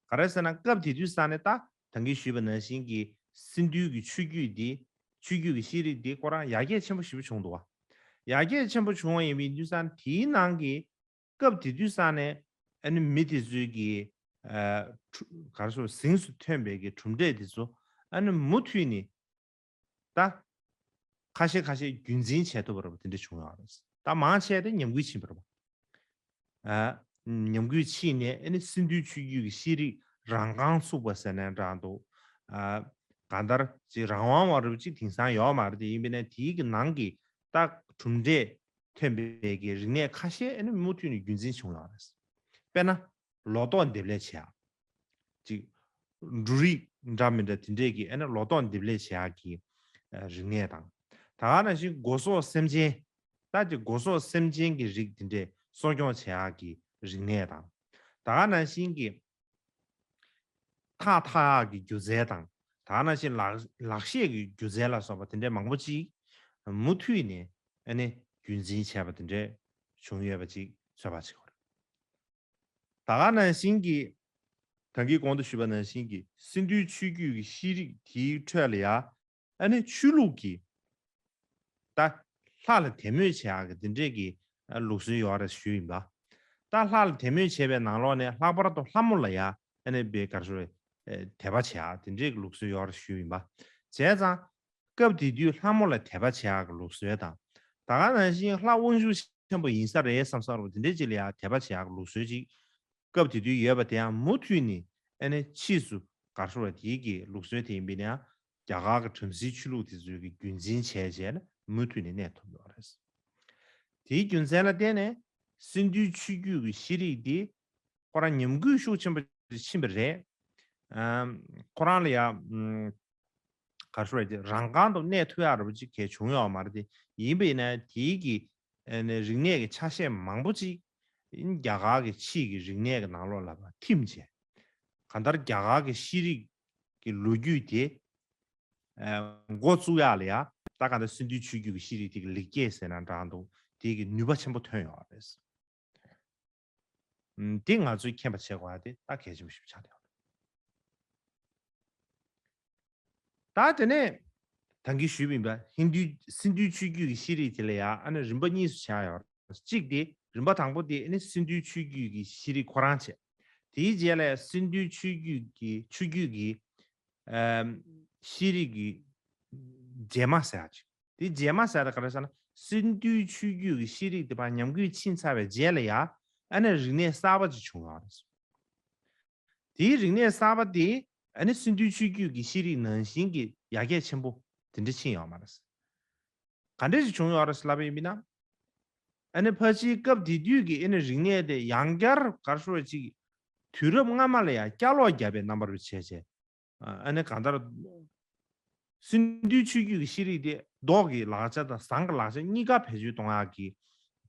ག་རེ་ཟེར་ན་སྐབས་དེ་དུས་ས་ནས་ད་ད་གིན་ཞུས་པ་ནང་བཞིན་གྱི་སིན་རྡུའི་གི་ཆོས་བརྒྱུད་འདི་ཆོས་བརྒྱུད་ཀྱི་ཤེས་རིག་འདི་ཁོ་རང་ཡར་རྒྱས་ཆེན་པོ་ཞེ་པོ་བྱུང་འདུག་བ། ཡར་རྒྱས་ཆེན་པོ་བྱུང་བ་ཡིན་པའི་དུས་ས་ནས་དེའི་ནང་གི་སྐབས་དེ་དུས་ས་ནས་ཨ་ནི་མི་དེ་ཚོའི་གི་ཨ་ག་རེ་ཟེར་གཟེངས་སུ་ཐོན་པའི་གི་གྲུབ་འབྲས་དེ་ཚོ་ཨ་ནི་མུ་མཐུད་ནས་ད་ཁ་ཤས་ཁ་ཤས་རྒྱུན་འཛིན་བྱས་ཐུབ་པ་རེད་པ། དེ་འདྲ་བྱུང་ཡོད་རེད། ད་མང་ཆེ་དེ་ཉམས་རྒུད་ཕྱིན་པ་རེད་པ། ཨ་ཉམས་རྒུད་ཕྱིན་ནས་ཨ་ནི་སིན་རྡུའི་ཆོས་བརྒྱུད་ཀྱི་ཤེས་རིག་རང་རྐང་ཚུགས་པ་ཟེར་ན་འདྲ་འདུག། ཨ་གང་ལྟར་ཅིག་རང་དབང་བ་རུ་ཅིག་དེང་སང་ཡོད་མ་རེད་དེ། ཡིན་པས་ན་དེའི་གི་ནང་གི་ད་གྲུབ་འབྲས་ཐོན་པའི་གི་རིག་གནས་ཁ་ཤས་ཨ་ནི་མུ་མཐུད་ནས་རྒྱུན་འཛིན་བྱུང་ཡོད་རེད། དཔེར་ན་ལོ་ཏོག་འདེབས་ལས་བྱེད་ཡག་ཅིག་འབྲུ་རིགས་འདྲ་མི་འདྲ་དེ་འདྲས་ཀྱི་ཨ་ནི་ལོ་ཏོག་འདེབས་ལས་བྱེད་ཡག་གི་ཨ་རིག་གནས་དང་། ད་ག་ནང་བཞིན་སྒོ་ཟོག་སེམས་ཅན། ད་ཅིག་སྒོ་ཟོག་སེམས་ཅན་གྱི་རིགས་དེ་འདྲས་གསོ་སྐྱོང་བྱེད་ཡག་གི་རིག་གནས་དང་། ད་ག་ནང་བཞིན་གྱི་ཐགས་འཐག་ཡག་གི་སྒྱུ་རྩལ་དང་། ད་ག་ནང་བཞིན་ལག་ལག་ཤེས་ཀྱི་སྒྱུ་རྩལ་ལ་སོགས་པ་དེ་འདྲས་མང་པོ་ཅིག་མུ་མཐུད་ནས་ཨ་ནི་རྒྱུན་འཛིན་བྱས་པ་དེ་འདྲས་བྱུང་ཡོད་པ་ཅིག་ཚོད་དཔག་བྱེད་དགོས་རེད། ད་ག་ནང་བཞིན་གྱི་ད་གིན་གོང་དུ་ཞུས་པ་ནང་བཞིན་གྱི་སིན་རྡུའི་ཆོས་བརྒྱུད་ཀྱི་ཤེས་རིག་དེའི་ཁྲོད་ལ་ཡ་ཨ་ནི་ཆོས་ལུགས་ཀྱི་ད་ལྷ་ལ་དད་མོས་བྱེད་ཡག་གི་དེ་འདྲས་ཀྱི་ཨ་ལུགས་སྲོལ་ཡོད་རེད་ཞུས་ཡིན་པ། ད་ལྷ་ལ་དད་མོས་བྱེད་པའི་ནང་ལོགས་ནས་ལྷག་པར་དུ་ལྷ་མོ་ལ་ཡ་ཨ་ནི་དཔེ་ག་རེ་ཞུ་དགོས་རེད། དད་པ་བྱེད་ཡག་དེ་འདྲས་ཀྱི་ལུགས་སྲོལ་ཡོད་རེད་ཞུས་ཡིན་པ། བྱས་ཙང་སྐབས་དེ་དུས་ལྷ་མོ་ལ་དད་པ་བྱེད་ཡག་གི་ལུགས་སྲོལ་དང་། ད་ག་ནང་བཞིན་ལྷ་དབང་ཕྱུག་ཆེན་པོ་ཡིན་ས་རེད་བསམ་ས་རུ་དེ་འདྲའི་ཅིག་ལ་ཡང་དད་པ་བྱེད་ཡག་གི་ལུགས་སྲོལ་ཅིག་སྐབས་དེ་དུས་ཡོད་པ་དེ་ཡང་མུ་མཐུད་ནས་ཨ་ནི་ཕྱིས་སུ་ག་རེ་ཞུ་དགོས་རེད། དེའི་གི་ལུགས་སྲོལ་དེ་ཡིན་པས་ན་ཡང་རྒྱ་གར་གྱི་བྲམ་ཟེའི་ཆོས་ལུགས་དེ་ཚོའི་གི་རྒྱུན་འཛིན་བྱས་བྱས་ནས་མུ་མཐུད་ནས་གནས་ཐུབ་ཡོད་རེད། དེའི་རྒྱུ་མཚན་ལ་བརྟེན་ནས་སིན་རྡུའི་ཆོས་བརྒྱུད་ཀྱི་ཤེས་རིག་འདི་ཁོ་རང་ཉམས་རྒུད་ཤུགས་ཆེན་པོ་ཕྱིན་པ་རེད། ཨམ། ཁོ་རང་ལ་ཡང་ཨམ། ག་རེ་ཞུ་དགོས་རེད། རང་རྐང་དུ་གནས་ཐུབ་ཡག་འདྲ་པོ་ཅིག་གང་ཡང་བྱུང་ཡོད་མ་རེད་དེ། ཡིན་པ་ཡིན་ན་དེའི་གི་ཨ་ནི་རིག་གནས་ཀྱི་ཆ་ཤས་མང་པོ་ཅིག་རྒྱ་གར་གྱི་ཕྱིའི་གི་རིག་གནས་ཀྱི་ནང་ལོགས་ལ་ཕར་ཐིམ་བྱས། གང་ལྟར་རྒྱ་གར་གྱི་ཤེས་རིག་གི་ལོ་རྒྱུས་དེ་ཨ་འགོ་བཙུགས་ཡག་ལ་ཡ་ད་གང་ལྟར་སིན་རྡུའི་ཆོས་བརྒྱུད་ཀྱི་ཤེས་རིག་དེ་གི་ལེགས་སྐྱེས་ཟེར་ན་འདྲ་འདུག། དེ་གི་ནུས་པ་ཆེན་པོ་ཐོན་ཡོད་རེད། ཨམ། འདི་ང་ཚོས་མཁྱེན་པ་བྱེད་དགོས་ཡ་དེ་ད་གལ་ཆེན་པོ་ཞིག་ཆགས་བསྡད་ཡོད་རེད། ད་དེ་ནས་ད་གིན་ཞུས་པ་ཡིན་པ། ཧིན་རྡུའི་སིན་རྡུའི་ཆོས་བརྒྱུད་ཀྱི་ཤེས་རིག་དེ་ལ་ཡ་ཨ་ནི་རིམ་པ་གཉིས་སུ་ཆགས་ཡོད་རེད། གཅིག་དེ་རིམ་པ་དང་པོ་དེ་ཨ་ནི་སིན་རྡུའི་ཆོས་བརྒྱུད་ཀྱི་ཤེས་རིག་ཁོ་རང་བྱས། དེའི་རྗེས་ལ་སིན་རྡུའི་ཆོས་བརྒྱུད་ཀྱི་ཆོས་བརྒྱུད་ཀྱི་ཨམ། ཤེས་རིག་གི་ རྗེས་མ་ཟེར་ཡག་ཅིག་དེ་རྗེས་མ་ཟེར་ཡག་དེ་ག་རེ་ཟེར་ན། སིན་རྡུའི་ཆོས་བརྒྱུད་ཀྱི་ཤེས་རིག་དེ་ཕར་ཉམས་རྒུད་ཕྱིན་ཚར་བའི་རྗེས་ལ་ཡ། ཨ་ནི་རིག་གནས་གསར་པ་ཅིག་བྱུང་ཡོད་རེད། དེའི་རིག་གནས་གསར་པ་དེ་ཨ་ནི་སིན་རྡུའི་ཆོས་བརྒྱུད་ཀྱི་ཤེས་རིག་ནང་བཞིན་གྱི་ཡར་རྒྱས་ཆེན་པོ་དེ་འདྲ་ཕྱིན་ཡོད་མ་རེད། ག་འདྲ་ཞིག་བྱུང་ཡོད་རེད་ལབ་པ་ཡིན་ན། ཨ་ནི་ཕལ་ཆེར་སྐབས་དེ་དུས་ཀྱི་ཨ་ནི་རིག་གནས་དེ་ཡང་བསྐྱར་ག་རེ་ཞུ་བ་ཅིག་དུས་རབས་སྔ་མ་ལ་ཡང་བསྐྱར་ལོག་བརྒྱབ་པའི་རྣམ་པ་རུ་བྱས་བྱས། ཨ་ནི་གང་ལྟར་སིན་རྡུའི་ཆོས་བརྒྱུད་ཀྱི་ཤེས་རིག་དེ་མདོ་གི་ལག་ཆ་དང་ཟངས་ཀྱི་ལག་ཆ་གཉིས་ཀ་བེད་སྤྱོད་གཏོང་ཡག་གི་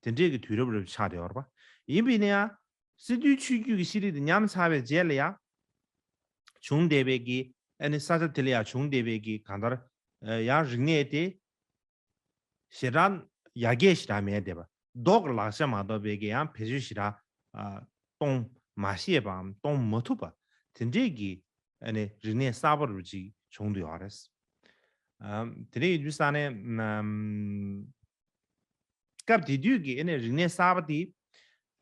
དེ་འདྲས་ཀྱི་དུས་རབས་རེ་ཆགས་བསྡད་ཡོད་རེད་པ། ཡིན་པ་ཡིན་ན་ཡང་། སིན་རྡུའི་ཆོས་བརྒྱུད་ཀྱི་ཤེས་རིག་དེ་ཉམས་ཚར་བའི་རྗེས་ལ་ཡང་། བྱུང་བསྡད་པའི་གི་ཨ་ནི་ས་ཆ་དེ་ལ་ཡང་བྱུང་བསྡད་པའི་གི་གང་ལྟར་ཡང་རིག་གནས་དེ་ཞེ་དྲག་ཡར་རྒྱས་ཞེ་དྲག་མེད་བསྡད་པ། མདོ་གི་ལག་ཆ་མ་གཏོགས་པའི་གི་ཡང་བེད་སྤྱོད་ཞེ་དྲག་གཏོང་མ་ཤེས་པའམ་གཏོང་མ་ཐུབ་པ་དེ་འདྲས་ཀྱི་ཨ་ནི་རིག་གནས་གསར་པ་རུ་ཅིག་བྱུང་འདུག་ཡོད་རེད། དེ་འདྲ་ཡིན་དུས་ས་ནས། སྐབས་དེ་དུས་ཀྱི་ཨ་ནི་རིག་གནས་གསར་པ་དེ།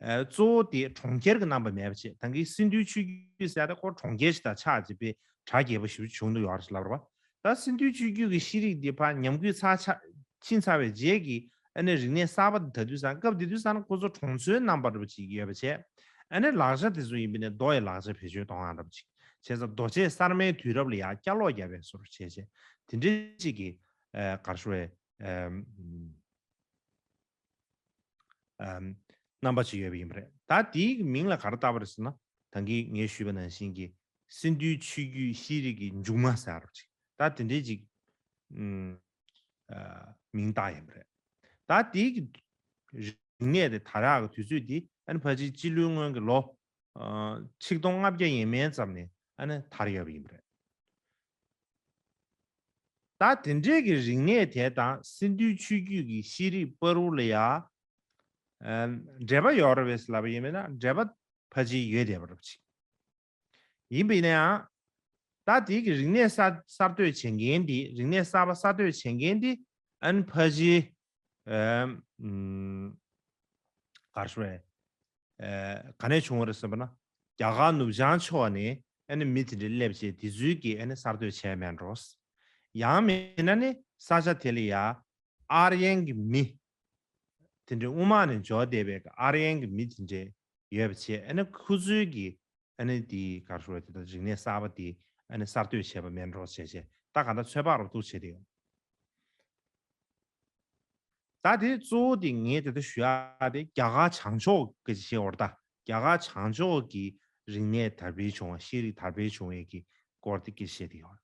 ཨ་གཙོ་བོ་དེ་གྲོང་ཁྱེར་གྱི་རྣམ་པ་མེད་པ་བྱས། ད་གིན་སིན་རྡུའི་ཆོས་བརྒྱུད་ཟེར་ཏེ་ཁོ་གྲོང་ཁྱེར་ཞིག་དང་ཆགས་བྱས་པའི་གྲ་རྒྱས་པོ་ཞིག་བྱུང་འདུག་ཡོད་རེད་ལབ་རེད་པ། ད་སིན་རྡུའི་ཆོས་བརྒྱུད་ཀྱི་ཤེས་རིག་དེ་ཕར་ཉམས་རྒུད་ཚར་ཆགས་ཕྱིན་ཚར་བའི་རྗེས་ཀྱི་ཨ་ནི་རིག་གནས་གསར་པ་དེ་ད་དུས་སང་སྐབས་དེ་དུས་སང་ཁོ་ཚོ་གྲོང་ཚོའི་རྣམ་པ་འདྲ་པོ་ཅིག་ཡོད་པ་བྱས། ཨ་ནི་ལག་ཆ་དེ་ཚོ་ཡིན་པ་ནས་རྡོ་ཡི་ལག་ཆ་བེད་སྤྱོད་གཏོང་ཡག་འདྲ་པོ་ཅིག་བྱས་ཙང་རྡོ་ཆས་གསར་མའི་དུས་རབས་ལ་ཡང་བསྐྱར་ལོག་བརྒྱབ་པའི་བཟོ་འདྲ་བྱས་བྱས་དེ་འདྲ་ཅིག་གི་ཨ་ག་རེ་ཞུ་བའི། ཨམ། ཨམ། རྣམ་པ་ཅིག་ཡོད་པ་ཡིན་པ་རེད། ད་དེའི་མིང་ལ་ག་རེ་བཏགས་པ་རེད་ཟེར་ན། ད་གིན་ངས་ཞུས་པ་ནང་བཞིན་གྱི་སིན་རྡུའི་ཆོས་བརྒྱུད་ཤེས་རིག་གི་མཇུག་མ་ཟེར་བ་ཅིག་ད་དེ་འདྲའི་ཅིག་ཨམ། ཨ། མིང་བཏགས་ཡིན་པ་རེད། ད་དེའི་གི་རིག་གནས་དེ་དར་ཡག་གི་དུས་ཚོད་དེ་ཨ་ནི་ཕལ་ཆེར་སྤྱི་ལོའི་སྔོན་གྱི་ལོ། ཨ། ཆིག་སྟོང་ལྔ་བརྒྱ་ཡས་མས་ཙམ་ནས་ཨ་ནི་དར་ཡོད་པ་ཡིན་པ་རེད། ད་དེ་འདྲའི་གི་རིག་གནས་དེ་དང་སིན་རྡུའི་ཆོས་བརྒྱུད་ཀྱི་ཤེས་རིག་བར་དུ་ལ་ཡ། ཨ། འབྲེལ་བ་ཡོད་རེད་པས་ལབ་པ་ཡིན་མིན་ན་འབྲེལ་བ་ཕལ་ཆེར་ཡོད་བསྡད་པ་རེད་པ་ཅིག་ཡིན་པ་ཡིན་ན་ཡང་། ད་དེ་གི་རིག་གནས་གསར་གསར་གཏོད་བྱེད་མཁན་འདི་རིག་གནས་གསར་པ་གསར་གཏོད་བྱེད་མཁན་འདི་ཨ་ནི་ཕལ་ཆེར། ཨ། ཨམ། ག་རེ་ཞུ་རེད། ཨ། ག་ནས་བྱུང་བ་རེད་ཟེར་བ་ན། རྒྱ་གར་ནུབ་བྱང་ཕྱོགས་ནས་ཨ་ནི་མི་དེ་འདྲ་སླེབས་བྱས་དེ་ཚོའི་གིས་ཨ་ནི་གསར་གཏོད་བྱས་མེད་འགྲོ། ཡང་མིན་ན་ནི་ས་ཆ་དེ་ལ་ཡ་ཨར་ཡན་གྱི་མི་དེ་འདྲ་དབུ་མ་ནས་འབྱོར་བསྡད་པའི་ཨར་ཡན་གྱི་མི་དེ་འདྲ་ཡོད་པ་བྱས་ཨ་ནི་ཁོ་ཚོའི་གིས་ཨ་ནི་དེའི་ག་རེ་ཞུ་རེད་དེ་ལྟར་རིག་གནས་གསར་པ་དེ་ཨ་ནི་གསར་གཏོད་བྱས་པ་མེད་འགྲོ་བྱས་བྱས་ད་ག་འདྲ་ཚོད་དཔག་རོབ་ཏུ་བྱས་ཏེ་ཡོད། ད་དེ་གཙོ་བོ་དེ་ངས་དེ་ལྟར་ཞུ་ཡག་དེ་རྒྱ་གར་བྱང་ཕྱོགས་ཀྱི་ཞེས་འོར་ད་རྒྱ་གར་བྱང་ཕྱོགས་ཀྱི་རིག་གནས་དར་འཕེལ་བྱུང་བ་ཤེས་རིག་དར་འཕེལ་བྱུང་བའི་གི་སྐོར་དེ་སྐད་ཆ་བཤད་དེ་ཡོད།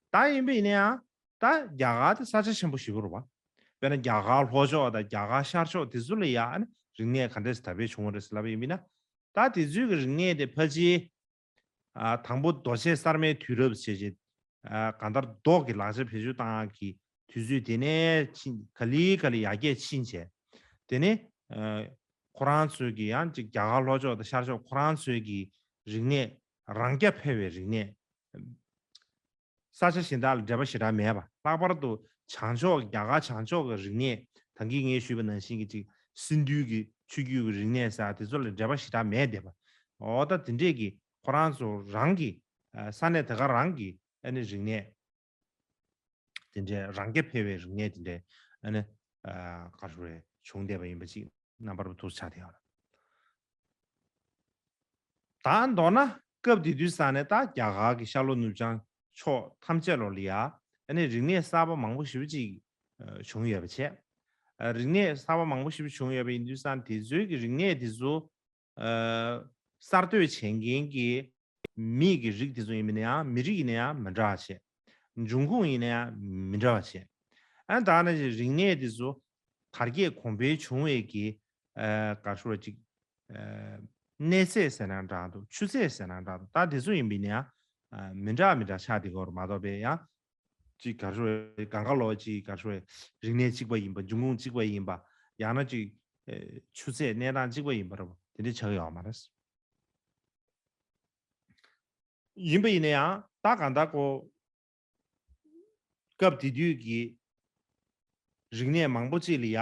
ད་ཡིན་པ་ཡིན་ན་ཡང་ད་རྒྱ་གར་དེ་ས་ཆ་ཆེན་པོ་ཞེ་པོ་རེད་བ། དཔེར་ན་རྒྱ་གར་ལྷོ་ཕྱོགས་དང་རྒྱ་གར་ཤར་ཕྱོགས་དེ་ཚོ་ལ་ཡང་རིག་གནས་ག་འདྲས་དར་འཕེལ་བྱུང་བ་རེད་ཟེར་ལབ་པ་ཡིན་པ་ཡིན་ན། ད་དེ་ཚོའི་གི་རིག་གནས་དེ་ཕལ་ཆེར། ཨ། དང་པོ་རྡོ་ཆས་གསར་མའི་དུས་རབས་བྱས་རྗེས། ཨ། གང་ལྟར་རྡོ་གི་ལག་ཆ་བེད་སྤྱོད་བཏང་ཡག་གི་དུས་ཚོད་དེ་ནས་ཕྱིན་ག་ལེ་ག་ལེ་ཡར་རྒྱས་ཕྱིན་བྱས། དེ་ནས། ཨ། ཁོ་རང་ཚོའི་གི་ཡང་ཅིག་རྒྱ་གར་ལྷོ་ཕྱོགས་དང་ཤར་ཕྱོགས་ཁོ་རང་ཚོའི་གི་རིག་གནས་རང་རྐྱ་འཕེར་བའི་རིག་གནས། ས་ཆ་གཞན་དག་ལ་འབྲེལ་བ་ཞེ་དྲག་མེད་པ། ལྷག་པར་དུ་བྱང་ཕྱོགས་རྒྱ་གར་བྱང་ཕྱོགས་ཀྱི་རིག་གནས་ད་གིན་ངས་ཞུས་པ་ནང་བཞིན་གྱི་ཅིག་སིན་རྡུའི་གི་ཆོས་བརྒྱུད་ཀྱི་རིག་གནས་ཟེར་དེ་ཚོ་ལ་འབྲེལ་བ་ཞེ་དྲག་མེད་བསྡད་པ། འོ་ད་དེ་འདྲས་ཀྱི་ཁོ་རང་ཚོ་རང་གི་ཨ་ས་གནས་དེ་ག་རང་གི་ཨ་ནི་རིག་གནས་དེ་འདྲས་རང་རྐྱ་འཕེར་བའི་རིག་གནས་དེ་འདྲས་ཨ་ནི་ཨ་ག་རེ་བྱུང་བསྡད་པ་ཡིན་པ་ཅིག་རྣམ་པར་ཐུག་ཆགས་བསྡད་ཡོད་རེད། ད་མདོར་ན་སྐབས་དེ་དུས་ས་ནས་ད་རྒྱ་གར་གྱི་ཤར་ལྷོ་ནུབ་བྱང་ཕྱོགས་ཐམས་ཅད་ལོ་ལ་ཡ་ཨ་ནི་རིག་གནས་གསར་པ་མང་པོ་ཞེ་པོ་ཅིག་ཨ་བྱུང་ཡོད་པ་བྱས། ཨ་རིག་གནས་གསར་པ་མང་པོ་ཞེ་པོ་བྱུང་ཡོད་པ་ཡིན་དུས་ས་དེ་ཚོའི་གི་རིག་གནས་དེ་ཚོ་ཨ་གསར་གཏོད་བྱེད་མཁན་གྱི་མི་གི་རིགས་དེ་ཚོ་ཡིན་ན་ཡང་མི་རིགས་ཡིན་ན་ཡང་མི་འདྲ་བ་བྱས། འབྱུང་ཁུངས་ཡིན་ན་ཡང་མི་འདྲ་བ་བྱས། ཨ་ནི་ད་ནི་རིག་གནས་དེ་ཚོ་དར་རྒྱས་གོང་འཕེལ་བྱུང་བའི་གི་ཨ་ག་རེ་ཞུ་བ་ཅིག་ཨ་གནས་ཚད་ཟེར་ན་འདྲ་འདུག་ཆུ་ཚད་ཟེར་ན་འདྲ་འདུག་ད་དེ་ཚོ་ཡིན་པ་ཡིན་ན་ཡང་ཨ་མི་འདྲ་མི་འདྲ་ཆགས་བསྡད་ཀྱི་ཡོད་རེད་མ་གཏོགས་པའི་ཡང་ཅིག་ག་རེ་ཞུ་བའི་གང་ག་ལོ་ཅིག་ག་རེ་ཞུ་བའི་རིག་གནས་གཅིག་པ་ཡིན་པ་འབྱུང་ཁུངས་གཅིག་པ་ཡིན་པ་ཡང་ན་ཅིག་ཨ་ཆུ་ཚད་གནས་སྟངས་གཅིག་པ་ཡིན་པ་རེད་པ་དེ་འདྲ་ཆགས་ཀྱི་ཡོད་མ་རེད། ཡིན་པ་ཡིན་ན་ཡང་ད་གང་ལྟར་ཁོ་སྐབས་དེ་དུས་ཀྱི་རིག་གནས་མང་པོ་ཅིག་ལ་ཡ་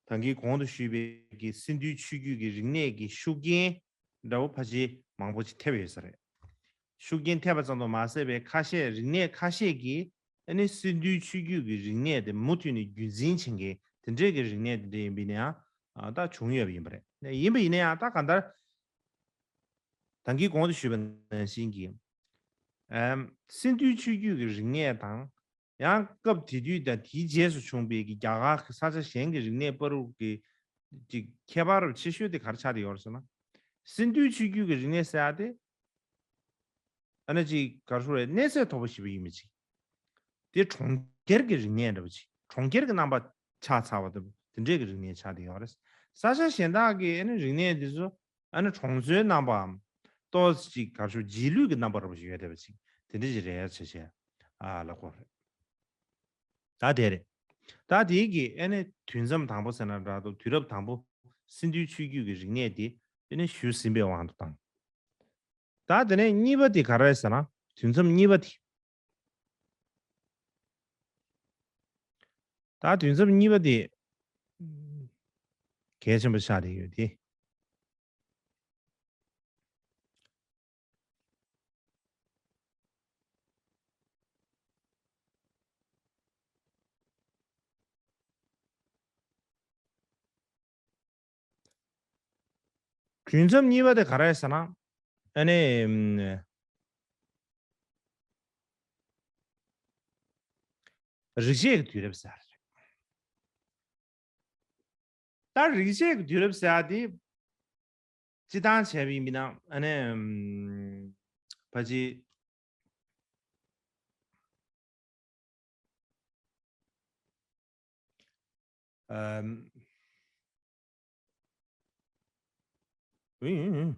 ད་གིན་གོང་དུ་ཞུས་པའི་གི་སིན་རྡུའི་ཆོས་བརྒྱུད་ཀྱི་རིག་གནས་ཀྱི་ཤུགས་རྐྱེན་འདྲ་བོ་ཕལ་ཆེར་མང་པོ་ཅིག་ཐེབས་ཡོད་ས་རེད། ཤུགས་རྐྱེན་ཐེབས་པ་ཙམ་དུ་མ་ཟད་པའི་ཁ་ཤས་རིག་གནས་ཁ་ཤས་ཀྱིས་ ཨ་ནི་སིན་རྡུའི་ཆོས་བརྒྱུད་ཀྱི་རིག་གནས་དེ་མུ་མཐུད་ནས་རྒྱུན་འཛིན་བྱེད་མཁན་དེ་འདྲས་ཀྱི་རིག་གནས་དེ་འདྲས་ཡིན་པ་ཡིན་ན་ཡང་ཨ་ད་བྱུང་ཡོད་པ་ཡིན་པ་རེད། ཡིན་པ་ཡིན་ན་ཡང་ད་གང་ལྟར་ད་གིན་གོང་དུ་ཞུས་པ་ནང་བཞིན་གྱི་ཨམ་སིན་རྡུའི་ཆོས་བརྒྱུད་ཀྱི་རིག་གནས་དང་། ཡང་སྐབས་དེ་དུས་དང་དེའི་རྗེས་སུ་བྱུང་བའི་གི་རྒྱ་གར་གྱི་ས་ཆ་གཞན་གྱི་རིག་གནས་བར་དུ་གི་ཅིག་ཁྱད་པར་ཆེ་ཤོས་དེ་ག་རེ་ཆགས་བསྡད་ཡོད་རེད་ཟེར་ན། སིན་རྡུའི་ཆོས་བརྒྱུད་ཀྱི་རིག་གནས་ཟེར་ཡ་དེ་ཨ་ནི་ཅིག་ག་རེ་ཞུ་དགོས་རེད། གནས་ཚད་མཐོ་པོ་ཞེ་པོ་ཡིན་པ་ཅིག་དེ་གྲོང་ཁྱེར་གྱི་རིག་གནས་འདྲ་པོ་ཅིག་གྲོང་ཁྱེར་གྱི་རྣམ་པ་ཆགས་ཚར་བ་དེ་དེ་འདྲས་ཀྱི་རིག་གནས་ཆགས་བསྡད་ཡོད་རེད། ས་ཆ་གཞན་དག་གི་ཨ་ནི་རིག་གནས་དེ་ཚོ་ཨ་ནི་གྲོང་ཚོའི་རྣམ་པའམ་ཏོག་ཙམ་ཅིག་ག་རེ་ཞུ་རྗེས་ལུས་ཀྱི་རྣམ་པ་འདྲ་པོ་ཞིག་ཡོད་བསྡད་པ་ཅིག་དེ་འདྲ་ཅིག་རེད་ཟེར་བྱས་ཨ་ལབ་ཀྱི་ཡོད་རེད། ད་དེ་རེད། ད་དེའི་གི་ཨ་ནི་དུས་མཚམས་དང་པོ་ཟེར་ན་འདྲ་འདུག་དུས་རབས་དང་པོ་སིན་རྡུའི་ཆོས་བརྒྱུད་ཀྱི་རིག་གནས་དེ་ཨ་ནི་ཞུས་ཟིན་པའི་དབང་དུ་བཏང་། ད་དེ་ནས་གཉིས་པ་དེ་ག་རེ་ཟེར་ན་དུས་མཚམས་གཉིས་པ་དེ། ད་དུས་མཚམས་གཉིས་པ་དེ་གལ་ཆེན་པོ་ཆགས་བསྡད་ཡོད་དེ། དུས་མཚམས་གཉིས་པ་དེ་ག་རེ་ཟེར་ན། ཨ་ནི། རིག་བྱེད་ཀྱི་དུས་རབས་ཟེར་རེད། ད་རིག་བྱེད་ཀྱི་དུས་རབས་ཟེར་ཡ་དེ། སྤྱི་བཏང་བྱས་པ་ཡིན་པ་ན་ཨ་ནི། ཕལ་ཆེར། ཨམ། ཨུ།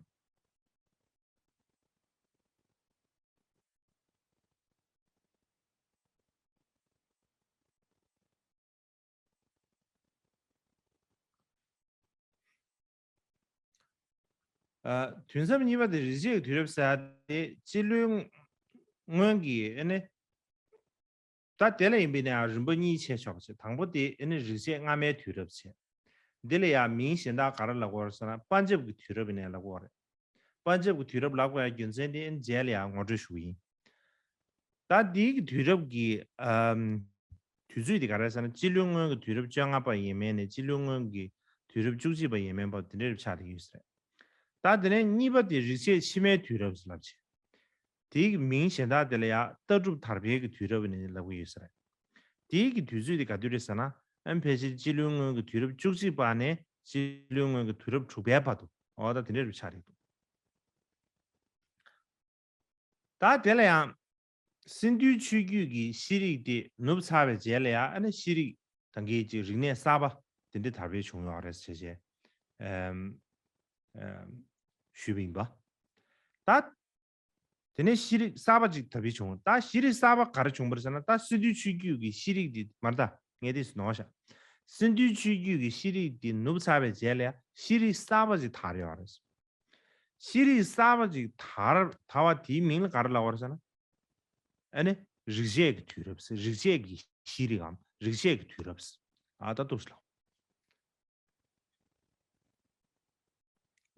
ཨ། དུས་མཚམས་གཉིས་པ་དེ་རིག་བྱེད་ཀྱི་དུས་རབས་ཟེར་ཡ་དེ་སྤྱི་ལོའི་སྔོན་གྱི་ཨ་ནི། ད་དེ་ལ་ཡིན་པས་ན་ཡང་རིམ་པ་གཉིས་ཕྱེ་ཆོག་པ་བྱས། དང་པོ་དེ་ཨ་ནི་རིག་བྱེད་སྔ་མའི་དུས་རབས་བྱས། འདི་ལ་ཡང་མིང་གཞན་དག་ག་རེ་ལབ་དགོས་རེད་ཟེར་ན་པཎ་ཆེན་གྱི་དུས་རབས་ནས་ལབ་དགོས་རེད། པཎ་ཆེན་གྱི་དུས་རབས་ལབ་དགོས་ཡ་རྒྱུ་མཚན་དེ་ཨ་ནི་རྗེས་ལ་ཡང་ངོ་སྤྲོད་ཞུ་གི་ཡིན། ད་འདིའི་གི་དུས་རབས་ཀྱི་ཨམ། དུས་ཚོད་དེ་ག་རེ་ཟེར་ན་སྤྱི་ལོའི་སྔོན་གྱི་དུས་རབས་བཅོ་ལྔ་པ་ཡས་མས་ནས་སྤྱི་ལོའི་སྔོན་གྱི་དུས་རབས་བཅུ་གཅིག་པ་ཡས་མས་བར་དེ་འདྲའི་རབས་ཆགས་བསྡད་ཡོད་ས་རེད། ད་དེ་ནས་གཉིས་པ་དེ་རིག་བྱེད་ཕྱི་མའི་དུས་རབས་ཟེར་ལབ་བྱས། དེའི་གི་མིང་གཞན་དག་དེ་ལ་ཡང་ལྟ་གྲུབ་དར་འཕེལ་གྱི་དུས་རབས་ནས་ལབ་ཀྱི་ཡོད་ས་རེད། དེའི་གི་དུས་ཚོད་དེ་ག་དུས་རེད་ཟེར་ན་ཨ་ནི་ཕལ་ཆེར་སྤྱི་ལོའི་སྔོན་གྱི་དུས་རབས་བཅུ་གཅིག་པ་ནས་སྤྱི་ལོའི་སྔོན་གྱི་དུས་རབས་དྲུག་པའི་བར་དུ་འོ་ད་དེ་འདྲའི་རབས་ཆགས་རེད་འདུག་ད་དེ་ལ་ཡང་། སིན་རྡུའི་ཆོས་བརྒྱུད་ཀྱི་ཤེས་རིག་དེ་ནུབ་ཚར་བའི་རྗེས་ལ་ཡང་ཨ་ནི་ཤེས་རིག་དང་གི་ཅིག་རིག་གནས་གསར་པ་དེ་འདྲ་དར་འཕེལ་བྱུང་ཡོད་རེད་ཟེར་བྱས། ཨམ། ཨམ། ཞུས་པ་ཡིན་པ། ད། དེ་ནས་ཤེས་རིག་གསར་པ་ཅིག་དར་འཕེལ་བྱུང་། ད་ཤེས་རིག་གསར་པ་ག་རེ་བྱུང་བ་རེད་ཟེར་ན་ད་སིན་རྡུའི་ཆོས་བརྒྱུད་ཀྱི་ཤེས་རིག་དེ་མར་ད་ངས་དེ་ནོར་བཞག་སིན་རྡུའི་ཆོས་བརྒྱུད་ཀྱི་ཤེས་རིག་དེ་ནུབ་ཚར་བའི་རྗེས་ལ་ཡང་ཤེས་རིག་གསར་པ་ཅིག་དར་ཡོད་རེད། ཤེས་རིག་གསར་པ་ཅིག་དར་དར་བ་དེའི་མིང་ལ་ག་རེ་ལབ་པ་རེད་ཟེར་ན། ཨ་ནི་རིག་བྱེད་ཀྱི་དུས་རབས་ཟེར། རིག་བྱེད་ཀྱི་ཤེས་རིག་གམ་རིག་བྱེད་ཀྱི་དུས་རབས་ཟེར། ཨ་ད་འདུག་སེ་ལབ།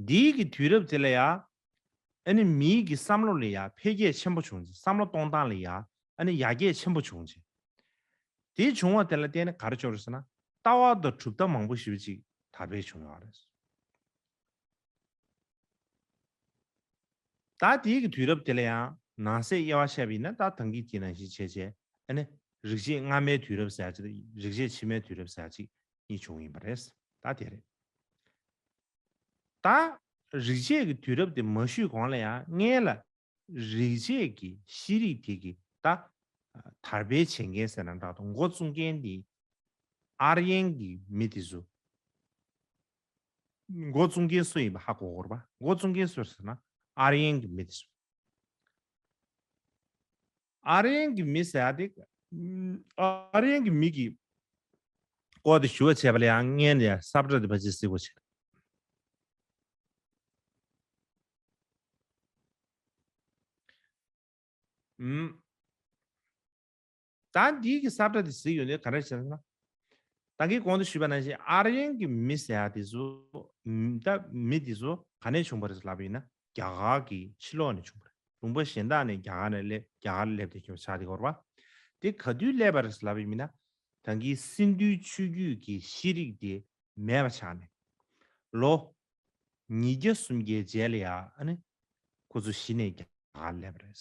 འདིའི་གི་དུས་རབས་དེ་ལ་ཡ། ཨ་ནི་མིའི་གི་བསམ་བློ་ལ་ཡ་འཕེལ་རྒྱས་ཆེན་པོ་བྱུང་རྗེས། བསམ་བློ་གཏོང་སྟངས་ལ་ཡ་ཨ་ནི་ཡར་རྒྱས་ཆེན་པོ་བྱུང་རྗེས། དེ་བྱུང་བ་དེ་ལ་བརྟེན་ནས་ག་རེ་བྱུང་རེད་ཟེར་ན་ལྟ་བ་དང་གྲུབ་མཐའ་མང་པོ་ཞེ་པོ་ཅིག་དར་འཕེལ་བྱུང་ཡོད་རེད། ད་དེའི་གི་དུས་རབས་དེ་ལ་ཡང་ནང་གསེས་དབྱེ་བ་བཤད་པ་ཡིན་ན་ད་ད་གིན་དེ་ནང་བཞིན་བྱས་བྱས་ཨ་ནི་རིག་བྱེད་སྔ་མའི་དུས་རབས་ཟེར་ཡ་ཅིག་དང་རིག་བྱེད་ཕྱི་མའི་དུས་རབས་ཟེར་ཡ་ཅིག་གཉིས་བྱུང་ཡིན་པ་རེད། ད་དེ་རེད། ད་རིག་བྱེད་ཀྱི་དུས་རབས་དེ་མ་ཞུས་གོང་ལ་ཡང་སྔོན་ལ་རིག་བྱེད་ཀྱི་ཤེས་རིག་དེ་གི་ད་དར་འཕེལ་བྱེད་མཁན་ཟེར་ན་འདྲ་འདུག་འགོ་བཙུགས་མཁན་དེ་ཨར་ཡན་གྱི་མི་དེ་ཚོ། འགོ་བཙུགས་མཁན་སུ་ཡིན་པ་ཧ་གོ་དགོས་རེད་པ། འགོ་བཙུགས་མཁན་སུ་རེད་ཟེར་ན་ཨར་ཡན་གྱི་མི་དེ་ཚོ། ཨར་ཡན་གྱི་མི་ཟེར་ཡ་དེ། ཨར་ཡན་གྱི་མི་གི་སྐོར་དེ་ཞུ་བ་བྱས་པ་ལ་ཡང་སྔོན་ནས་ས་བཀྲ་དེ་ཕལ་ཆེར་གཟིགས་དགོས་བྱས། ཨུམ། ད་འདིའི་གི་ས་བཀྲ་དེ་གཟིགས་ཡོང་དུས་ག་རེ་བྱས་ན། ད་གིན་གོང་དུ་ཞུས་པ་ནང་བཞིན་ཨར་ཡན་གྱི་མི་ཟེར་ཡ་དེ་ཚོ། ད་མི་དེ་ཚོ་ག་ནས་བྱུང་བ་རེད་ལབ་པ་ཡིན་ན་རྒྱ་གར་གྱི་ཕྱི་ལོགས་ནས་བྱུང་བ་རེད། ལུང་པ་གཞན་དག་ནས་རྒྱ་གར་ནས་སླེབས། རྒྱ་གར་ལ་སླེབས་ཏེ་ཁྱོད་ཆགས་དེ་གོ་རེད་པ། དེ་ག་དུས་སླེབས་པ་རེད་ལབ་པ་ཡིན་ན། ད་གིན་སིན་དྷུའི་ཆུ་རྒྱུད་ཀྱི་ཤེས་རིག་དེ་མེད་པ་ཆགས་ནས། ལོ་ཉིས་བརྒྱ་སུམ་བརྒྱའི་རྗེས་ལ་ཡ་ཨ་ནི་ཁོ་ཚོ་གཞི་ནས་རྒྱ་གར་སླེབས་པ་རེད།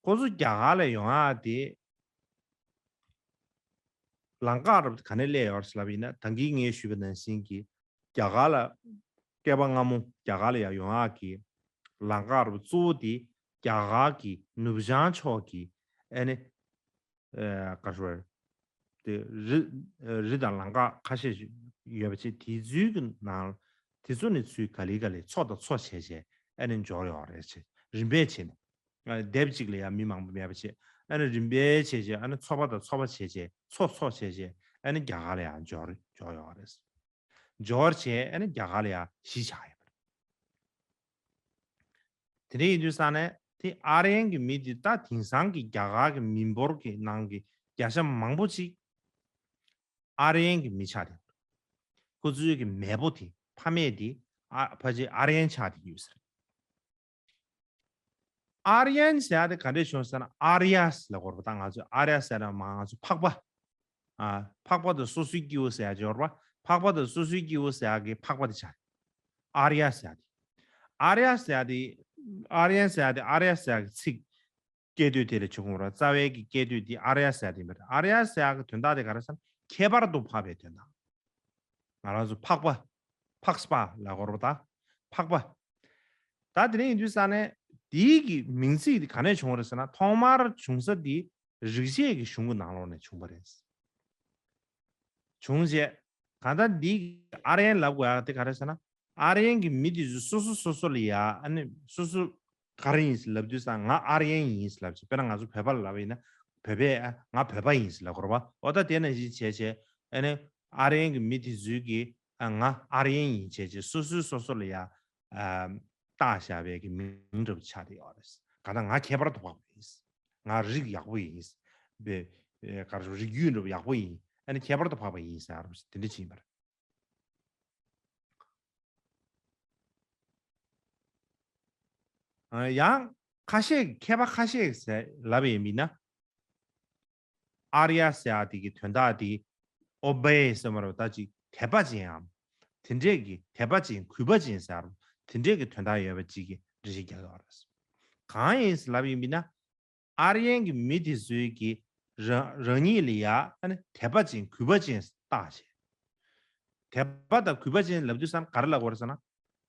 ཁོ་ཚོ་རྒྱ་གར་ལ་ཡོང་ཡག་དེ་ལམ་ཁ་རབ་ག་ནས་སླེབས་ཡོད་རེད་ལབ་ཡིན་ན། ད་གིན་ངས་ཞུས་པ་ནང་བཞིན་གྱི་རྒྱ་གར་ལ་བསྐལ་པ་སྔ་མོ་རྒྱ་གར་ལ་ཡ་ཡོང་ཡག་གི་ལམ་ཁ་རབ་གཙོ་བོ་དེ་རྒྱ་གར་གྱི་ནུབ་བྱང་ཕྱོགས་ཀྱི་ཨ་ནི་ཨ་ག་རེ་ཟེར། དེ་རི་རི་དང་ལམ་ཁ་ཁ་ཤས་ཤིག་ཡོད་པ་བྱས། དེ་ཚོའི་གི་ནང་དེ་ཚོ་ནས་ཚུར་ག་ལེ་ག་ལེ་མཚོ་དང་མཚོ་བྱས་བྱས་ཨ་ནི་འབྱོར་ཡོད་རེད་བྱས། རིམ་པས་བྱས་ནས། ཨ་ནི་སྡེབ་གཅིག་ལ་ཡང་མི་མང་པོ་མེད་པ་བྱས། ཨ་ནི་རིམ་པས་བྱས་བྱས་ཨ་ནི་མཚོ་པ་དང་མཚོ་པ་བྱས་བྱས་མཚོ་མཚོ་བྱས་བྱས་ཨ་ནི་རྒྱ་གར་ལ་ཡང་འབྱོར་འབྱོར་ཡོད་རེད། འབྱོར་བྱས་ཨ་ནི་རྒྱ་གར་ལ་ཡང་གཞིས་ཆགས་ཡོད་པ་རེད། དེ་འདྲ་ཡིན་དུས་ཙང་ནས་དེ་ཨར་ཡན་གྱི་མི་དེ་ད་དེང་སང་གི་རྒྱ་གར་གྱི་མི་འབོར་གྱི་ནང་གི་བརྒྱ་ཆ་མང་པོ་ཅིག་ཨར་ཡན་གྱི་མི་ཆགས་ཏེ། ཁོ་ཚོའི་གི་མེས་པོ་དེ་ཕ་མེས་དེ་ཨ་ཕ་ཆེ་ཨར་ཡན་ཆགས་ཏེ་ཡོད་ཟེར། ཨར་ཡན་ཟེར་ཡ་དེ་ག་འདྲས་བྱུང་ཟེར་ན། ཨར་ཡ་ཟེར་ལབ་དགོས་རེད་པ། ད་ང་ཚོས་ཨར་ཡ་ཟེར་ན་མ་ང་ཚོ་འཕགས་པ། ཨ་འཕགས་པ་དང་སོ་སོའི་སྐྱེ་བོ་ཟེར་ཡ་ཅིག་ཡོད་རེད་པ། འཕགས་པ་དང་སོ་སོའི་སྐྱེ་བོ་ཟེར་ཡ་གི་འཕགས་པ་དེ་ཆགས་རེད། ཨར་ཡ་ཟེར་ཡ་དེ། ཨར་ཡ་ཟེར་ཡ་དེ་ཨར་ཡན་ཟེར་ཡ་དེ་ཨར་ཡ་ཟེར་ཡ་གི་ཚིག་སྐད་དོད་དེ་ལས་བྱུང་བ་རེད། རྩ་བའི་གི་སྐད་དོད་དེ་ཨར་ཡ་ཟེར་ཡ་དེ་མ་རེད། ཨར་ཡ་ཟེར་ཡ་གི་དོན་དག་དེ་ག་རེ་ཟེར་ན། ཁྱད་པར་དུ་འཕགས་པའི་དོན་དག་ང་རང་ཚོ་འཕགས་པ། འཕགས་པ་ལབ་དགོས་རེད་པ། ད་འཕགས་པ། ད་དེ་འདྲ་ཡིན་དུས་ཙང་ནས་དེའི་གི་མིང་ཚིག་དེ་ག་ནས་བྱུང་བ་རེད་ཟེར་ན། ཐོག་མར་བྱུང་ས་དེ་རིག་བྱེད་ཀྱི་གཞུང་གི་ནང་ལོགས་ནས་བྱུང་བ་རེད། བྱུང་རྗེས་གང་ལྟར་འདི་ཨར་ཡན་ལབ་དགོས་ཡག་དེ་ག་རེ་ཟེར་ན། ཨར་ཡན་གྱི་མི་དེ་ཚོ་སོ་སོ་སོ་སོ་ལ་ཡ་ཨ་ནི་སོ་སོ་ག་རེ་ཡིན་ཟེར་ལབ་དུས་ཙང་། ང་ཨར་ཡན་ཡིན་ཟེར་ལབ་བྱས། དཔེར་ན་ང་ཚོ་བོད་པ་ལ་ལབ་པ་ཡིན་ན། བོད་པས་ཨ་ང་བོད་པ་ཡིན་ཟེར་ལབ་དགོས་རེད་པ། འོ་ད་དེ་ནང་བཞིན་བྱས་བྱས་ཨ་ནི་ཨར་ཡན་གྱི་མི་དེ་ཚོས་ཀྱིས་ཨ་ང་ཨར་ཡན་ཡིན་བྱས་བྱས་སོ་སོས་སོ་སོ་ལ་ཡ་ཨ་བཏགས་བཞག་པའི་གི་མིང་འདྲ་པོ་ཆགས་བསྡད་ཡོད་རེད། གང་ལྟར་ང་ཁྱད་པར་དུ་འཕགས་པ་ཡིན། ང་རིགས་ཡག་པོ་ཡིན། བེ་ཨེ་ག་རེ་ཟེར། རིགས་རྒྱུད་འདྲ་པོ་ཡག་པོ་ཡིན། ཨ་ནི་ཁྱད་པར་དུ་འཕགས་པ་ཡིན་ཟེར་ཡ་རེད། དེ་འདྲ་ཅིག་ཡིན་པ་རེད། ཨ་ཡང་ཁ་ཤས་ཀྱིས། མཁས་པ་ཁ་ཤས་ཀྱིས་ལབ་པ་ཡིན་ན། ཨར་ཡ་ཟེར་ཡ་དེ་གི་དོན་དག་དེ་ཨོ་བྷེ་ཟེར་མ་རེད། ད་ཅིག་དད་པ་ཅན་ཡང་དེ་འདྲས་ཀྱི་དད་པ་ཅན་གུས་པ་ཅན་ཟེར་རོ། དེ་འདྲས་ཀྱི་དོན་དག་ཡོད་པ་ཅིག་གི་འགྲེལ་བཤད་རྒྱག་ཡོད་རེད། གང་ཡིན་ཟེར་ལབ་ཡིན་པ་ཡིན་ན། ཨར་ཡན་གྱི་མི་དེ་ཚོས་ཀྱིས་རང་རང་ཉིད་ལ་ཡ་ཨ་ནི་དད་པ་ཅན་གུས་པ་ཅན་བཏགས་བྱས། དད་པ་དང་གུས་པ་ཅན་ལབ་དུས་ཙང་ག་རེ་ལབ་དགོས་རེད་ཟེར་ན།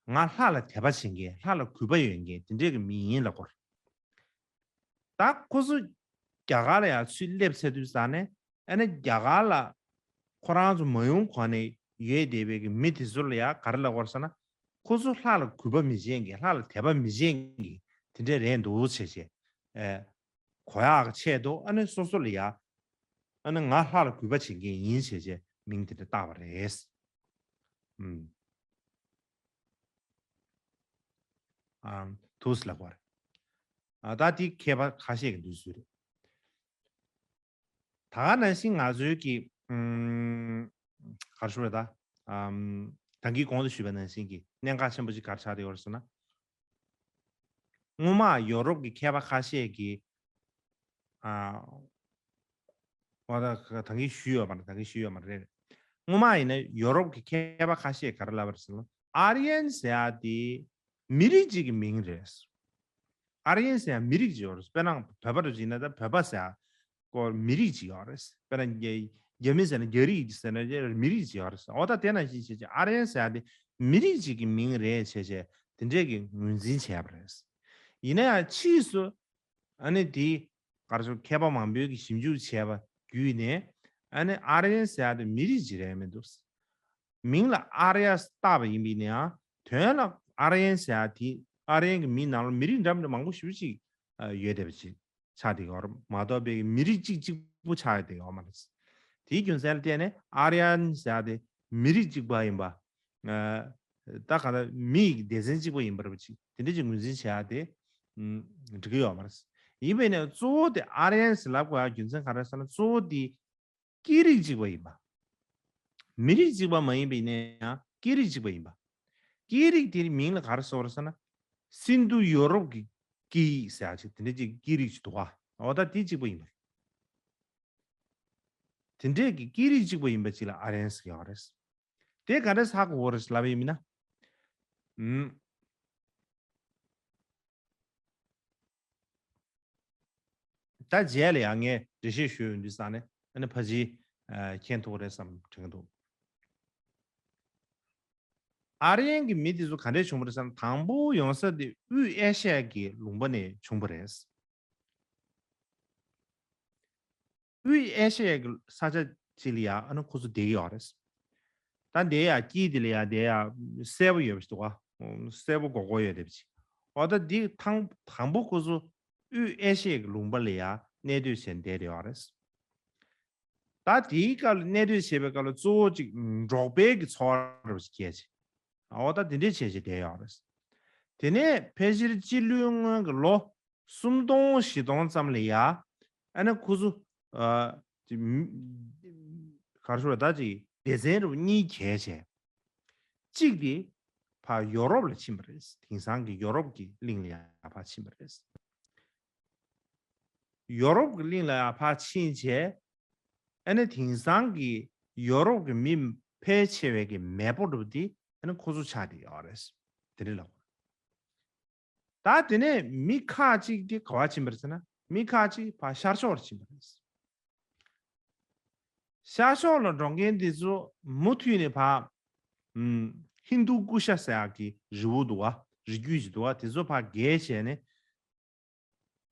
ང་ལྷ་ལ་དད་པ་བྱེད་མཁན། ལྷ་ལ་གུས་པ་ཡོད་མཁན་དེ་འདྲས་ཀྱི་མི་ཡིན་ལབ་དགོས་རེད། ད་ཁོ་ཚོ་རྒྱ་གར་ལ་ཡར་ཚུར་སླེབས་ཚར་དུས་ཙང་ནས། ཨ་ནི་རྒྱ་གར་ལ་ཁོ་རང་ཚོ་མ་ཡོང་གོང་ནས་ཡོད་བསྡད་པའི་གི་མི་དེ་ཚོ་ལ་ཡ་ག་རེ་ལབ་དགོས་རེད་ཟེར་ན། ཁོ་ཚོ་ལྷ་ལ་གུས་པ་མི་བྱེད་མཁན། ལྷ་ལ་དད་པ་མི་བྱེད་མཁན་དེ་འདྲས་རེད་འདུག་བྱས་བྱས། ཨེ་གོ་ཡག་གི་ཆེད་དུ་ཨ་ནི་སོ་སོ་ལ་ཡ་ཨ་ནི་ང་ལྷ་ལ་གུས་པ་བྱེད་མཁན་ཡིན་བྱས་བྱས་མིང་དེ་འདྲ་བཏགས་པ་རེད། ཨུམ། ཨ་ཐུགས་ལ་བར། ཨ་ད་དེ་མཁས་པ་ཁ་ཤས་ཀྱི་འདུག་ཚུལ་རེད། ད་ག་ནང་བཞིན་ང་ཚོའི་གི་ཨུམ་ག་རེ་ཞུ་དགོས་རེད། ད་ཨམ་ད་གིན་གོང་དུ་ཞུས་པ་ནང་བཞིན་གྱི་གནད་འགག་ཆེན་པོ་ཅིག་ག་རེ་ཆགས་བསྡད་ཡོད་རེད་ཟེར་ན། སྔོན་མ་ཡོ་རོབ་ཀྱི་མཁས་པ་ཁ་ཤས་ཀྱིས། ཨ་འོ་ད་ད་གིན་ཞུས་ཡོད་མ་རེད། ད་གིན་ཞུས་ཡོད་མ་རེད། སྔོན་མ་ཡིན་ན་ཡོ་རོབ་ཀྱི་མཁས་པ་ཁ་ཤས་ག་རེ་ལབ་པ་རེད་ཟེར་ན། ཨར་ཡན་ཟེར་ཡ་དེ་མི་རིགས་གཅིག་གི་མིང་རེད། ཨར་ཡན་ཟེར་ཡ་མི་རིགས་གཅིག་ཡོད་རེད། དཔེར་ན་བོད་པ་འདྲ་ཅིག་ཡིན་ན། ད་བོད་པ་ཟེར་ཡ་སྐོར་མི་རིགས་གཅིག་ཡོད་རེད། དཔེར་ན་རྒྱ་རྒྱ་མི་ཟེར་ན་རྒྱ་རིགས་ཟེར་ན་མི་རིགས་གཅིག་ཡོད་རེད། འོ་ད་དེ་ནང་བཞིན་བྱས་བྱས་ཨར་ཡན་ཟེར་ཡ་དེ་མི་རིགས་གཅིག་གི་མིང་རེད་བྱས་བྱས་དེ་འདྲས་ཀྱི་ངོས་འཛིན་བྱས་པ་རེད། ཡིན་ན་ཡང་ཕྱིས་སུ་ཨ་ནི་དེ་ག་རེ་ཟེར། མཁས་པ་མང་པོས་ཀྱིས་ཞིབ་འཇུག་བྱས་པ་བརྒྱུད་ནས། ཨ་ནི་ཨར་ཡན་ཟེར་ཡ་དེ་མི་རིགས་གཅིག་རེད་མི་འདུག་མིང་ལ་ཨར་ཡ་བཏགས་པ་ཡིན་པ་ཡིན་ན་ཡང་དོན་ལ་ཨར་ཡན་ཟེར་ཡ་དེ། ཨར་ཡན་གྱི་མིང་ནང་ལ་མི་རིགས་འདྲ་མི་འདྲ་མང་པོ་ཞེ་པོ་ཅིག་ཡོད་བསྡད་པ་ཅིག་ཆགས་བསྡད་ཡོད་རེད་མ་གཏོགས་པའི་མི་རིགས་གཅིག་གཅིག་པུ་ཆགས་བསྡད་ཡོད་མ་རེད། དེའི་རྒྱུ་མཚན་ལ་བརྟེན་ནས་ཨར་ཡན་ཟེར་ཡ་དེ་མི་རིགས་གཅིག་པ་ཡིན་པ། ཨ་ད་ག་ད་མི་ཡི་སྡེ་ཚན་གཅིག་པ་ཡིན་པ་འདྲ་པོ་ཅིག་དེ་འདྲ་ཅིག་ངོས་འཛིན་བྱེད་ཡ་དེ་ཨུམ་འགྲིག་གི་ཡོད་མ་རེད། ཡིན་པས་ན་གཙོ་བོ་དེ་ཨར་ཡན་ཟེར་ལབ་དགོས་ཡ་རྒྱུ་མཚན་ག་རེ་ཟེར་ན། གཙོ་བོ་དེ་སྐད་རིགས་གཅིག་པ་ཡིན་པ། མི་རིགས་གཅིག་པ་མ་ཡིན་པ་ཡིན་ན་ཡང་སྐད་རིགས་གཅིག་པ་ཡིན་པ། སྐད་རིགས་དེའི་མིང་ལ་ག་རེ་ཟེར་བ་རེད་ཟེར་ན། སིན་དྷུ་ཡོ་རོབ་ཀྱི་སྐད་ཡིག་ཟེར་ཡ་ཅིག་དེ་འདྲ་ཅིག་སྐད་རིགས་ཅིག་འདུག་ག་འོ་ད་དེ་གཅིག་པ་ཡིན་པ་རེད། དེ་འདྲས་ཀྱི་སྐད་རིགས་གཅིག་པ་ཡིན་པ་གཅིག་ལ་ཨ་རན་ཟེར་གྱི་ཡོད་རེད། དེ་ག་འདྲས་ཧ་གོ་གི་རེད་ལབ་པ་ཡིན་ན། ཨུམ། ད་རྗེས་ལ་ཡང་ངས་འགྲེལ་བཤད་ཞུས་ཡོང་དུས་ཙང་ནས་ཨ་ནི་ཕལ་ཆེར་མཁྱེན་ཐུབ་རེད་བསམ་དྲན་གྱི་འདུག་ཨ་རི་ཡན་གྱི་མི་དེ་ཚོ་ག་འདྲས་བྱུང་བ་རེད་ཟེར་ན། དང་པོ་ཡོང་ས་དེ་དབུས་ཨེ་ཤ་ཡ་གི་ལུང་པ་ནས་བྱུང་བ་རེད། དབུས་ཨེ་ཤ་ཡའི་ས་ཆ་ཅིག་ལ་ཡ་ཨ་ནི་ཁོ་ཚོ་བསྡད་ཀྱི་ཡོད་རེད། ད་དེ་ཡ་དཀྱིལ་དེ་ལ་ཡ་དེ་ཡ་སེར་པོ་ཡོད་པ་ཞིག་འདུག་ག་སེར་པོ་སྒོར་སྒོར་ཡོད་རེད་པ་ཅིག་འོ་ད་འདི་དང་དང་པོ་ཁོ་ཚོ་དབུས་ཨེ་ཤ་ཡའི་ལུང་པ་ལ་ཡ་གནས་སྡོད་བྱས་བསྡད་ཡོད་རེད། ད་དེའི་སྐབས་ལ་གནས་སྡོད་བྱེད་པའི་སྐབས་ལ་གཙོ་བོ་ཅིག་འབྲོག་པའི་གི་འཚོ་བ་རེད་པ་ཅིག་སྐྱེལ་བྱས། འོ་ད་དེ་འདྲས་བྱས་བྱས་བསྡད་ཡོད་རེད། དེ་ནས་ཕལ་ཆེར་སྤྱི་ལོའི་སྔོན་གྱི་ལོ་སུམ་སྟོང་བཞི་སྟོང་ཙམ་ལ་ཡ་ཨ་ནི་ཁོ་ཚོ་ཨ་ཅི་མི་ག་རེ་ཞུ་ར་ད་ཅིག་སྡེ་ཚན་རུ་གཉིས་གྱེས་བྱས། གཅིག་དེ་ཕར་ཡོ་རོབ་ལ་ཕྱིན་པ་རེད། དེང་སང་གི་ཡོ་རོབ་ཀྱི་གླིང་ལ་ཡ་ཕར་ཕྱིན་པ་རེད། ཡོ་རོབ་ཀྱི་གླིང་ལ་ཡ་ཕར་ཕྱིན་བྱས། ཨ་ནི་དེང་སང་གི་ཡོ་རོབ་ཀྱི་མི་ཕལ་ཆེ་བའི་གི་མེས་པོ་འདྲ་པོ་དེ་ཨ་ནི་ཁོ་ཚོ་ཆགས་བསྡད་ཡོད་རེད། དེ་འདྲ་ལབ། ད་དེ་ནས་མི་ཁག་ཅིག་དེ་ག་པར་ཕྱིན་པ་རེད་ཟེར་ན། མི་ཁག་ཅིག་ཕར་ཤར་ཕྱོགས་ལ་ཕྱིན་པ་རེད། ཤར་ཕྱོགས་ལ་འགྲོ་མཁན་དེ་ཚོ་མུ་མཐུད་ནས་ཕར་ཨམ་ཧིན་དུ་ཀུ་ཤ་ཟེར་ཡག་གི་རི་བོ་འདུག་ག་རི་རྒྱུད་ཅིག་འདུག་ག་དེ་ཚོ་ཕར་བརྒལ་བྱས་ནས།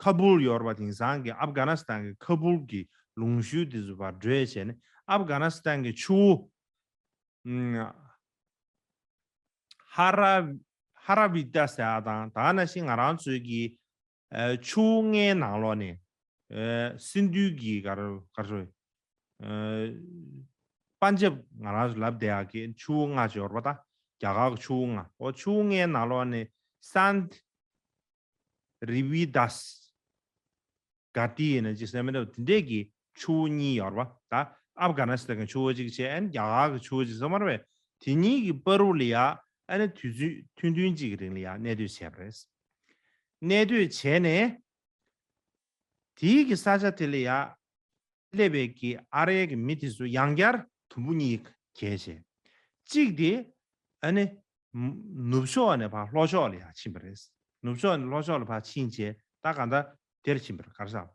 ཁ་བུལ་ཡོད་རེད་པ། དེང་སང་གི་ཨབ་གྷ་ནི་སི་ཐན་གྱི་ཁ་བུལ་གྱི་ལུང་ཤུལ་དེ་ཚོ་ཕར་བགྲོད་བྱས་ནས། ཨབ་གྷ་ནི་སི་ཐན་གྱི་ཆུ་བོ་ཧ་ར་ཧ་ར་བི་ཏ་ཟེར་ཡག་དང་། ད་ག་ནང་བཞིན་ང་རང་ཚོའི་གི་ཨ་ཆུ་བོ་ལྔའི་ནང་ལོགས་ནས་ཨ་སིན་དྷུ་གི་ག་རེ་ག་རེ་ཨ་པན་ཇབ་ང་རང་ཚོ་ལབ་བསྡད་ཡག་གི་ཆུ་བོ་ལྔ་ཅིག་ཡོད་རེད་པ། ད་རྒྱ་གར་གྱི་ཆུ་བོ་ལྔ། འོ་ཆུ་བོ་ལྔའི་ནང་ལོགས་ནས་སན་རི་བི་དཱས། ག་ཏི་ཡིན་ན་ཅིག་ཟེར་མི་འདྲ་བ་དེ་འདྲས་ཀྱི་ཆུ་བོ་གཉིས་ཡོད་རེད་པ། ད་ཨབ་གྷ་ནི་སི་ཐན་གྱི་ཆུ་བོ་གཅིག་བྱས། ཨ་ནི་རྒྱ་གར་གྱི་ཆུ་བོ་གཅིག་ཟེར་མ་རེད་པས། དེ་གཉིས་ཀྱི་བར་དུ་ལ་ཡ་ཨ་ནི་དུས་ཚོད་ཐུང་ཐུང་གཅིག་གི་རིང་ལ་ཡ་གནས་སྡོད་བྱས་པ་རེད། གནས་སྡོད་བྱས་ནས། དེའི་གི་ས་ཆ་དེ་ལ་ཡ་སླེབས་པའི་གི་ཨ་རིའི་གི་མི་དེ་ཚོ་ཡང་བསྐྱར་དུམ་བུ་གཉིས་གྱེས་བྱས། གཅིག་དེ་ཨ་ནི་ནུབ་ཕྱོགས་ནས་ཕར་ལྷོ་ཕྱོགས་ལ་ཡར་ཕྱིན་པ་རེད། ནུབ་ཕྱོགས་ནས་ལྷོ་ཕྱོགས་ལ་ཕར་ཕྱིན་བྱས། ད་གང་ལྟར་དེར་ཕྱིན་པ་རེད། ག་རེ་ཟེར།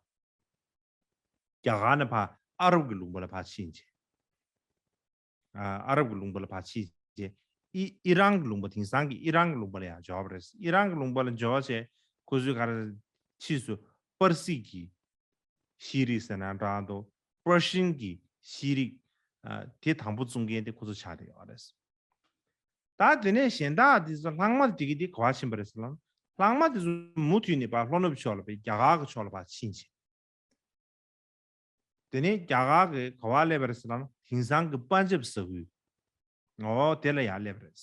རྒྱ་གར་ནས་ཕར་ཨ་རབ་ཀྱི་ལུང་པ་ལ་ཕར་ཕྱིན་བྱས། ཨ་ཨ་རབ་ཀྱི་ལུང་པ་ལ་ཕར་ཕྱིན་བྱས། ཨི་ཨི་རན་གྱི་ལུང་པ། དེང་སང་གི་ཨི་རན་གྱི་ལུང་པ་ལ་ཡང་འབྱོར་བ་རེད། ཨི་རན་གྱི་ལུང་པ་ལ་འབྱོར་བྱས་ཁོ་ཚོས་ག་རེ་ཕྱིས་སུ་པར་སིག་གི་ཤེས་རིག་ཟེར་ན་འདྲ་འདུག་པར་ཤིན་གྱི་ཤེས་རིག་ཨ་དེ་དང་པོ་བཙུགས་མཁན་དེ་ཁོ་ཚོ་ཆགས་བསྡད་ཡོད་རེད། ད་དེ་ནས་གཞན་དག་དེ་ཚོ་ལྷག་མ་དེ་གི་དེ་ག་པར་ཕྱིན་པ་རེད་ཟེར་ན། ལྷག་མ་དེ་ཚོ་མུ་མཐུད་ནས་ཕར་ལྷོ་ནུབ་ཕྱོགས་ལ་ཕར་རྒྱ་གར་གྱི་ཕྱོགས་ལ་ཕར་ཕྱིན་བྱས། དེ་ནས་རྒྱ་གར་གྱི་ག་པར་སླེབས་པ་རེད་ཟེར་ན། དེང་སང་གི་པན་ཇབ་ས་ཁུལ། འོ་དེ་ལ་ཡར་སླེབས་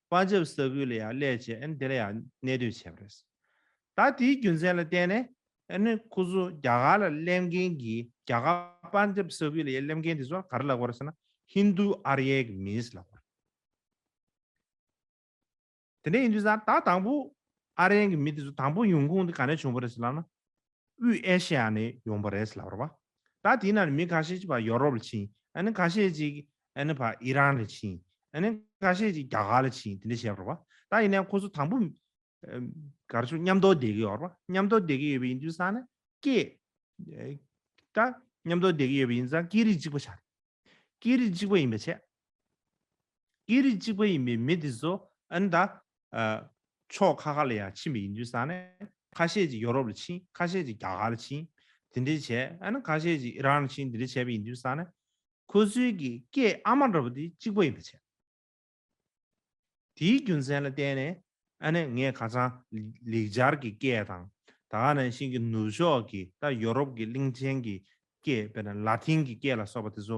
པ་རེད། པན་ཇབ་ས་ཁུལ་ལ་ཡར་སླེབས་བྱས། ཨ་ནི་དེ་ལ་ཡར་གནས་སྡོད་བྱས་པ་རེད། ད་དེའི་རྒྱུ་མཚན་ལ་བརྟེན་ནས་ཨ་ནི་ཁོ་ཚོ་རྒྱ་གར་ལ་སླེབས་མཁན་གྱི། རྒྱ་གར་པན་ཇབ་ས་ཁུལ་ལ་ཡར་སླེབས་མཁན་དེ་ཚོ་ག་རེ་ལབ་དགོས་རེད་ཟེར་ན། ཧིན་དུ་ཨ་རི་ཡའི་གི་མི་ཟེར་ལབ་དགོས་རེད། དེ་འདྲ་ཡིན་དུས་ཙང་ད་དང་པོ་ཨ་རི་ཡན་གྱི་མི་དེ་ཚོ་དང་པོ་ཡོང་ཁུངས་དེ་ག་ནས་བྱུང་བ་རེད་ཟེར་ལབ་ན། དབུས་ཨེ་ཤ་ཡ་ནས་ཡོང་བ་རེད་ཟེར་ལབ་རེད་པ། ད་དེའི་ནང་ནས་མི་ཁ་ཤས་ཅིག་ཕར་ཡོ་རོབ་ལ་ཕྱིན། ཨ་ནི་ཁ་ཤས་ཅིག་ཨ་ནི་ཕར་ཨི་རན་ལ་ཕྱིན། ཨ་ནི་ཁ་ཤས་ཅིག་རྒྱ་གར་ལ་ཕྱིན། དེ་འདྲ་བྱས་པ་རེད་པ། ད་ཡིན་ནའང་ཁོ་ཚོ་དང་པོ་ཨ་ག་རེ་ཞུ། མཉམ་དུ་བསྡད་ཀྱི་ཡོད་རེད་པ། མཉམ་དུ་བསྡད་ཀྱི་ཡོད་པ་ཡིན་དུས་ཙང་ནས་སྐད་ཨ་ད་མཉམ་དུ་བསྡད་ཀྱི་ཡོད་པ་ཡིན་ཙང་སྐད་རིགས་གཅིག་པ་ཆགས་རེད། སྐད་རིགས་གཅིག་པ་ཡིན་པའི་ཕྱིར། སྐད་རིགས་གཅིག་པ་ཡིན་པའི་མི་དེ་ཚོ་ཨ་ནི་ད་ཨ་ཕྱོགས་ཁ་ཁ་ལ་ཡང་ཕྱིན་པ་ཡིན་དུས་ཙང་ནས། ཁ་ཤས་ཅིག་ཡོ་རོབ་ལ་ཕྱིན། ཁ་ཤས་ཅིག་རྒྱ་གར་ལ་ཕྱིན། དེ་འདྲ་བྱས། ཨ་ནི་ཁ་ཤས་ཅིག་ཨི་རན་ལ་ཕྱིན། དེ་འདྲ་བྱས་པ་ཡིན་དུས་ཙང་ནས། ཁོ་ཚོའི་གི་སྐད་ཨ་མ་འདྲ་པོ་དེ་གཅིག་པ་ཡིན་པའི་ཕྱིར། དེའི་རྒྱུ་མཚན་ལ་བརྟེན་ནས་ཨ་ནི་ངས་ཁ་སང་ལེགས་སྦྱར་གྱི་སྐད་དང་། ད་ག་ནང་བཞིན་གྱི་ནུབ་ཕྱོགས་ཀྱི་ད་ཡོ་རོབ་ཀྱི་གླིང་ཆེན་གྱི་སྐད། དཔེར་ན་ལ་ཏིན་གྱི་སྐད་ལ་སོགས་པ་དེ་ཚོ་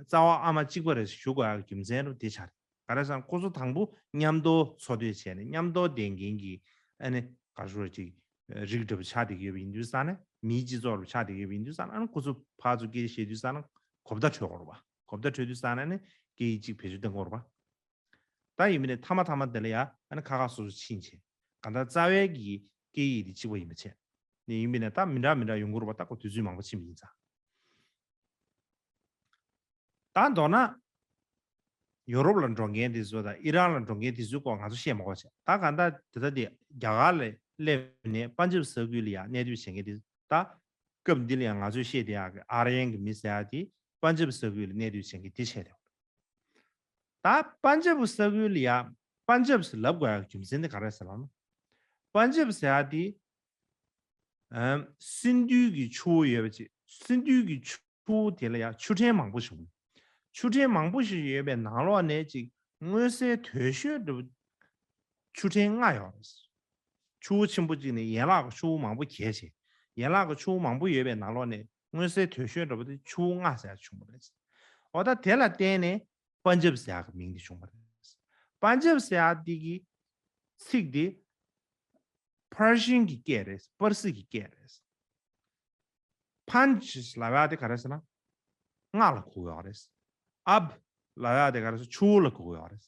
རྩ་བ་ཨ་མ་གཅིག་པ་རེད་ཞུ་དགོས་ཡག་གི་རྒྱུ་མཚན་རུ་དེ་ཆགས་རེད། ག་རེ་ཟེར་ན་ཁོ་ཚོ་དང་པོ་མཉམ་དུ་འཚོ་སྡོད་བྱས་ནས་མཉམ་དུ་བསྡད་མཁན་གྱི་ཨ་ནི་ག་རེ་ཞུ་རེད། ཅིག་རིགས་འདྲ་པོ་ཆགས་བསྡད་ཀྱི་ཡོད་པ་ཡིན་དུས་ཙང་ནས། མིའི་སྤྱི་ཚོགས་རུ་ཆགས་བསྡད་ཀྱི་ཡོད་པ་ཡིན་དུས་ཙང་ནས། ཨ་ནི་ཁོ་ཚོ་ཕར་ཚུར་སྐད་ཆ་བཤད་དུས་ཙང་ནས་གོ་བརྡ་འཕྲོད་དགོས་རེད་པ། གོ་བརྡ་འཕྲོད་དུས་ཙང་ནས་ཨ་ནི་སྐད་ཡིག་གཅིག་བེད་སྤྱོད་གཏོང་དགོས་རེད་པ། ད་ཡིན་མིན་ནས་མཐའ་མ་མཐའ་མ་དེ་ལ་ཡ་ཨ་ནི་ཁ་ཁ་སོ་སོ་ཕྱིན་བྱས། གང་ལྟར་རྩ་བའི་གི་སྐད་ཡིག་དེ་གཅིག་པ་ཡིན་པའི་ཕྱིར། ནས་ཡིན་པས་ན་ད་མི་འདྲ་མི་འདྲ་ཡོང་གི་རེད་པ། ད་ཁོ་དུས་ཚོད་མང་པོ་ཕྱིན་པ་ཡིན་ཙང་། ད་མདོར་ན་ཡོ་རོབ་ལ་འགྲོ་མཁན་དེ་ཚོ་དང་ཨི་རན་ལ་འགྲོ་མཁན་དེ་ཚོའི་སྐོར་ང་ཚོ་བཤད་མ་དགོས་བྱས། ད་གང་ལྟར་དེ་ལྟ་དེ་རྒྱ་གར་ལ་སླེབས་ནས་པན་ཇབ་ས་ཁུལ་ལ་ཡང་གནས་སྡོད་བྱེད་མཁན་དེ། ད་སྐབས་འདི་ལ་ཡང་ང་ཚོས་བཤད་བསྡད་ཡག་གི་ཨར་ཡན་གྱི་མི་ཟེར་ཡག་དེ་པན་ཇབ་ས་ཁུལ་ལ་གནས་སྡོད་བྱེད་མཁན་དེ་བྱས་ཏེ། ད་པན་ཇབ་ས་ཁུལ་ལ་ཡང་པན་ཇབ་ཟེར་ལབ་དགོས་ཡག་རྒྱུ་མཚན་དེ་ག་རེ་ཟེར་ལབ་ན། པན་ཇབ་ཟེར་ཡག་དེ་ཨམ། སིན་དྷུ་གི་ཆུ་བོ་ཡོད་པ་ཅིག་སིན་དྷུ་གི་ཆུ་བོ་དེ་ལ་ཡང་ཆུ་ཕྲན་མང་པོ་ཞིག་ཡོད། ཆུ་ཕྲན་མང་པོ་ཞིག་ཡོད་པའི་ནང་ལོགས་ནས་ཅིག་མངོན་གསལ་དོད་ཤོས་འདྲ་པོ་ཆུ་ཕྲན་ལྔ་ཡོད་རེད། ཆུ་བོ་ཆེན་པོ་གཅིག་ནས་ཡན་ལག་གི་ཆུ་བོ་མང་པོ་གྱེས་བྱས། ཡན་ལག་གི་ཆུ་བོ་མང་པོ་ཡོད་པའི་ནང་ལོགས་ནས་མངོན་གསལ་དོད་ཤོས་འདྲ་པོ་དེ་ཆུ་བོ་ལྔ་ཟེར་ཡག་བྱུང་བ་རེད། འོ་ད་དེ་ལ་བརྟེན་ནས་པན་ཇབ་ཟེར་ཡག་གི་མིང་དེ་བྱུང་བ་རེད། པན་ཇབ་ཟེར་ཡག་དེ་གི་ཚིག་དེ་པར་ཤིན་གྱི་སྐད་རེད། པར་སི་གི་སྐད་རེད། པན་ཇ་ལབ་ཡག་དེ་ག་རེ་ཟེར་ན། ལྔ་ལ་གོ་གི་ཡོད་རེད། ཨབ་ལབ་ཡག་དེ་ག་རེ་ཟེར། ཆུ་བོ་ལ་གོ་གི་ཡོད་རེད།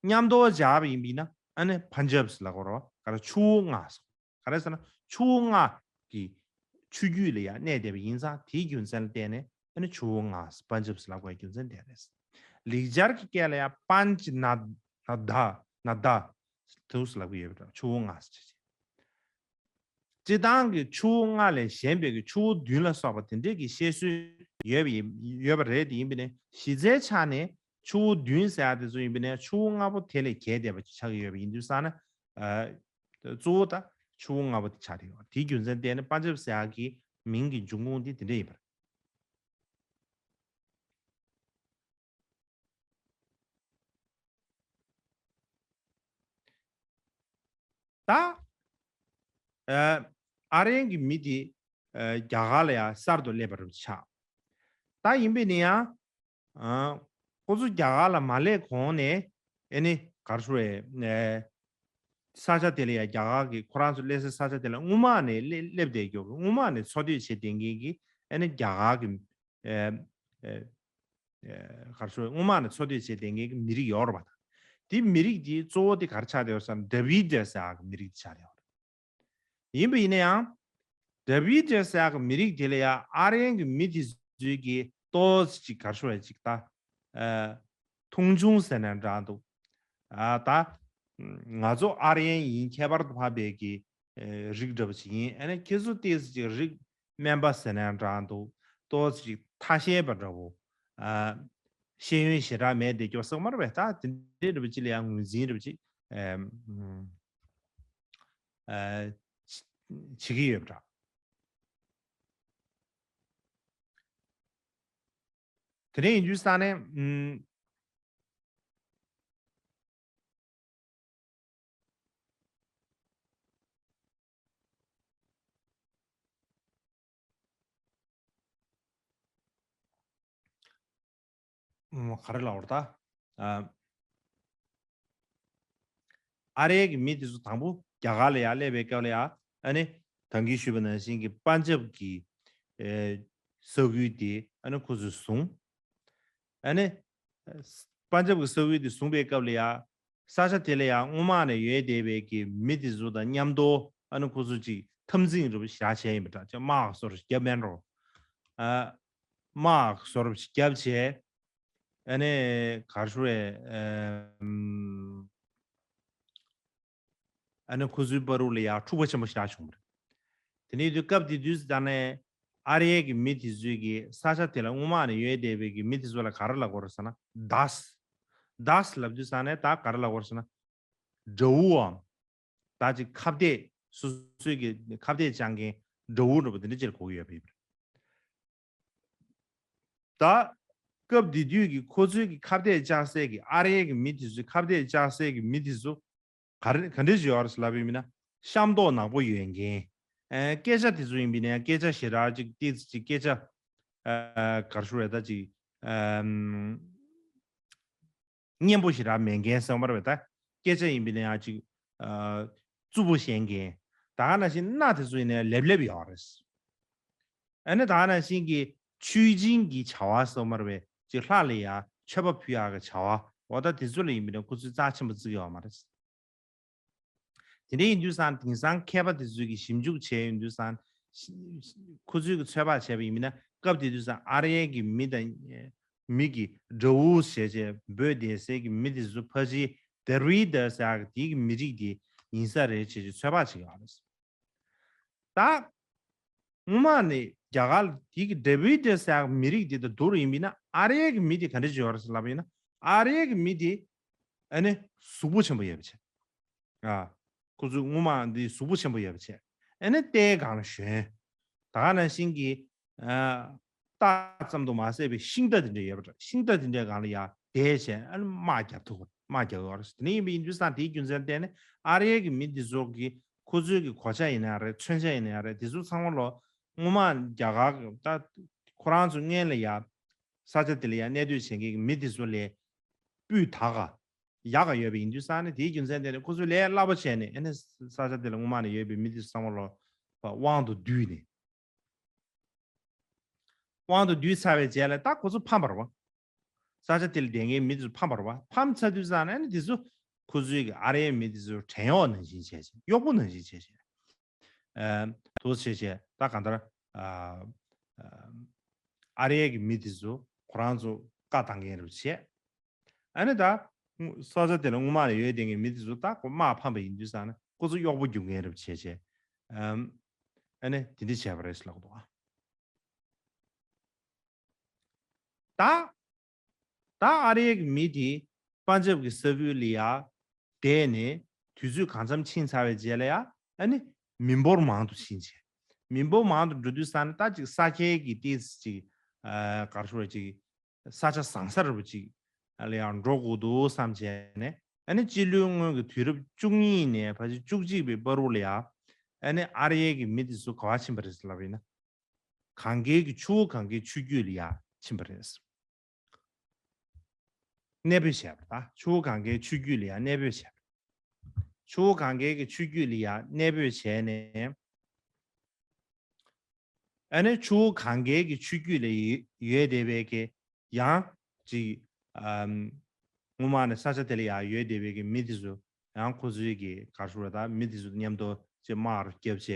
མཉམ་དུ་སྦྱར་བ་ཡིན་པས་ན་ཨ་ནི་པན་ཇབ་ལབ་དགོས་རེད་པ། ག་རེ་ཆུ་བོ་ལྔ་ཟེར། ག་རེ་ཟེར་ན་ཆུ་བོ་ལྔ་གི་ཆུ་རྒྱུད་ལ་ཡང་གནས་བསྡད་པ་ཡིན་ཙང་དེའི་རྒྱུ་མཚན་ལ་བརྟེན་ནས་ཨ་ནི་ཆུ་བོ་ལྔ་པན་ཇབ་ལབ་དགོས་རྒྱུ་མཚན་དེ་རེད། ལེགས་སྦྱར་གྱི་སྐད་ལ་ཡང་པན་ཇ་ན་ན་ད་ན་ད་དུ་ལབ་ཀྱི་ཡོད་པ་འདྲ། ཆུ་བོ་ལྔ་ཟེར་བྱས། སྤྱིར་བཏང་གི་ཆུ་བོ་ལྔ་ལས་གཞན་པའི་གི་ཆུ་བོ་བདུན་ལ་སོགས་པ་དེ་འདྲས་ཀྱི་བཤད་སྲོལ་ཡོད་པ་ཡིན་ཡོད་པ་རེད། དེ་ཡིན་པས་ན་གཞི་རྩའི་ཆ་ནས་ཆུ་བོ་བདུན་ཟེར་ཡག་དེ་ཚོ་ཡིན་པས་ན་ཆུ་བོ་ལྔ་པོ་དེ་ལས་གྱེས་བསྡད་པ་ཅིག་ཆགས་ཀྱི་ཡོད་པ་ཡིན་དུས་ཙང་ན། ཨ། གཙོ་བོ་ད་ཆུ་བོ་ལྔ་པོ་དེ་ཆགས་བསྡད་ཡོད། དེའི་རྒྱུ་མཚན་བརྟེན་ནས་པན་ཇབ་ཟེར་ཡག་གི་མིང་གི་འབྱུང་ཁུངས་དེ་དེ་འདྲ་ཡིན་པ་རེད། ད། ཨ། ཨ་རིའི་གི་མི་དེ། ཨ། རྒྱ་གར་ལ་ཡང་གསར་དུ་སླེབས་པ་རུ་ཆགས། ད་ཡིན་པས་ན་ཡང་། ཨ། ཁོ་ཚོ་རྒྱ་གར་ལ་མ་སླེབས་གོང་ནས་ཨེ་ནི་ག་རེ་ཞུ་རེད། ཨ། ས་ཆ་དེ་ལ་ཡང་རྒྱ་གར་གི་ཁོ་རང་ཚོ་སླེབས་སའི་ས་ཆ་དེ་ལ་སྔོན་མ་ནས་སླེབས་སླེབས་བསྡད་རྒྱུ། སྔོན་མ་ནས་འཚོ་སྡོད་བྱེད་བསྡད་མཁན་གྱི་ཨེ་ནི་རྒྱ་གར་གི་ཨེ། ཨེ། ཨེ། ག་རེ་ཞུ། སྔོན་མ་ནས་འཚོ་སྡོད་བྱེད་བསྡད་མཁན་གྱི་མི་རིགས་ཡོད་རེད་པ། དེ་མི་རིགས་དེ་གཙོ་བོ་དེ་ག་རེ་ཆགས་བསྡད་ཡོད་ཟེར་ན་དྲ་བིཌ་ཟེར་ཡག་གི་མི་རིགས་དེ་ཆགས་བསྡད་ཡོད་རེད། ཡིན་པ་ཡིན་ན་ཡང་། དྲ་བིཌ་ཟེར་ཡག་གི་མི་རིགས་དེ་ལ་ཡང་ཨ་རིའི་གི་མི་དེ་ཚོས་ཀྱི་ཏོག་ཙམ་ཅིག་ག་རེ་ཞུ་བ་ཅིག་ད། ཨ། མཐོང་ཆུང་ཟེར་ན་འདྲ་འདུག་ཨ། ད། ང་ཚོ་ཨ་རིའི་ཡིན། ཁྱད་པར་དུ་འཕགས་པའི་གི་ཨེ། རིགས་འདྲ་པོ་ཅིག་ཡིན། ཨ་ནི་ཁྱེད་ཚོ་ཏོག་ཙམ་ཅིག་རིགས་དམན་པ་ཟེར་ན་འདྲ་འདུག་ཏོག་ཙམ་ཅིག་ཐ་ཤལ་པ་འདྲ་པོ། ཨ། ཤེས་ཡོན་ཞེ་དྲག་མེད་བསྡད་རྒྱུ་ཟེར་མ་རེད་པས། ད་དེ་འདྲའི་འདྲ་པོ་ཅིག་ལ་ཡང་ངོས་འཛིན་འདྲ་པོ་ཅིག་ཨེ། ཨ། བྱེད་ཀྱི་ཡོད་པ་འདྲ། དེ་འདྲ་ཡིན་དུས་ཙང་ནས། ཨུམ། ཨུམ། ག་རེ་ལབ་དགོས་རེད་ད། ཨ། ཨ་རིའི་གི་མི་དེ་ཚོ་དང་པོ་རྒྱ་གར་ལ་ཡར་སླེབས་པའི་སྐབས་ལ་ཡ། ཨ་ནི་ད་གིན་ཞུས་པ་ནང་བཞིན་གྱི་པན་ཇབ་གི་ཨེ། ས་ཁུལ་དེ་ཨ་ནི་ཁོ་ཚོས་བཟུང་། ཨ་ནི་པན་ཇབ་གི་ས་ཁུལ་དེ་བཟུང་པའི་སྐབས་ལ་ཡ། ས་ཆ་དེ་ལ་ཡང་སྔོན་མ་ནས་ཡོད་བསྡད་པའི་གི་མི་དེ་ཚོ་དང་མཉམ་དུ་ཨ་ནི་ཁོ་ཚོ་ཅིག་འཐབ་འཛིང་རུ་ཞེ་དྲག་བྱས་ཡིན་པ་འདྲ། ཅིག་དམག་སོར་བརྒྱབ་མེད་འགྲོ། ཨ། དམག་སོར་བརྒྱབ་བྱས། ཨ་ནི་ག་རེ་ཞུ་རེད། ཨམ། ཨ་ནི་ཁོ་ཚོའི་བར་དུ་ལ་ཡང་འཁྲུག་པ་ཆེན་པོ་ཞེ་དྲག་བྱུང་བ་རེད། དེ་ནས་དུས་སྐབས་དེ་དུས་སུ་ད་ནས་ཨ་རིའི་གི་མི་དེ་ཚོའི་གི་ས་ཆ་དེ་ལ་སྔོན་མ་ནས་ཡོད་བསྡད་པའི་གི་མི་དེ་ཚོ་ལ་ག་རེ་ལབ་དགོས་རེད་ཟེར་ན་དཱས། དཱས་ལབ་དུས་ཙང་ནས་ད་ག་རེ་ལབ་དགོས་རེད་ཟེར་ན། དགྲ་བོའམ། ད་ཅིག་ཁ་གཏད། སོ་སོའི་གི་ཁ་གཏད་བཅག་མཁན་དགྲ་བོ་འདྲ་པོ་དེ་འདྲ་ཅིག་ལ་གོ་གི་ཡོད་པ་ཡིན། ད། སྐབས་དེ་དུས་ཀྱི་ཁོ་ཚོའི་གི་ཁ་གཏད་བཅག་སའི་གི་ཨ་རིའི་གི་མི་དེ་ཚོའི་ཁ་གཏད་བཅག་སའི་གི་མི་དེ་ཚོ། ག་རེ་ག་འདྲས་ཞིག་ཡོད་རེད་ལབ་པ་ཡིན་ན། ཤ་མདོག་ནག་པོ་ཡོད་མཁན། ཨ། སྐད་ཆ་དེ་ཚོ་ཡིན་པ་ཡིན་ན་སྐད་ཆ་ཞེ་དྲག་ཅིག་ཏོག་ཙམ་ཅིག་སྐད་ཆ། ཨ། ག་རེ་ཞུ་རེད་ད་ཅིག་ཨམ། སྙན་པོ་ཞེ་དྲག་མེད་མཁན་ཟེར་བ་རེད་པས། ད་སྐད་ཆ་ཡིན་པ་ཡིན་ན་ཡང་ཅིག་ཨ། རྩུབ་པོ་བཤད་མཁན། ད་ག་ནང་བཞིན་སྣ་དེ་ཚོ་ཡིན་ན་ལེབ་ལེབ་ཡོད་རེད། ཨ་ནི་ད་ག་ནང་བཞིན་གྱི་མཆོད་སྦྱིན་གྱི་བྱ་བ་ཟེར་བ་རེད་པས། ཅིག་ལྷ་ལ་ཡང་མཆོད་པ་ཕུལ་ཡག་གི་བྱ་བ། འོ་ད་དེ་ཚོ་ལ་ཡིན་པ་ཡིན་ན་ཁོ་ཚོས་རྩ་ཆེན་པོ་བརྩི་གི་ཡོད་མ་རེད། དེ་འདྲ་ཡིན་དུས་ཙང་དེང་སང་མཁས་པ་དེ་ཚོས་ཀྱི་ཞིབ་འཇུག་བྱས་ཡོང་དུས་ཙང་ཁོ་ཚོས་ཀྱི་ཚོད་དཔག་བྱས་པ་ཡིན་ན་སྐབས་དེ་དུས་ཙང་ཨ་རི་ཡའི་གི་མི་དང་མི་གི་དགྲ་བོ་བྱས་བྱས་འབོད་བསྡད་སའི་གི་མི་དེ་ཚོ་ཕལ་ཆེར་དེ་རི་དར་ཟེར་ཡག་དེའི་གི་མི་རིགས་དེ་ཡིན་ས་རེད་བྱས་བྱས་ཚོད་དཔག་བྱེད་ཀྱི་ཡོད་རེད། ད་སྔོན་མ་ནས་རྒྱ་གར་དེ་གི་ཌེ་བིཌ་ཟེར་ཡག་མི་རིགས་དེ་དང་བསྡུར་ཡིན་པ་ཡིན་ན་ཨ་རི་ཡའི་གི་མི་དེ་ག་འདྲ་ཅིག་ཡོད་རེད་ཟེར་ལབ་པ་ཡིན་ན་ཨ་རི་ཡའི་གི་མི་དེ་ཨ་ནི་གཟུགས་པོ་ཆེན་པོ་ཡོད་པ་བྱས། ཨ། ཁོ་ཚོའི་སྔོན་མ་འདི་གཟུགས་པོ་ཆེན་པོ་ཡོད་པ་བྱས། ཨ་ནི་རྟའི་སྒང་ལ་ཞོན། ད་ག་ནང་བཞིན་གྱི། ཨ། རྟ་ཙམ་དུ་མ་ཟད་པའི་ཤིང་རྟ་དེ་འདྲ་ཡོད་པ་འདྲ། ཤིང་རྟ་དེ་འདྲའི་སྒང་ལ་ཡར་བསྡད་བྱས་ཨ་ནི་དམག་རྒྱབ་ཐུབ། དམག་རྒྱབ་ཡོད་རེད། དེ་འདྲ་ཡིན་པ་ཡིན་དུས་ཙང་དེའི་རྒྱུ་མཚན་བརྟེན་ནས་ཨ་རི་ཡའི་གི་མི་འདི་ཚོ་གི་ཁོ་ཚོའི་གི་གོ་ཆ་ཡིན་ན་ཡང་རེད། མཚོན་ཆ་ཡིན་ན་ཡང་རེད། དེ་ཚོ་ཚང་མ་ལོ་སྔོན་མ་རྒྱ་གར་གི་ད་ཁོ་རང་ཚོ་སྔོན་ལ་ཡ་ས་ཆ་དེ་ལ་ཡ་གནས་སྡོད་བྱེད་མཁན་གི་མི་དེ་ཚོ་ལས་སྤུས་དག་ག་ཡག་ག་ཡོད་པ་ཡིན་དུས་ཙང་ནས་དེའི་རྒྱུ་མཚན་དེ་ནས་ཁོ་ཚོས་ལས་སླ་པོ་བྱས་ནས་ཨ་ནི་ས་ཆ་དེ་ལ་སྔོན་མ་ནས་ཡོད་པའི་མི་དེ་ཚོ་ཚང་མ་ལོ་དབང་དུ་བསྡུས་ནས། དབང་དུ་བསྡུས་ཚར་བའི་རྗེས་ལ་ད་ཁོ་ཚོ་ཕམ་པ་རེད་པ། ས་ཆ་དེ་ལ་བསྡད་མཁན་མི་དེ་ཚོ་ཕམ་པ་རེད་པ། ཕམ་ཚར་དུས་ཙང་ནས་ཨ་ནི་དེ་ཚོ་ཁོ་ཚོའི་གི་ཨ་རིའི་མི་དེ་ཚོ་བྲན་གཡོག་ནང་བཞིན་བྱས་བྱས་གཡོག་པོ་ནང་བཞིན་བྱས་བྱས། ཨ། དུ་བྱས་བྱས་ད་གང་ལྟར། ཨ། ཨ། ཨ་རིའི་གི་མི་དེ་ཚོ་ཁོ་རང་ཚོ་བཀའ་བཏང་མཁན་རེད་བྱས། ཨ་ནི་ད་ས་ཆ་དེ་ལ་སྔོན་མ་ནས་ཡོད་བསྡད་མཁན་མི་དེ་ཚོ་ད་ཁོ་དམག་ཕམ་པ་ཡིན་དུས་ཙང་ནས་ཁོ་ཚོ་གཡོག་པོ་རྒྱུག་མཁན་རེད་བྱས་བྱས། ཨམ། ཨ་ནི་དེ་འདྲ་བྱས་པ་རེད་ལབ་གི་འདུག་ཨ། ད། ད་ཨ་རིའི་མི་དེ་པན་ཇབ་ཀྱི་ས་ཁུལ་ལ་ཡ་བསྡད་ནས་དུས་ཚོད་གང་འཚམ་ཕྱིན་ཚར་བའི་རྗེས་ལ་ཡ་ཨ་ནི་མི་འབོར་མང་དུ་ཕྱིན་བྱས། མི་འབོར་མང་དུ་འགྲོ་དུས་ཙང་ནས་ད་ཅིག་ས་ཁྱད་ཀྱི་ཏིས་ཅིག་ཨ། གར་ཤོར་ཅིག་ས་ཆ་བཟང་ས་རུ་ཅིག་ལ་ཡང་འགྲོ་དགོས་འདུག་བསམ་བྱས་ནས་ཨ་ནི་སྤྱི་ལོའི་སྔོན་གྱི་དུས་རབས་བཅུ་གཉིས་ནས་ཕལ་ཆེར་བཅུ་གཅིག་པའི་བར་དུ་ལ་ཡ་ཨ་ནི་ཨ་རིའི་གི་མི་དེ་ཚོ་ག་པར་ཕྱིན་པ་རེད་ལབ་པ་ཡིན་ན། གངས་སྐྱེས་ཀྱི་ཆུ་བོ་གངས་སྐྱེས་ཆུ་རྒྱུད་ལ་ཡ་ཕྱིན་པ་རེད། གནས་སྤོས་བྱས་པ་ད་ཆུ་བོ་གངས་སྐྱེས་ཆུ་རྒྱུད་ལ་ཡ་གནས་སྤོས་བྱས་པ། ཆུ་བོ་གངས་སྐྱེས་ཀྱི་ཆུ་རྒྱུད་ལ་ཡ་གནས་སྤོས་བྱས་ནས། ཨ་ནི་ཆུ་བོ་གངས་སྐྱེས་ཀྱི་ཆུ་རྒྱུད་ལ་ཡོད་བསྡད་པའི་གི་ཡང་ཅིག་ཨམ། སྔོན་མ་ནས་ས་ཆ་དེ་ལ་ཡང་ཡོད་བསྡད་པའི་གི་མི་དེ་ཚོ་ཡང་ཁོ་ཚོའི་གི་གར་ཤོར་བ་དང་མི་དེ་ཚོ་མཉམ་དུ་ཅིག་དམག་རུ་བརྒྱབ་བྱས་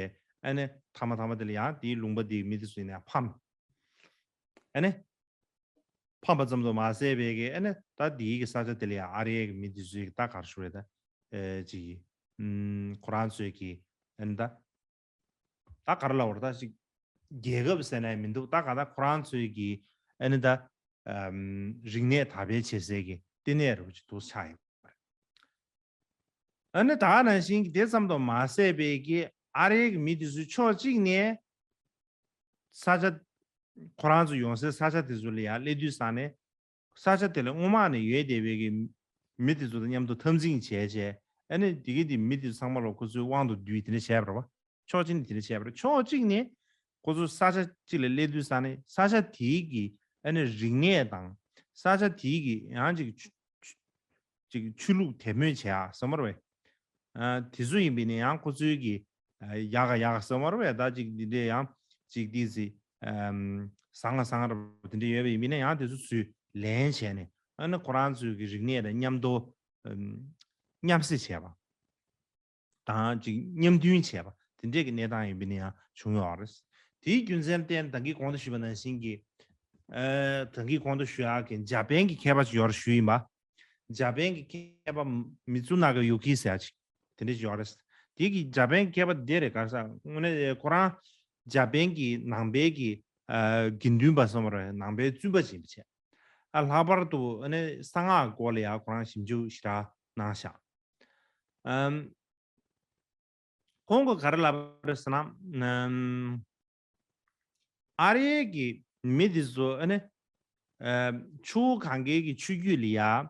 ཨ་ནི་མཐའ་མ་མཐའ་མ་དེ་ལ་ཡང་དེའི་ལུང་པ་དེའི་མི་དེ་ཚོ་ཡིན་ན་ཡང་ཕམ། ཨ་ནི་ཕམ་པ་ཙམ་དུ་མ་ཟད་པའི་གི་ཨ་ནི་ད་དེའི་གི་ས་ཆ་དེ་ལ་ཡང་ཨ་རིའི་གི་མི་དེ་ཚོའི་གི་ད་གར་ཤོར་བ་དང་ཨེ་ཅིག་ཨམ། ཁོ་རང་ཚོའི་གི་ཨ་ནི་ད། ད་ག་རེ་ལབ་དགོས་རེད། ད་ཅིག་རྒྱལ་ཁབ་ཟེར་ན་ཡང་མི་འདུག་ད་ག་ད་ཁོ་རང་ཚོའི་གི་ཨ་ནི་ད་ཨམ། རིག་གནས་དར་སྤེལ་བྱེད་སའི་གི་ལྟེ་གནས་རུ་ཅིག་ཏུ་ཆགས་ཡོད་པ་རེད། ཨ་ནི་ད་ག་ནང་བཞིན་གི་དེ་ཙམ་དུ་མ་ཟད་པའི་གི་ཨ་རིའི་གི་མི་དེ་ཚོའི་ཕྱོགས་གཅིག་ནས་ས་ཆ་ཁོ་རང་ཚོ་ཡོང་སའི་ས་ཆ་དེ་ཚོ་ལ་ཡང་སླེབས་དུས་ཙང་ནས། ས་ཆ་དེ་ལ་སྔོན་མ་ནས་ཡོད་བསྡད་པའི་གི་མི་དེ་ཚོ་དང་མཉམ་དུ་འཐབ་འཛིང་བྱས་བྱས་ཨ་ནི་དེ་གི་དེ་མི་དེ་ཚོ་ཚང་མ་ལ་ཁོ་ཚོའི་དབང་དུ་བསྡུས་དེ་འདྲ་བྱས་པ་རེད་བ། ཕྱོགས་གཅིག་ནས་དེ་འདྲ་བྱས་པ་རེད། ཕྱོགས་གཅིག་ནས་ཁོ་ཚོ་ས་ཆ་གཅིག་ལ་སླེབས་དུས་ཙང་ནས་ས་ཆ་དེའི་གི་ཨ་ནི་རིག་གནས་དང་ས་ཆ་དེའི་གི་ཡང་ཅིག་ཅིག་ཆོས་ལུགས་དད་མོས་བྱེད་ཡ་བསམ་པ་རེད་བས། ཨ། དེ་ཚོ་ཡིན་པས་ན་ཡང་ཁོ་ཚོའི་གི་ཨ། ཡག་ག་ཡག་ག་བསམ་པ་རེད་བས། ད་ཅིག་འདི་འདྲས་ཡང་ཅིག་ཏིས་ཙི་ཨམ། བཟང་ང་བཟང་ང་རེད་དེ་འདྲས་ཡོད་པ་ཡིན་པས་ན་ཡང་དེ་ཚོ་ཚུར་ལེན་བྱས་ནས་ཨ་ནི་ཁོ་རང་ཚོའི་གི་རིག་གནས་དང་མཉམ་དུ་ཨམ། མཉམ་བསྲེས་བྱས་པ་དང་ཅིག་མཉམ་མཐུན་བྱས་པ་དེ་འདྲས་ཀྱི་གནས་སྟངས་ཡིན་པས་ན་ཡང་བྱུང་ཡོད་རེད། དེའི་རྒྱུ་མཚན་བརྟེན་ད་གིན་གོང་དུ་ཞུས་པ་ནང་བཞིན་གྱི་ཨ། ད་གིན་གོང་དུ་ཞུ་ཡག་གི་འཇར་པན་གྱི་མཁས་པ་ཅིག་ཡོད་རེད་ཞུས་ཡིན་པ། འཇར་པན་གྱི་མཁས་པ་མི་ཙུ་ན་ག་ཡུ་ཀི་ཟེར་ཡག་ཅིག་དེ་འདྲ་ཅིག་ཡོད་རེད། དེ་གི་འཇར་པན་གྱི་མཁས་པ་དེ་རེད་ག་རེ་ཟེར་དངོས་གནས་ཁོ་རང་འཇར་པན་གྱི་ནང་པའི་གི་ཨ། དགེ་འདུན་པ་སོང་བ་རེད། ནང་པའི་བཙུན་པ་ཅིག་ཡིན་པ་བྱས། ཨ། ལྷག་པར་དུ་ཨ་ནི་གསང་སྔགས་སྐོར་ལ་ཡང་ཁོ་རང་ཞིབ་འཇུག་ཞེ་དྲག་གནང་ཤག་ཨམ། ཁོང་གིས་ག་རེ་ལབ་པ་རེད་ཟེར་ན། ཨམ། ཨ་རིའི་གི་མི་དེ་ཚོ་ཨ་ནི། ཨ། ཆུ་བོ་གངས་སྐྱེས་ཀྱི་ཆུ་རྒྱུད་ལ་ཡ། ཨ།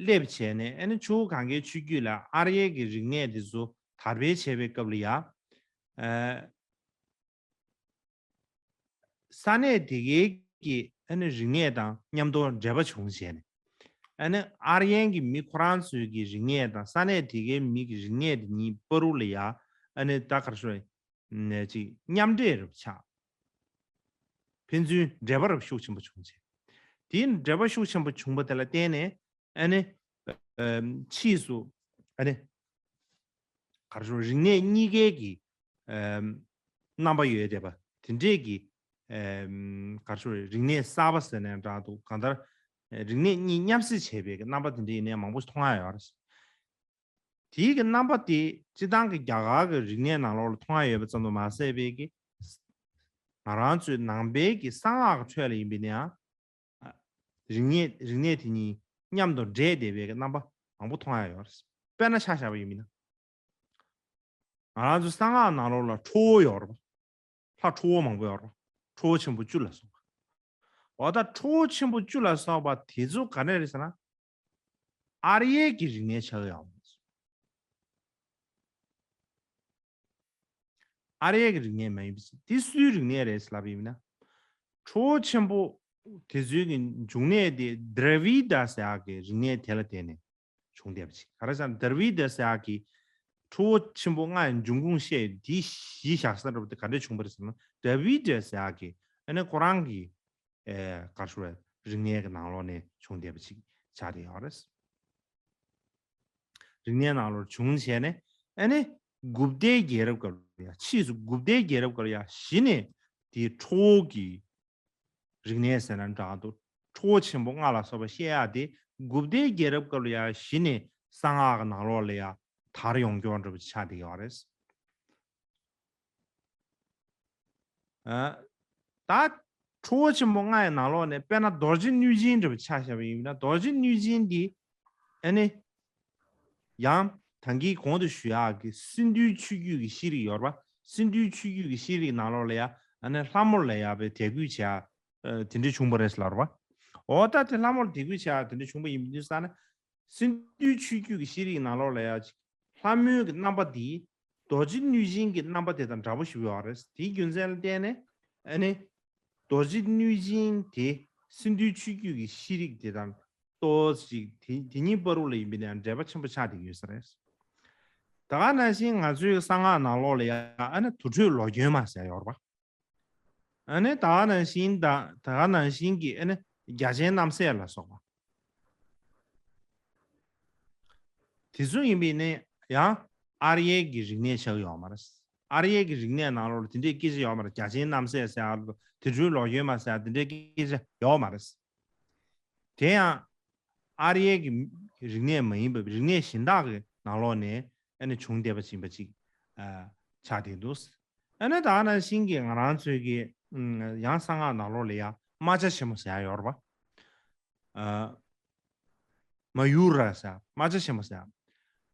སླེབས་བྱས་ནས་ཨ་ནི་ཆུ་བོ་གངས་སྐྱེས་ཆུ་རྒྱུད་ལ་ཨ་རིའི་གི་རིག་གནས་དེ་ཚོ་དར་སྤེལ་བྱས་པའི་སྐབས་ལ་ཡ། ཨ། ས་གནས་དེ་གའི་གི་ཨ་ནི་རིག་གནས་དང་མཉམ་དུ་འབྲེལ་བ་བྱུང་བྱས་ནས། ཨ་ནི་ཨར་ཡན་གྱི་མི་ཁོ་རང་ཚོའི་གི་རིག་གནས་དང་ས་གནས་དེ་གའི་མི་གི་རིག་གནས་དེ་གཉིས་བར་དུ་ལ་ཡ་ཨ་ནི་ད་ག་རེ་ཞུ་ནས་ཅིག་མཉམ་འདྲེས་རུ་ཆགས། ཕན་ཚུན་འབྲེལ་བ་རུ་ཤུགས་ཆེན་པོ་བྱུང་བྱས། དེའི་འབྲེལ་བ་ཤུགས་ཆེན་པོ་བྱུང་བ་དེ་ལ་བརྟེན་ནས། ཨ་ནི། ཨམ། ཕྱིས་སུ། ཨ་ནི། ག་རེ་ཞུ་རིག་གནས་གཉིས་ཀའི་གི་ཨེམ་རྣམ་པ་ཡོད་བསྡད་པ་དེ་འདྲས་ཀྱི་ཨེམ་ག་རེ་ཞུ་རིག་གནས་གསར་པ་ཟེར་ནའང་འདྲ་འདུག་གང་ལྟར་ཨེ་རིག་གནས་གཉིས་མཉམ་བསྲེས་བྱས་པའི་གི་རྣམ་པ་དེ་འདྲས་ཡིན་ནའང་མང་པོ་ཞིག་མཐོང་ཡ་ཡོད་རེད། དེའི་གི་རྣམ་པ་དེ་སྤྱིར་བཏང་གི་རྒྱ་གར་གི་རིག་གནས་ནང་ལོགས་ལ་མཐོང་ཡ་ཡོད་པ་ཙམ་དུ་མ་ཟད་པའི་གི་ང་རང་ཚོའི་ནང་པའི་གི་གསང་སྔགས་ཀྱི་ཁྲོད་ལ་ཡིན་པའི་ནའང་རིག་གནས་རིག་གནས་དེ་གཉིས་མཉམ་དུ་འདྲེས་བསྡད་པའི་གི་རྣམ་པ་མང་པོ་མཐོང་ཡ་ཡོད་རེད། དཔེར་ན་ཆ་བཞག་པ་ཡིན་མིན་ན། ང་རང་ཚོ་གསང་སྔགས་ནང་ལོགས་ལ་ཁྲོ་བོ་ཡོད་རེད་པ། ལྷ་ཁྲོ་བོ་མང་པོ་ཡོད་རེད་པ། ཁྲོ་བོ་ཆེན་པོ་བཅུ་ལ་སོགས་པ། འོ་ད་ཁྲོ་བོ་ཆེན་པོ་བཅུ་ལ་སོགས་པ་དེ་ཚོ་ག་རེ་རེད་ཟེར་ན། ཨཱརྱའི་གི་རིག་གནས་ཆགས་ཡོད། ཨཱརྱའི་གི་རིག་གནས་མ་ཡིན་པ་ཅིག་དེ་སུའི་རིག་གནས་རེད་ལབ་ཡིན་ན། ཁྲོ་བོ་ཆེན་པོ་དེ་ཚོའི་གི་འབྱུང་གནས་དེ་དྲ་བི་ད་ཟེར་ཡག་གི་རིག་གནས་དེ་ལ་བརྟེན་ནས་བྱུང་བསྡད་པ་ཅིག་ག་རེ་ཟེར་ན་དྲ་བི་ད་ཟེར་ཡག་གི་ཁྲོ་བོ་ཆེན་པོ་ལྔ་ཡི་འབྱུང་ཁུངས་བཤད་དེ་གཞི་བཞག་ས་འདྲ་པོ་དེ་ག་འདྲས་བྱུང་བ་རེད་ཟེར་ན་དྲ་བི་ད་ཟེར་ཡག་གི་ཨ་ནི་ཁོ་རང་གི་ཨེ་ག་རེ་ཞུ་རེད་རིག་གནས་ཀྱི་ནང་ལོགས་ནས་བྱུང་བསྡད་པ་ཅིག་ཆགས་བསྡད་ཡོད་རེད། རིག་གནས་ནང་ལོགས་བྱུང་བྱས་ནས་ཨ་ནི་གུཔྟའི་རྒྱལ་རབས་སྐབས་ལ་ཡ་ཕྱིས་སུ་གུཔྟའི་རྒྱལ་རབས་སྐབས་ལ་ཡ་གཞི་ནས་དེ་ཁྲོ་བོ་གི་རིག་གནས་ཟེར་ན་འདྲ་འདུག་ཁྲོ་བོ་ཆེན་པོ་ལྔ་ལ་སོགས་པ་བཤད་ཡག་དེ་གུཔྟའི་རྒྱལ་རབས་སྐབས་ལ་ཡ་གཞི་ནས་གསང་སྔགས་ཀྱི་ནང་ལོགས་ལ་ཡ་དར་ཡོང་མཁན་འདྲ་པོ་ཆགས་བསྡད་ཡོད་རེད། ཨ། ད་ཁྲོ་བོ་ཆེན་པོ་ལྔ་ཡི་ནང་ལོགས་ནས་དཔེར་ན་རྡོ་རྗེ་གནོད་སྦྱིན་འདྲ་པོ་ཆ་བཞག་པ་ཡིན་ན་རྡོ་རྗེ་གནོད་སྦྱིན་འདི་ཨ་ནི་ཡང་ད་གིན་གོང་དུ་ཞུ་ཡག་གི་སིན་དྷུའི་ཆོས་བརྒྱུད་ཀྱི་ཤེས་རིག་ཡོད་རེད་པ། སིན་དྷུའི་ཆོས་བརྒྱུད་ཀྱི་ཤེས་རིག་ནང་ལོགས་ལ་ཡ་ཨ་ནི་ལྷ་མོ་ལ་ཡ་པའི་དད་གུས་བྱེད་ཡ་དེ་འདྲ་བྱུང་བ་རེད་ལབ་རེད་པ། འོ་ད་དེ་ལྷ་མོ་ལ་དད་གུས་བྱེད་ཡ་དེ་འདྲ་བྱུང་བ་ཡིན་དུས་ཙང་ནས། སིན་དྷུའི་ཆོས་བརྒྱུད་ཀྱི་ཤེས་རིག་ནང་ལོགས་ལ་ཡ་ཅིག་ལྷ་མོའི་གི་རྣམ་པ་འདི་རྡོ་རྗེ་གནོད་སྦྱིན་གྱི་རྣམ་པ་དེ་དང་འདྲ་པོ་ཞིག་ཡོད་རེད། དེའི་རྒྱུ་མཚན་ལ་བརྟེན་ནས་ཨ་ནི་རྡོ་རྗེ་གནོད་སྦྱིན་དེ་སིན་དྷུའི་ཆོས་བརྒྱུད་ཀྱི་ཤེས་རིག་དེ་དང་ཏོག་ཙམ་ཅིག་དེ་དེ་གཉིས་བར་དུ་ལ་ཡིན་པའི་ནས་འབྲེལ་བ་ཆེན་པོ་ཆགས་བསྡད་ཀྱི་ཡོད་ས་རེད། ད་ག་ནང་བཞིན་ང་ཚོའི་གསང་སྔགས་ནང་ལོགས་ལ་ཡ་ཨ་ནི་དུར་ཁྲོད་ལོ་གྱོན་མ་ཟེར་ཡོད་རེད་པ། ཨ་ནི་ད་ག་ནང་བཞིན་དང་ད་ག་ནང་བཞིན་གྱི་ཨ་ནི་རྒྱ་ཆེན་རྣམ་སྲས་ལ་སོགས་པ། དེ་ཚོ་ཡིན་པས་ནི་ཡང་ཨཱརྱའི་གི་རིག་གནས་ཆགས་ཡོད་མ་རེད། ཨཱརྱའི་གི་རིག་གནས་ནང་ལོགས་ལ་དེ་འདྲའི་སྐད་ཆ་ཡོད་མ་རེད། རྒྱ་ཆེན་རྣམ་སྲས་ཟེར་ཡ་དུར་ཁྲོད་ལོ་གྱོན་མ་ཟེར་ཡ་དེ་འདྲའི་སྐད་ཆ་ཡོད་མ་རེད། དེ་ཡང་ཨཱརྱའི་གི་རིག་གནས་མ་ཡིན་པའི་རིག་གནས་གཞན་དག་གི་ནང་ལོགས་ནས་ཨ་ནི་བྱུང་བསྡད་པ་ཅིག་ཡིན་པ་ཅིག་ཨ་ཆགས་བསྡད་འདུག་ཨ་ནི་ད་ག་ནང་བཞིན་གྱི་ང་རང་ཚོའི་གི་ཨམ་ཡང་གསང་སྔགས་ནང་ལོགས་ལ་ཡང་རྨ་བྱ་ཆེན་མོ་ཟེར་ཡ་ཡོད་རེད་པ། ཨ་མ་ཡུ་ར་ཟེར་རྨ་བྱ་ཆེན་མོ་ཟེར།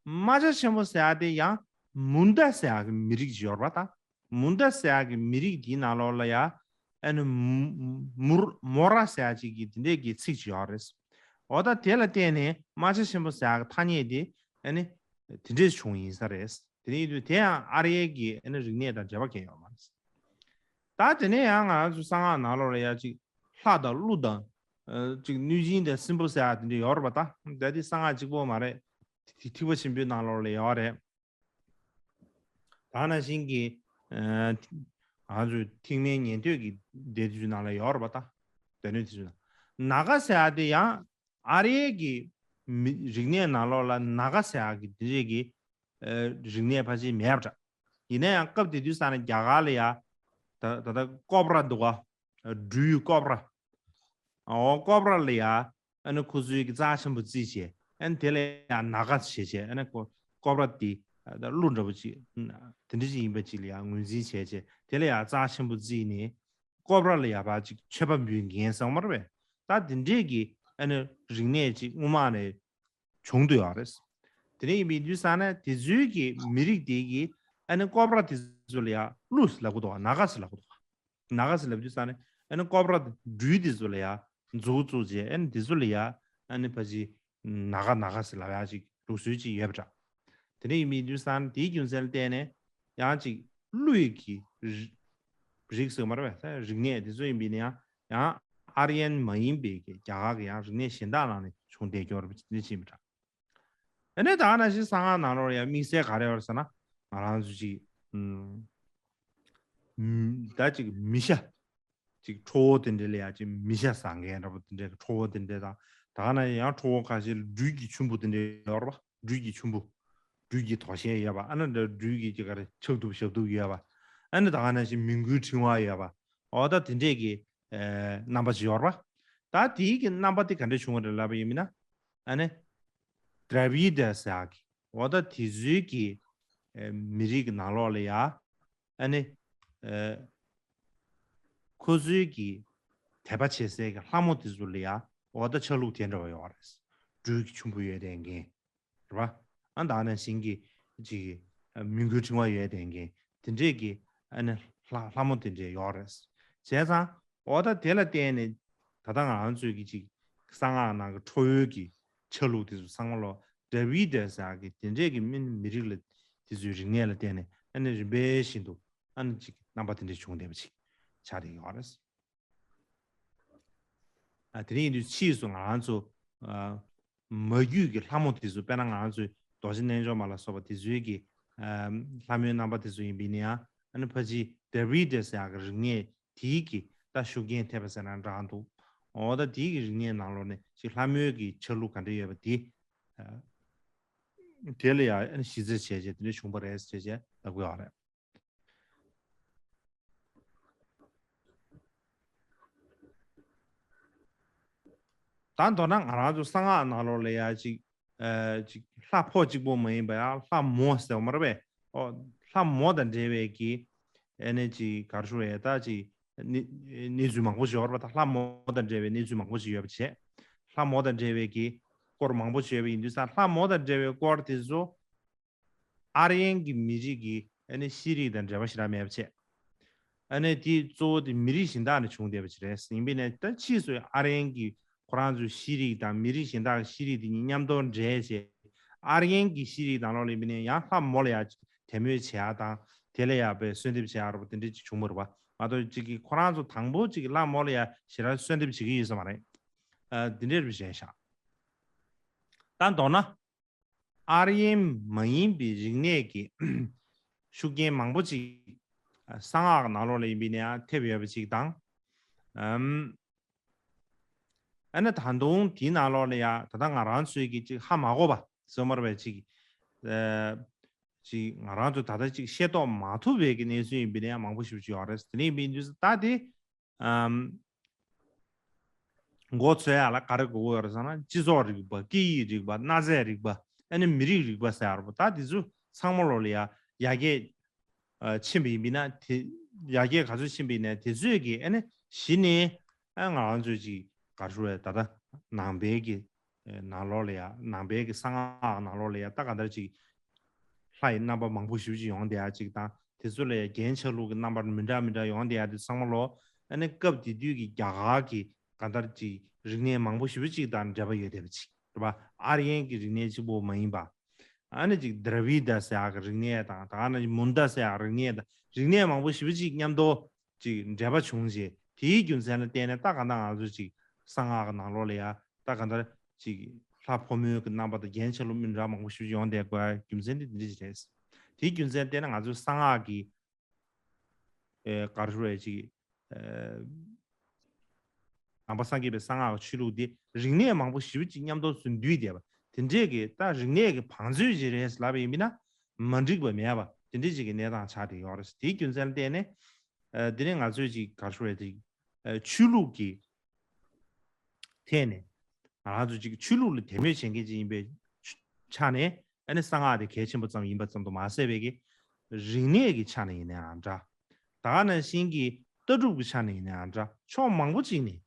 རྨ་བྱ་ཆེན་མོ་ཟེར་ཡ་དེ་ཡང་མུན་ད་ཟེར་ཡ་གི་མི་རིགས་ཅིག་ཡོད་རེད་པ། ད་མུན་ད་ཟེར་ཡ་གི་མི་རིགས་དེའི་ནང་ལོགས་ལ་ཡ་ཨ་ནི་མུ་མུར་མོ་ར་ཟེར་ཡ་ཅིག་གི་དེ་འདྲས་ཀྱི་ཚིག་ཅིག་ཡོད་རེད། འོ་ད་དེ་ལ་བརྟེན་ནས་རྨ་བྱ་ཆེན་པོ་ཟེར་ཡག་གི་ཐ་སྙད་དེ་ཨ་ནི་དེ་འདྲས་བྱུང་ཡིན་ས་རེད། དེ་འདྲ་ཡིན་དུས་དེ་ཡང་ཨཱརྱའི་གི་ཨ་ནི་རིག་གནས་དང་འབྲེལ་བ་གང་ཡང་ཡོད་མ་རེད། ད་དེ་ནས་ཡང་ང་རང་ཚོ་གསང་སྔགས་ནང་ལོགས་ལ་ཡ་ཅིག་ལྷ་དང་ཀླུ་དང་ཨ་ཅིག་གནོད་སྦྱིན་དང་སྲིན་པོ་ཟེར་ཡག་དེ་འདྲ་ཡོད་རེད་པ། ད་ད་དེ་གསང་སྔགས་གཅིག་པོ་མ་རེད། དེ་ཐེག་པ་ཆེན་པོའི་ནང་ལོགས་ལ་ཡོད་རེད། ད་ནང་བཞིན་གྱི་ཨ་ང་ཚོའི་ཐེག་དམན་ཉན་ཐོས་ཀྱི་སྡེ་དེ་ཚོའི་ནང་ལ་ཡོད་རེད་པ། ད་སྡེ་སྣོད་དེ་ཚོའི་ནང་ནཱ་ག་ཟེར་ཡག་དེ་ཡང་ཨཱརྱའི་གི་མི་རིག་གནས་ནང་ལོགས་ལ་ནཱ་ག་ཟེར་ཡག་གི་དེ་འདྲས་ཀྱི་ཨ་རིག་གནས་ཕལ་ཆེར་མེད་པ་འདྲ། ཡིན་ན་ཡང་སྐབས་དེ་དུས་ཙང་ནས་རྒྱ་གར་ལ་ཡ་ད་ད་ལྟ་ཀོབ་ར་འདུག་ག་སྦྲུལ་ཀོབ་ར། འོ་ཀོབ་ར་ལ་ཡ་ཨ་ནི་ཁོ་ཚོའི་གི་རྩ་ཆེན་པོ་བརྩིས་བྱས་ཨ་ནི་དེ་ལ་ཡ་ནཱ་ག་བྱས་བྱས་ཨ་ནི་ཀོ་ཀོབ་ར་དེ་ད་ཀླུ་འདྲ་པོ་ཅིག་དེ་འདྲ་ཅིག་ཡིན་པ་ཅིག་ལ་ཡ་ངོས་འཛིན་བྱས་བྱས་དེ་ལ་ཡ་རྩ་ཆེན་པོ་བརྩིས་ནས་ཀོབ་ར་ལ་ཡ་ཕར་ཅིག་མཆོད་པ་འབུལ་མཁན་ཟེར་མ་རེད་པས། ད་དེ་འདྲས་ཀྱི་ཨ་ནི་རིག་གནས་ཅིག་སྔོན་མ་ནས་བྱུང་འདུག་ཡོད་རེད། དེ་འདྲ་ཡིན་པའི་དུས་ཙང་ནས་དེ་ཚོའི་གི་མི་རིགས་དེ་གི་ཨ་ནི་ཀོབ་ར་དེ་ཚོ་ལ་ཡ་ཀླུ་ཟེར་ལབ་གི་འདུག་ག་ནཱ་ག་ཟེར་ལབ་གི་འདུག་ག་ནཱ་ག་ཟེར་ལབ་དུས་ཙང་ནས་ཨ་ནི་ཀོབ་ར་སྦྲུལ་དེ་ཚོ་ལ་ཡ་མཛུབ་བཙུགས་བྱས་ཨ་ནི་དེ་ཚོ་ལ་ཡ་ཨ་ནི་ཕ་ཅིག་ནཱ་ག་ནཱ་ག་ཟེར་ལབ་ཡ་ཅིག་ལུགས་སྲོལ་ཅིག་ཡོད་པ་འདྲ། དེ་འདྲ་ཡིན་པའི་དུས་ཙང་ནས་དེའི་རྒྱུ་མཚན་ལ་བརྟེན་ནས་ཡང་ཅིག་ཀླུ་ཡི་གི་རི་རིགས་ཟེར་མ་རེད་པས། རིག་གནས་དེ་ཚོ་ཡིན་པའི་ནས་ཡང་ཡང་ཨཱརྱན་མ་ཡིན་པའི་གི་རྒྱ་གར་གི་ཡང་རིག་གནས་གཞན་དག་ནང་ནས་བྱུང་བསྡད་ཀྱི་ཡོད་རེད་པ་དེ་འདྲ་ཅིག་ཡིན་པ་འདྲ། ཨ་ནི་ད་ག་ནང་བཞིན་གསང་སྔགས་ནང་ལོགས་ཡང་དམིགས་བསལ་ག་རེ་ཡོད་རེད་ཟེར་ན་ང་རང་ཚོ་ཅིག་ཨུམ། ད་ཅིག་མི་ཤ། ཅིག་ཁྲོ་བོ་དེ་འདྲ་ལ་ཡ་ཅིག་མི་ཤ་ཟ་མཁན་འདྲ་པོ་དེ་འདྲ་གི་ཁྲོ་བོ་དེ་འདྲ་དང་ད་ག་ནང་ཡང་ཁྲོ་བོ་ཁ་ཤས་ལ་སྦྲུལ་གྱི་ཆུན་པོ་དེ་འདྲ་ཡོད་རེད་པ། སྦྲུལ་གྱི་ཆུན་པོ། སྦྲུལ་གྱི་དོ་ཤལ་ཡོད་པ། ཨ་ནི་སྦྲུལ་གྱི་ཅིག་ག་རེ་ཕྱག་གདུབ་ཞབས་གདུབ་ཡོད་པ། ཨ་ནི་ད་ག་ནང་བཞིན་མི་མགོའི་ཕྲེང་བ་ཡོད་པ། འོ་ད་དེ་འདྲས་ཀྱི་ཨེ་རྣམ་པ་ཅིག་ཡོད་རེད་པ། ད་དེའི་གི་རྣམ་པ་དེ་ག་འདྲས་བྱུང་བ་རེད་ལབ་པ་ཡིན་ན། ཨ་ནི་ཏྲ་བི་ཌ་ཟེར་ཡག་གི། འོ་ད་དེ་ཚོའི་གི་ཨེ་མི་རིགས་ཀྱི་ནང་ལོགས་ལ་ཡ། ཨ་ནི་ཨེ་ཁོ་ཚོའི་གི་དད་པ་བྱེད་སའི་གི་ལྷ་མོ་དེ་ཚོ་ལ་ཡ། འོ་ད་ཆ་ལུགས་དེ་འདྲ་བ་ཡོད་རེད། སྦྲུལ་གྱི་ཆུན་པོ་ཡོད་དེ་འགན། རེད་པ། ཨ་ད་ནང་བཞིན་གྱི་ཅིག་མི་མགོའི་ཕྲེང་བ་ཡོད་དེ་འགན། དེ་འདྲས་ཀྱི་ཨ་ནི་ལྷ་ལྷ་མོ་དེ་འདྲས་ཡོད་རེད། བྱས་ཙང་འོ་ད་དེ་ལ་བརྟེན་ནས་ད་ལྟ་ང་རང་ཚོའི་གི་ཅིག་གསང་སྔགས་ནང་གི་ཁྲོ་བོའི་གི་ཆ་ལུགས་དེ་ཚོ་ཚང་མ་ལོ་ཏྲ་བི་ཌ་ཟེར་གི་དེ་འདྲས་ཀྱི་མི་མི་རིགས་ལ་དེ་ཚོའི་རིག་གནས་ལ་བརྟེན་ནས་ཨ་ནི་རིམ་པས་བཞིན་དུ་ཨ་ནི་ཅིག་རྣམ་པ་དེ་འདྲས་བྱུང་བསྡད་པ་ཅིག་ཆགས་བསྡད་ཡོད་རེད། ཨ་དེ་རིང་ཡིན་དུས་ཕྱིས་སུ་ང་རང་ཚོ་ཨ་མ་རྒྱུད་ཀྱི་ལྷ་མོ་དེ་ཚོ། དཔེར་ན་ང་རང་ཚོའི་རྡོ་རྗེ་རྣལ་འབྱོར་མ་ལ་སོགས་པ་དེ་ཚོའི་གི་ཨ་ལྷ་མོའི་རྣམ་པ་དེ་ཚོ་ཡིན་པ་ཡིན་ན་ཡང་། ཨ་ནི་ཕལ་ཆེར་ཏྲ་བི་ཌ་ཟེར་ཡག་གི་རིག་གནས་དེའི་གི་ད་ཤུགས་རྐྱེན་ཐེབས་པ་ཟེར་ན་འདྲ་འདུག་འོ་ད་དེའི་གི་རིག་གནས་ནང་ལོགས་ནས་ཅིག་ལྷ་མོའི་གི་ཆ་ལུགས་ག་འདྲ་ཡོད་པ་དེ། ཨ་དེ་ལ་ཡང་ཨ་ནི་གཞི་རྩ་བྱས་བྱས་དེ་འདྲ་བྱུང་བ་རེད་ཟེར་བྱས་ལབ་དགོས་པ་རེད། ད་མདོར་ན་ང་རང་ཚོ་གསང་སྔགས་ནང་ལོགས་ལ་ཡ་ཅིག་ཨ་ཅིག་ལྷ་ཕོ་གཅིག་པོ་མ་ཡིན་པ་ཡ་ལྷ་མོ་ཟེར་བ་མ་རེད་པས། ཨོ་ལྷ་མོ་དང་འབྲེལ་བའི་གི་ཨ་ནི་ཅིག་ག་རེ་ཞུ་དགོས་རེད། ད་ཅིག་གནས་གནས་ཚུལ་མང་པོ་ཞིག་ཡོད་རེད་པ། ད་ལྷ་མོ་དང་འབྲེལ་བའི་གནས་ཚུལ་མང་པོ་ཞིག་ཡོད་པ་བྱས། ལྷ་མོ་དང་འབྲེལ་བའི་གི་སྐོར་མང་པོ་ཞིག་ཡོད་པ་ཡིན་དུས་ཙང་། ལྷ་མོ་དང་འབྲེལ་བའི་སྐོར་དེ་ཚོ་ཨར་ཡན་གྱི་མི་རིགས་ཀྱི་ཨ་ནི་ཤེས་རིག་དང་འབྲེལ་བ་ཞེ་དྲག་མེད་པ་བྱས། ཨ་ནི་དེ་གཙོ་བོ་དེ་མི་རིགས་གཞན་དག་ནས་བྱུང་བསྡད་པ་ཞིག་རེད། ཡིན་པས་ན་ད་ཕྱིས་སུ་ཨར་ཡན་གྱི་ཁོ་རང་ཚོའི་ཤེས་རིག་དང་མི་རིགས་གཞན་དག་གི་ཤེས་རིག་དེ་གཉིས་མཉམ་དུ་འདྲེས་བྱས། ཨར་ཡན་གྱི་ཤེས་རིག་ནང་ལོགས་ལ་ཡིན་པས་ན་ཡང་ལྷ་མོ་ལ་ཡ་དད་མོས་བྱེད་ཡ་དང་། དེ་ལ་ཡ་དཔེ་གསོལ་འདེབས་བྱེད་ཡ་རོ་དེ་འདྲ་ཅིག་བྱུང་བ་རེད་པ། མ་གཏོགས་ཅིག་གི་ཁོ་རང་ཚོ་དང་པོ་ཅིག་ལྷ་མོ་ལ་ཡ་ཞེ་དྲག་གསོལ་འདེབས་བྱེད་ཀྱི་ཡོད་ས་མ་རེད། ཨ་དེ་འདྲ་རེད་བྱས་ཤག་ད་མདོར་ན། ཨར་ཡན་མ་ཡིན་པའི་རིག་གནས་ཀྱི་ཤུགས་རྐྱེན་མང་པོ་ཅིག་གསང་སྔགས་ནང་ལོགས་ལ་ཡིན་པས་ན་ཡང་ཐེབས་ཡོད་པ་ཅིག་དང་། ཨམ། ཨ་ནི་ད་དུང་དེའི་ནང་ལོགས་ལ་ཡང་ད་ལྟ་ང་རང་ཚོའི་གི་ཅིག་ཧ་མ་གོ་བ་ཟེར་མ་རེད་པས། ཅིག་ཨ་ཅིག་ང་རང་ཚོ་ད་ལྟ་ཅིག་ཤེས་རྟོགས་མ་ཐུབ་པའི་གི་གནས་ཚུལ་ཡིན་པས་ན་ཡང་མང་པོ་ཞེ་པོ་ཅིག་ཡོད་རེད། དེ་འདྲ་ཡིན་པའི་དུས་སུ་ད་དེ། ཨམ། མགོ་ཚོས་ཡ་ལ་ག་རེ་དགོས་ཀྱི་ཡོད་རེད་ཟེར་ན། སྤྱི་ཚོགས་རིག་པ། སྐད་ཡིག་རིག་པ། གནའ་རྫས་རིག་པ། ཨ་ནི་མི་རིགས་རིག་པ་ཟེར་ཡ་རེད་པ། ད་དེ་ཚོ་ཚང་མ་ལོགས་ལ་ཡ་ཡར་རྒྱས་ཨ་ཕྱིན་པ་ཡིན་པས་ན། དེ་ཡར་རྒྱས་ག་ཚོད་ཕྱིན་པ་ཡིན་ན་དེ་ཚོས་ཀྱི་ཨ་ནི་གཞི་ནས་ཨ་ང་རང་ཚོས་ཅིག་ག་རེ་ཞུ་དགོས་རེད། ད་ལྟ་ནང་པའི་གི་ནང་ལོགས་ལ་ཡ། ནང་པའི་གི་གསང་སྔགས་ནང་ལོགས་ལ་ཡ་ད་ག་འདྲ་ཅིག་ལྷ་ཡི་རྣམ་པ་མང་པོ་ཞེ་པོ་ཅིག་ཡོང་བསྡད་ཡ་ཅིག་དང་། དེ་ཚོ་ལ་ཡ་རྒྱན་ཆ་ལུགས་ཀྱི་རྣམ་པ་མི་འདྲ་མི་འདྲ་ཡོང་བསྡད་ཡ་དེ་ཚང་མ་ལོ། ཨ་ནི་སྐབས་དེ་དུས་ཀྱི་རྒྱ་གར་གྱི་གང་ལྟར་ཅིག་རིག་གནས་མང་པོ་ཞེ་པོ་ཅིག་དང་འབྲེལ་བ་ཡོད་བསྡད་པ་ཅིག་རེད་པ། ཨར་ཡན་གྱི་རིག་གནས་གཅིག་པོ་མ་ཡིན་པ། ཨ་ནི་ཅིག་དྲ་བི་ཌ་ཟེར་ཡག་གི་རིག་གནས་དང་། ད་ག་ནང་བཞིན་མུན་ཌ་ཟེར་ཡག་རིག་གནས་དང་། རིག་གནས་མང་པོ་ཞེ་པོ་ཅིག་མཉམ་དུ་ཅིག་འདྲེས་པ་བྱུང་རྗེས། དེའི་རྒྱུ་མཚན་ལ་བརྟེན་ནས་ད་ག་ད་ང་ཚོ་ཅིག་གསང་སྔགས་ཀྱི་ནང་ལོགས་ལ་ཡ་ད་ག་འདྲ་ཅིག་ལྷ་ཕོ་མོའི་གི་རྣམ་པ་དང་རྒྱན་ཆ་ལུགས་མི་འདྲ་མང་པོ་ཞིག་ཡོང་བསྡད་དགོས་ཡ་རྒྱུ་མཚན་དེ་འདི་འདྲ་ཞིག་རེད། དེའི་རྒྱུ་མཚན་ལ་བརྟེན་ནས་ང་ཚོའི་གསང་སྔགས་ཀྱི་ཨེ་ག་རེ་ཞུ་དགོས་རེད། ཅིག་ཨེ་ནང་པ་སངས་རྒྱས་པའི་གསང་སྔགས་ཀྱི་ཆོས་ལུགས་འདི་རིག་གནས་མང་པོ་ཞེ་པོ་ཅིག་མཉམ་དུ་ཚུར་འདུས་བསྡད་པ། དེ་འདྲས་ཀྱི་ད་རིག་གནས་ཀྱི་བང་མཛོད་ཅིག་རེད་ལབ་པ་ཡིན་པས་ན་མ་འགྲིག་པ་མེད་པ། དེ་འདྲས་ཅིག་གི་གནས་སྟངས་ཆགས་བསྡད་ཡོད་རེད། དེའི་རྒྱུ་མཚན་ལ་བརྟེན་ནས་ཨ་དེ་ནས་ང་ཚོས་ཅིག་ག་རེ་ཞུ་དགོས་རེད། ཅིག་ཨ་ཆོས་ལུགས་ཀྱི་ཐད་ནས་ང་རང་ཚོ་ཅིག་ཆོས་ལུགས་ལ་དད་མོས་བྱེད་མཁན་ཅིག་ཡིན་པའི་ཆ་ནས། ཨ་ནི་གསང་སྔགས་དེ་གལ་ཆེན་པོ་ཙམ་ཡིན་པ་ཙམ་དུ་མ་ཟད་པའི་གི་རིག་གནས་ཀྱི་ཆ་ནས་ཡིན་ནའང་འདྲ། ད་ག་ནང་བཞིན་གྱི་ལྟ་གྲུབ་ཀྱི་ཆ་ནས་ཡིན་ནའང་འདྲ། ཕྱོགས་མང་པོ་ཅིག་ནས་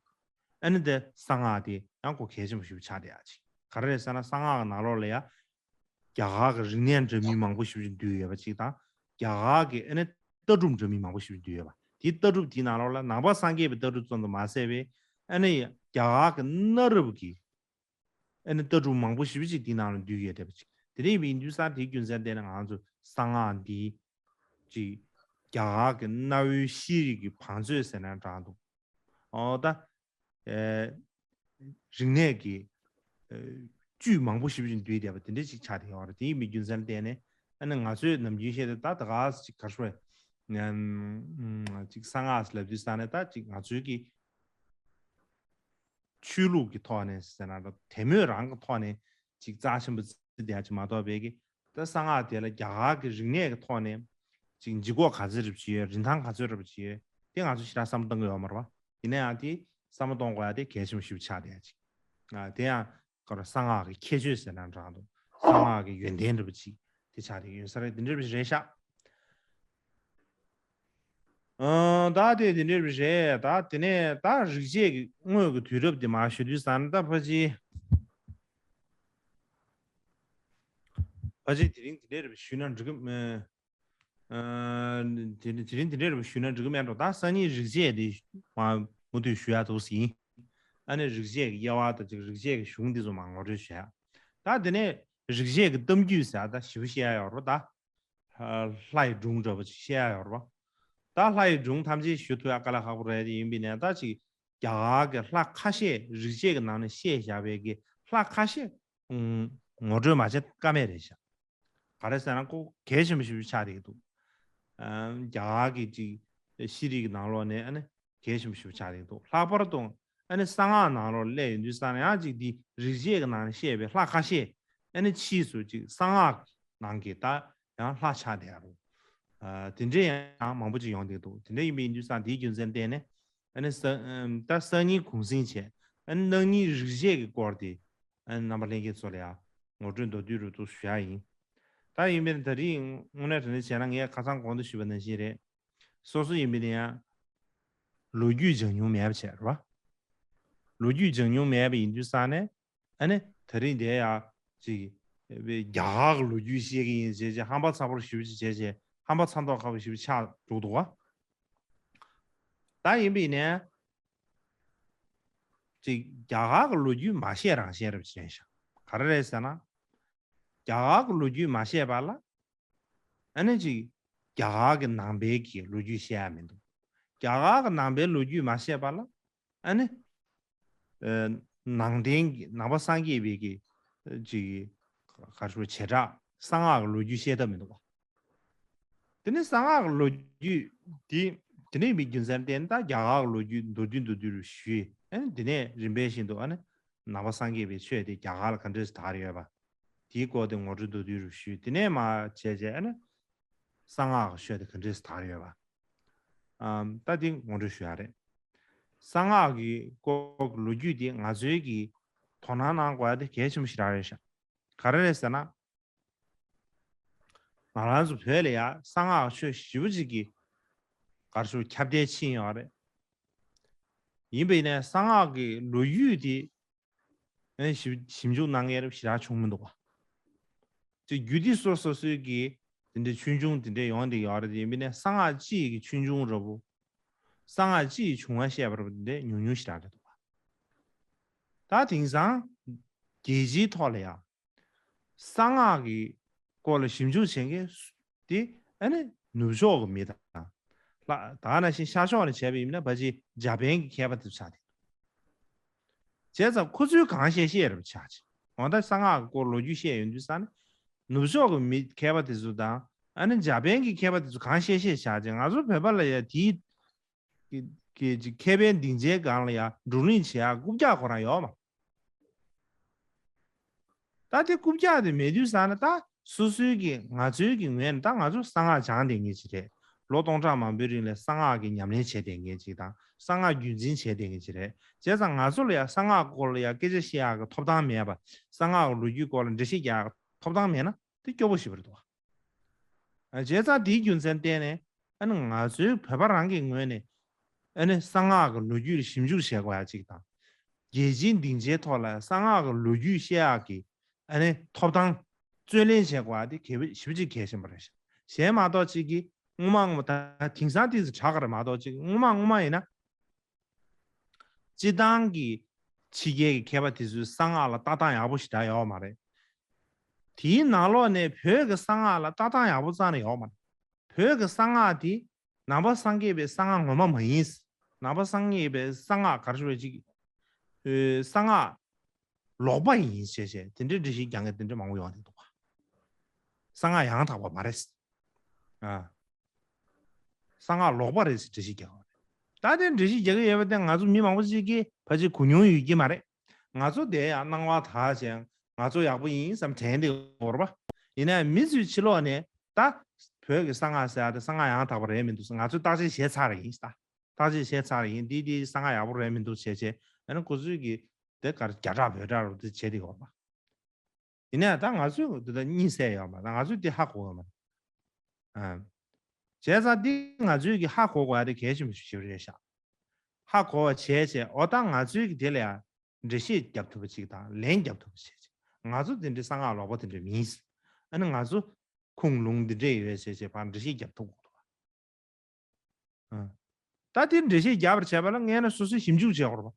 ཨ་ནི་དེ་གསང་སྔགས་དེ་ཡང་ཁོ་གལ་ཆེན་པོ་ཞིག་ཆགས་བསྡད་ཡ་ཅིག་ག་རེ་རེད་ཟེར་ན། གསང་སྔགས་ཀྱི་ནང་ལོགས་ལ་ཡ་རྒྱ་གར་གྱི་རིག་གནས་འདྲ་མིན་མང་པོ་ཞིག་འདུས་ཡོད་པ་ཅིག་དང་། རྒྱ་གར་གྱི་ཨ་ནི་ལྟ་གྲུབ་འདྲ་མིན་མང་པོ་ཞིག་འདུས་ཡོད་པ། དེའི་ལྟ་གྲུབ་དེའི་ནང་ལོགས་ལ་ནང་པ་སངས་རྒྱས་པའི་ལྟ་གྲུབ་ཙམ་དུ་མ་ཟད་པའི་ཨ་ནི་རྒྱ་གར་གྱི་གནའ་རབས་ཀྱི་ཨ་ནི་ལྟ་གྲུབ་མང་པོ་ཞེ་པོ་ཅིག་དེའི་ནང་ལ་འདུས་ཡོད་བསྡད་པ་ཅིག་དེ་འདྲ་ཡིན་དུས་ཙང་དེའི་རྒྱུ་མཚན་བརྟེན་ནས་ང་ཚོ་གསང་སྔགས་འདི་ཅིག་རྒྱ་གར་གྱི་གནའ་བོའི་ཤེས་རིག་གི་བང་མཛོད་ཟེར་ན་འདྲ་འདུག་ཨོ་ད། ཨེ། རིག་གནས་ཀྱི་ཨེ་བཅུད་མང་པོ་ཞེ་པོ་ཅིག་འདུས་བསྡད་པ་དེ་འདྲ་ཅིག་ཆགས་བསྡད་ཡོད་རེད། དེ་ཡིན་པའི་རྒྱུ་མཚན་ལ་བརྟེན་ནས་ཨ་ནི་ང་ཚོས་ནམ་རྒྱུན་བཤད་དེ་ད་ད་ག་ཅིག་ག་རེ་ཞུ་དགོས་རེད། ཅིག་གསང་སྔགས་ལབ་དུས་ཙང་ནས་ད་ཅིག་ང་ཚོའི་གི་ཆོས་ལུགས་ཀྱི་ཐོག་ནས་ཟེར་ན་འདྲ། དད་མོས་རང་གི་ཐོག་ནས་ཅིག་རྩ་ཆེན་པོ་བརྩི་བསྡད་ཡ་ཅིག་མ་གཏོགས་པའི་གི་ད་ ད་གསང་སྔགས་དེ་ལ་རྒྱ་གར་གྱི་རིག་གནས་ཀྱི་ཐོག་ནས་ཅིག་ལྗིད་ཁོག་ག་ཚོད་རེ་བྱེད་ཡོད། རིན་ཐང་ག་ཚོད་རེ་བྱེད་ཡོད། དེ་ང་ཚོ་ཞེ་དྲག་བསམ་བློ་གཏོང་གི་ཡོད་མ་རེད་པ། ཡིན་ན་ཡང་དེ་བསམ་བློ་གཏོང་དགོས་ཡ་དེ་གལ་ཆེན་པོ་ཞིག་ཆགས་བསྡད་ཡ་ཅིག་ཨ། དེ་ཡང་ག་རེ། གསང་སྔགས་ཀྱི་ཁྱད་ཆོས་ཟེར་ན་འདྲ་འདུག་གསང་སྔགས་ཀྱི་ཡོན་ཏན་འདྲ་པོ་ཅིག་དེ་ཆགས་བསྡད་ཡོད་ས་རེད། དེ་འདྲ་པོ་ཞིག་རེད་ཤག་ཨ། ད་དེ་དེ་འདྲ་པོ་རེད། ད་དེ་ནས་ད་རིག་བྱེད་ཀྱི་དངོས་ཀྱི་དུས་རབས་དེ་མར་ཞུ་དུས་ཙང་ད་ཕལ་ཆེར་ཕལ་ཆེར་དེ་རིང་དེ་འདྲ་རེ་ཞུས་ན་འགྲིག་གི་མེད། ཨ། དེ་དེ་རིང་དེ་འདྲ་རེ་ཞུས་ན་འགྲིག་གི་མེད་འགྲོ། ད་སང་ཉིན་རིག་བྱེད་དེ་མ་མུ་མཐུད་ཞུ་ཡ་འདུག་ཟིན། ཨ་ནི་རིག་བྱེད་ཀྱི་དབྱེ་བ་དང་ཅིག་རིག་བྱེད་ཀྱི་གཞུང་འདི་ཚོ་མར་ངོ་སྤྲོད་ཞུ་ཡ། ད་དེ་ནས་རིག་བྱེད་ཀྱི་གཏམ་རྒྱུད་ཟེར་ཡ་ད་ཞིབ་བཤད་ཡ་ཡོད་རེད་པ། ད་ལྷ་ཡི་སྒྲུང་འདྲ་པོ་ཅིག་བཤད་ཡ་ཡོད་རེད་པ། ད་ལྷ་ཡི་སྒྲུང་ཐམས་ཅད་ཞུ་ཐུབ་ཡ་དཀའ་ལས་ཁག་པོ་རེད། དེ་ཡིན་པ་ཡིན་ན་ད་ཅིག་རྒྱ་གར་གྱི་ལྷ་ཁ་ཤས། རིག་བྱེད་ཀྱི་ནང་ནས་བཤད་བཞག་པའི་གི་ལྷ་ཁ་ཤས་ངོ་སྤྲོད་མ་བྱས་ཀ་མེད་རེད་ཤག་ག་རེ་ཟེར་ན་ཁོ་གལ་ཆེན་པོ་ཞིག་ཆགས་བསྡད་ཀྱི་འདུག་ཨ། རྒྱ་གར་གྱི་ཅིག་ཤེས་རིག་གི་ནང་ལོགས་ནས་ཨ་ནི་གལ་ཆེན་པོ་ཞིག་ཆགས་བསྡད་ཀྱི་འདུག་ལྷག་པར་དུ་ཨ་ནི་གསང་སྔགས་ནང་ལོགས་སླེབས་ཡོང་དུས་ཙང་ཡང་ཅིག་འདི་རིག་བྱེད་ཀྱི་ནང་ནས་བཤད་པའི་ལྷ་ཁ་ཤས་ཨ་ནི་ཕྱིས་སུ་ཅིག་གསང་སྔགས་ནང་གི་ད་ཡང་ལྷ་ཆགས་བསྡད་ཡ་རེད། ཨ། དེ་འདྲའི་ཡང་མང་པོ་ཅིག་ཡོང་བསྡད་ཀྱི་འདུག་དེ་འདྲ་ཡིན་པ་ཡིན་དུས་ཙང་དེའི་རྒྱུ་མཚན་བརྟེན་ནས་ཨ་ནི་ས་ཨམ། ད་སང་ཉིན་གུང་གསེང་བྱས། ཨ་ནི་གནངས་ཉིན་རིག་བྱེད་ཀྱི་སྐོར་དེ་ཨ་ནི་རྣམ་པ་ལྷན་རྒྱས་ཚོ་ལ་ཡང་ངོ་སྤྲོད་མདོར་བསྡུས་རུ་ཏོག་ཞུ་ཡ་ཡིན། ད་ཡིན་པས་ན་ད་རིང་དངོས་གནས་དྲང་གནས་བྱས་ན་ངས་ཁ་སང་གོང་དུ་ཞུས་པ་ནང་བཞིན་རེད། སོ་སོ་ཡིན་པས་ན་ཡང་ལོ་རྒྱུས་སྦྱང་མྱོང་མེད་པ་བྱས་རེད་པ། ལོ་རྒྱུས་སྦྱང་མྱོང་མེད་པ་ཡིན་དུས་ཙང་ནས་ཨ་ནི་ད་རིང་དེ་ཡང་ཅིག་རྒྱ་གར་གྱི་ལོ་རྒྱུས་བཤད་ཀྱི་ཡིན་བྱས་བྱས་ཧམ་པ་ཚ་པོ་ཞེ་པོ་ཅིག་བྱས་བྱས་ཧམ་པ་ཚ་མདོག་ཁ་པོ་ཞེ་པོ་ཆགས་འགྲོ་འདུག་པ། ད་ཡིན་པས་ན་ཅིག་རྒྱ་གར་གྱི་ལོ་རྒྱུས་མ་བཤད་རང་བཤད་རབས་ཅན་ཤག་ག་རེ་རེད་ཟེར་ན། རྒྱ་གར་གྱི་ལོ་རྒྱུས་མ་བཤད་པ་ལ་ཨ་ནི་ཅིག་རྒྱ་གར་གྱི་ནང་པའི་གི་ལོ་རྒྱུས་བཤད་ཡ་མི་འདུག་རྒྱ་གར་གྱི་ནང་པའི་ལོ་རྒྱུས་མ་བཤད་པ་ལ་ཨ་ནི་ཨ། ནང་བསྟན་གྱི་ནང་པ་སངས་རྒྱས་པའི་གི་ཅིག་ག་རེ་ཞུ། བྱེ་བྲག་གསང་སྔགས་ཀྱི་ལོ་རྒྱུས་བཤད་ཐབས་མི་འདུག་པ། དེ་ནས་གསང་སྔགས་ཀྱི་ལོ་རྒྱུས་དེ་དེ་ནས་མི་རྒྱུ་མཚན་བརྟེན་ད་རྒྱ་གར་གྱི་ལོ་རྒྱུས་མདོར་བསྡུས་མདོར་བསྡུས་རུ་ཞུས། ཨ་ནི་དེ་ནས་རིམ་པས་བཞིན་དུ་ཨ་ནི་ནང་པ་སངས་རྒྱས་པའི་ཆོས་དེ་རྒྱ་གར་ལ་ག་འདྲས་སུ་དར་ཡོད་པ། དེའི་སྐོར་དེ་ངོ་སྤྲོད་མདོར་བསྡུས་རུ་ཞུས། དེ་ནས་མར་བྱས་བྱས་ཨ་ནི་གསང་སྔགས་ཀྱི་ཆོས་དེ་ག་འདྲས་སུ་དར་ཡོད་པ། ཨམ། ད་དེ་ངོ་སྤྲོད་ཞུ་ཡ་རེད། གསང་སྔགས་ཀྱི་སྐོར་གྱི་ལོ་རྒྱུས་དེ་ང་ཚོའི་གི་དོ་སྣང་གནང་དགོས་ཡ་དེ་གལ་ཆེན་པོ་ཞིག་རང་རེད་ཤག་ག་རེ་རེད་ཟེར་ན། ང་རང་ཚོ་བོད་ལ་ཡ་གསང་སྔགས་ཆོས་ཞེ་པོ་ཅིག་གི་ག་རེ་ཞུ། ཁྱབ་གདལ་ཕྱིན་ཡོད་རེད། ཡིན་པ་ཡིན་ནའི་གསང་སྔགས་ཀྱི་ལོ་རྒྱུས་དེ་ཨེ་ཞིབ་ཞིབ་འཇུག་གནང་མཁན་རབས་ཞེ་དྲག་བྱུང་མི་འདུག་པ། ཅིག་རྒྱུད་སྡེ་སོ་སོ་སོའི་གི་དེ་འདྲའི་ཆོས་འབྱུང་དེ་འདྲའི་ཡོང་བསྡད་ཡོད་རེད། ཡིན་པ་ཡིན་ནའི་གསང་སྔགས་སྤྱི་ཡི་གི་ཆོས་འབྱུང་འདྲ་པོ། གསང་སྔགས་སྤྱི་ཡི་བྱུང་བ་བཤད་པ་འདྲ་པོ་དེ་འདྲའི་ཉུང་ཉུང་ཞེ་དྲག་རེད་འདུག་པ། ད་དེང་སང་རྒྱལ་སྤྱིའི་ཐོག་ལ་ཡ་གསང་སྔགས་ཀྱི་སྐོར་ལ་ཞིབ་འཇུག་བྱེད་མཁན་དེ་ཨ་ནི་ནུབ་ཕྱོགས་ཀྱི་མི་དང་། ལྷ། ད་ག་ནང་བཞིན་ཤར་ཕྱོགས་ནས་བྱས་པ་ཡིན་ན་ཕལ་ཆེར་འཇར་པན་གྱི་མཁས་པ་དེ་ཚོ་ཆགས་བསྡད་འདུག་བྱས་ཙང་ཁོ་ཚོས་གང་བཤད་བཤད་རེད་པ་ཆགས་ཅིག་འོ་ད་གསང་སྔགས་ཀྱི་སྐོར་ལོ་རྒྱུས་བཤད་ཡོང་དུས་ཙང་ནས་ནུབ་ཕྱོགས་ཀྱི་མི་མཁས་པ་དེ་ཚོ་དང་ཨ་ནི་འཇར་པན་གྱི་མཁས་པ་དེ་ཚོ་གང་བཤད་བཤད་ཆགས་ཅིག་ང་ཚོ་བོད་པ་ལ་ཡ་དེའི་གི་གི་ཅིག་མཁས་པའི་སྡིངས་ཆའི་སྒང་ལ་ཡ་བགྲོ་གླེང་བྱེད་ཡ་རྐུབ་བཀྱག་ཁོ་རང་ཡོད་མ། ད་དེ་རྐུབ་བཀྱག་དེ་མེད་དུས་ཙང་ནས་ད་སོ་སོའི་གི་ང་ཚོའི་གི་ངོས་ནས་ད་ང་ཚོ་གསང་སྔགས་སྦྱངས་བསྡད་མཁན་ཅིག་རེད། ལོ་སྟོང་ཕྲག་མང་པོའི་རིང་ལ་གསང་སྔགས་ཀྱི་ཉམས་ལེན་བྱས་བསྡད་མཁན་ཅིག་དང་གསང་སྔགས་རྒྱུན་འཛིན་བྱས་བསྡད་མཁན་ཅིག་རེད། བྱས་ཙང་ང་ཚོ་ལ་ཡ་གསང་སྔགས་སྐོར་ལ་ཡ་སྐད་ཆ་བཤད་ཡག་གི་ཐོབ་ཐང་མེད་པ། གསང་སྔགས་ཀྱི་ལོ་རྒྱུས་སྐོར་ལ་འགྲེལ་བཤད་རྒྱག་ཡག་གི་ཐོབ་ཐང་མེད་ན་དེ་སྐྱོ་པོ་ཞེ་པོ་རེད་འདུག་པ། ཨ། བྱས་ཙང་དེའི་རྒྱུ་མཚན་བརྟེན་ནས་ཨ་ནི་ང་ཚོའི་བོད་པ་རང་གི་ངོས་ནས་ཨ་ནི་གསང་སྔགས་ཀྱི་ལོ་རྒྱུས་ལ་ཞིབ་འཇུག་བྱེད་དགོས་ཡ་གཅིག་དང་། རྒྱལ་སྤྱིའི་སྡིངས་ཆའི་ཐོག་ལ་གསང་སྔགས་ཀྱི་ལོ་རྒྱུས་བཤད་ཡག་གི་ཨ་ནི་ཐོབ་ཐང་རྩོད་ལེན་བྱེད་དགོས་ཡ་དེ་གལ་ཞེ་པོ་ཅིག་གལ་ཆེན་པོ་རེད་ཤག་གཞན་མ་གཏོགས་ཅིག་གིས་སྔོན་མ་སྔོན་མ་ད་དེང་སང་ཏོག་ཙམ་དྲག་གི་རེད་མ་གཏོགས་ཅིག་སྔོན་མ་སྔོན་མ་ཡིན་ན། སྤྱིར་བཏང་གི་ཕྱི་རྒྱལ་གྱི་མཁས་པ་དེ་ཚོའི་གསང་སྔགས་ལ་ལྟ་སྟངས་ཡག་པོ་ཞེ་དྲག་ཡོད་མ་རེད། དེའི་ནང་ལོགས་ནས་བོད་ཀྱི་གསང་སྔགས་ལ་ལྟ་སྟངས་ཡག་པོ་རྩ་ནས་ཡོད་མ་རེད། བོད་ཀྱི་གསང་སྔགས་དེ་ནང་པ་སངས་རྒྱས་པའི་གསང་སྔགས་ངོ་མ་མ་ཡིན། ནང་པ་སངས་རྒྱས་པའི་གསང་སྔགས་ག་རེ་ཞུ་དགོས་རེད། ཅིག་ཨེ། གསང་སྔགས་ལོག་པ་ཡིན་ཞེས་བྱས་དེ་འདྲའི་འགྲེལ་བཤད་རྒྱག་མཁན་དེ་འདྲ་མང་པོ་ཡོང་བསྡད་འདུག་ག་གསང་སྔགས་ཡང་དག་པ་མ་རེད། ཨ། གསང་སྔགས་ལོག་པ་རེད་ཟེར་འགྲེལ་བཤད་རྒྱག་པ་རེད། ད་དེ་འགྲེལ་བཤད་རྒྱག་གི་ཡོད་པ་དེ་ང་ཚོ་མི་མང་པོ་ཅིག་གིས་ཕལ་ཆེར་གོ་མྱོང་ཡོད་ཀྱི་མ་རེད། ང་ཚོ་དེ་ཡང་སྣང་བ་དག་ཅིང་ང་ཚོ་ཡག་པོ་ཡིན་བསམ་དྲན་བསྡད་ཡོད་རེད་པ། ཡིན་ནའི་མི་ཚོའི་ཕྱི་ལོགས་ནས་ད་བོད་ཀྱི་གསང་སྔགས་ཟེར་ཡ་དེ་གསང་སྔགས་ཡང་དག་པ་རེད་མི་འདུག་ང་ཚོས་བརྟག་དཔྱད་བྱས་ཚར་ཡིན་ད། བརྟག་དཔྱད་བྱས་ཚར་ཡིན། འདི་འདི་གསང་སྔགས་ཡག་པོ་རེད་མི་འདུག་བྱས་བྱས་ཨ་ནི་ཁོ་ཚོས་ཀྱི་དེ་གར་རྒྱ་གྲགས་བོད་གྲགས་རུ་དེ་བྱས་དེ་ཡོད་པ། ཡིན་ནའི་ད་ང་ཚོས་འདི་ད་གཉིད་སད་ཡོད་མ་ད་ང་ཚོས་དེ་ཧ་གོ་ཡོད་མ་ད། བྱས་ཙང་འདི་ང་ཚོས་ཀྱི་ཧ་གོ་དགོས་ཡ་དེ་གལ་ཆེན་པོ་ཞིག་རེད་ཤག་ཧ་གོ་བ་བྱས་བྱས་འོ་ད་ང་ཚོས་ཀྱི་དེ་ལ་ཡ་འགྲེལ་བཤད་རྒྱབ་ཐུབ་པ་ཅིག་དང་ལན་རྒྱབ་ཐུབ་པ་བྱས་བྱས་ང་ཚོ་དེ་འདྲའི་གསང་སྔགས་ལོག་པ་དེ་འདྲ་མིན། ཨ་ནི་ང་ཚོ་ཁུངས་ལུང་འདི་འདྲས་ཡོད་བྱས་བྱས་ཕར་འགྲེལ་བཤད་རྒྱབ་ཐུབ་དགོས་འདུག་ད་དེ་འགྲེལ་བཤད་རྒྱབ་པར་བྱས་པ་ལ་ངས་ན་སོ་སོས་ཞིབ་འཇུག་བྱེད་དགོས་རེད་པ།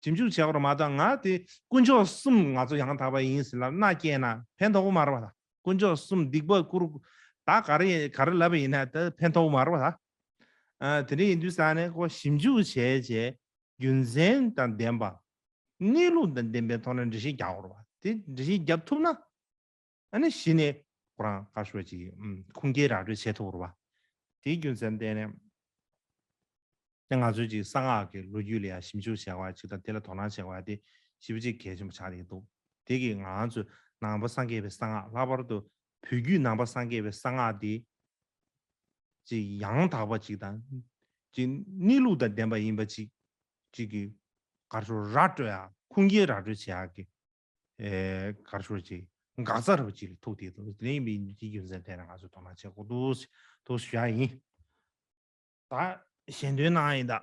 ཞིབ་འཇུག་བྱེད་དགོས་རེད་མ་གཏོགས་ང་དེ་དཀོན་མཆོག་གསུམ་ང་ཚོ་ཡང་དག་པ་ཡིན་ཟེར་ལབ་མནའ་སྐྱེལ་ན་ཕན་ཐོགས་མ་རེད་པ་ད། དཀོན་མཆོག་གསུམ་སྡིག་པ་བསྐུར་ད་ག་རེ་ག་རེ་ལབ་པ་ཡིན་ན་ད་ཕན་ཐོགས་མ་རེད་པ་ད། དེ་འདྲ་ཡིན་དུས་ས་ནས་ཁོ་ཞིབ་འཇུག་བྱས་བྱས་རྒྱུ་མཚན་དང་ལྡན་པ་གནས་ལུགས་དང་ལྡན་པའི་ཐོག་ནས་འགྲེལ་བཤད་རྒྱག་དགོས་རེད་པ། དེ་འགྲེལ་བཤད་རྒྱབ་ཐུབ་ན། ཨ་ནི་གཞི་ནས་ཁོ་རང་ཁ་ཤོ་ཅིག་ཁུངས་སྐྱེལ་ར་སྤྲོད་བྱེད་ཐུབ་རེད་པ། དེའི་རྒྱུ་མཚན་བརྟེན་ནས་ང་ཚོས་ཅིག་གསང་སྔགས་ཀྱི་ལོ་རྒྱུས་ལ་ཡང་ཞིབ་འཇུག་བྱེད་པ་ཅིག་དང་དེ་ལ་དོ་སྣང་བྱེད་པ་དེ་ཞེ་པོ་ཅིག་གལ་ཆེན་པོ་ཆགས་ཀྱི་འདུག་དེ་གིས་ང་ཚོས་ནང་པ་སངས་རྒྱས་པའི་གསང་སྔགས་ལྷག་པར་དུ་བོད་བརྒྱུད་ནང་པ་སངས་རྒྱས་པའི་གསང་སྔགས་དེ་ཅིག་ཡང་དག་པ་ཅིག་དང་ཅིག་གནས་ལུགས་དང་ལྡན་པ་ཡིན་པ་ཅིག་ཅིག་གི་གར་ཤོ་ར་སྤྲོད་ཡ་ཁུངས་སྐྱེལ་ར་སྤྲོད་བྱེད་ཡ་གི་ཨེ་གར་ཤོར་ཅིག་འགག་རྩ་ར་བ་ཅིག་ལ་ཐུག་དེ་དང་དེ་ཡིན་པའི་འདི་རྒྱུ་མཚན་དེ་ནས་ང་ཚོས་དོ་སྣང་བྱེད་དགོས་འདུག་འདུག་ཞུ་ཡ་ཡིན། ད་ཞལ་འདོན་གནང་ཡིན་ད།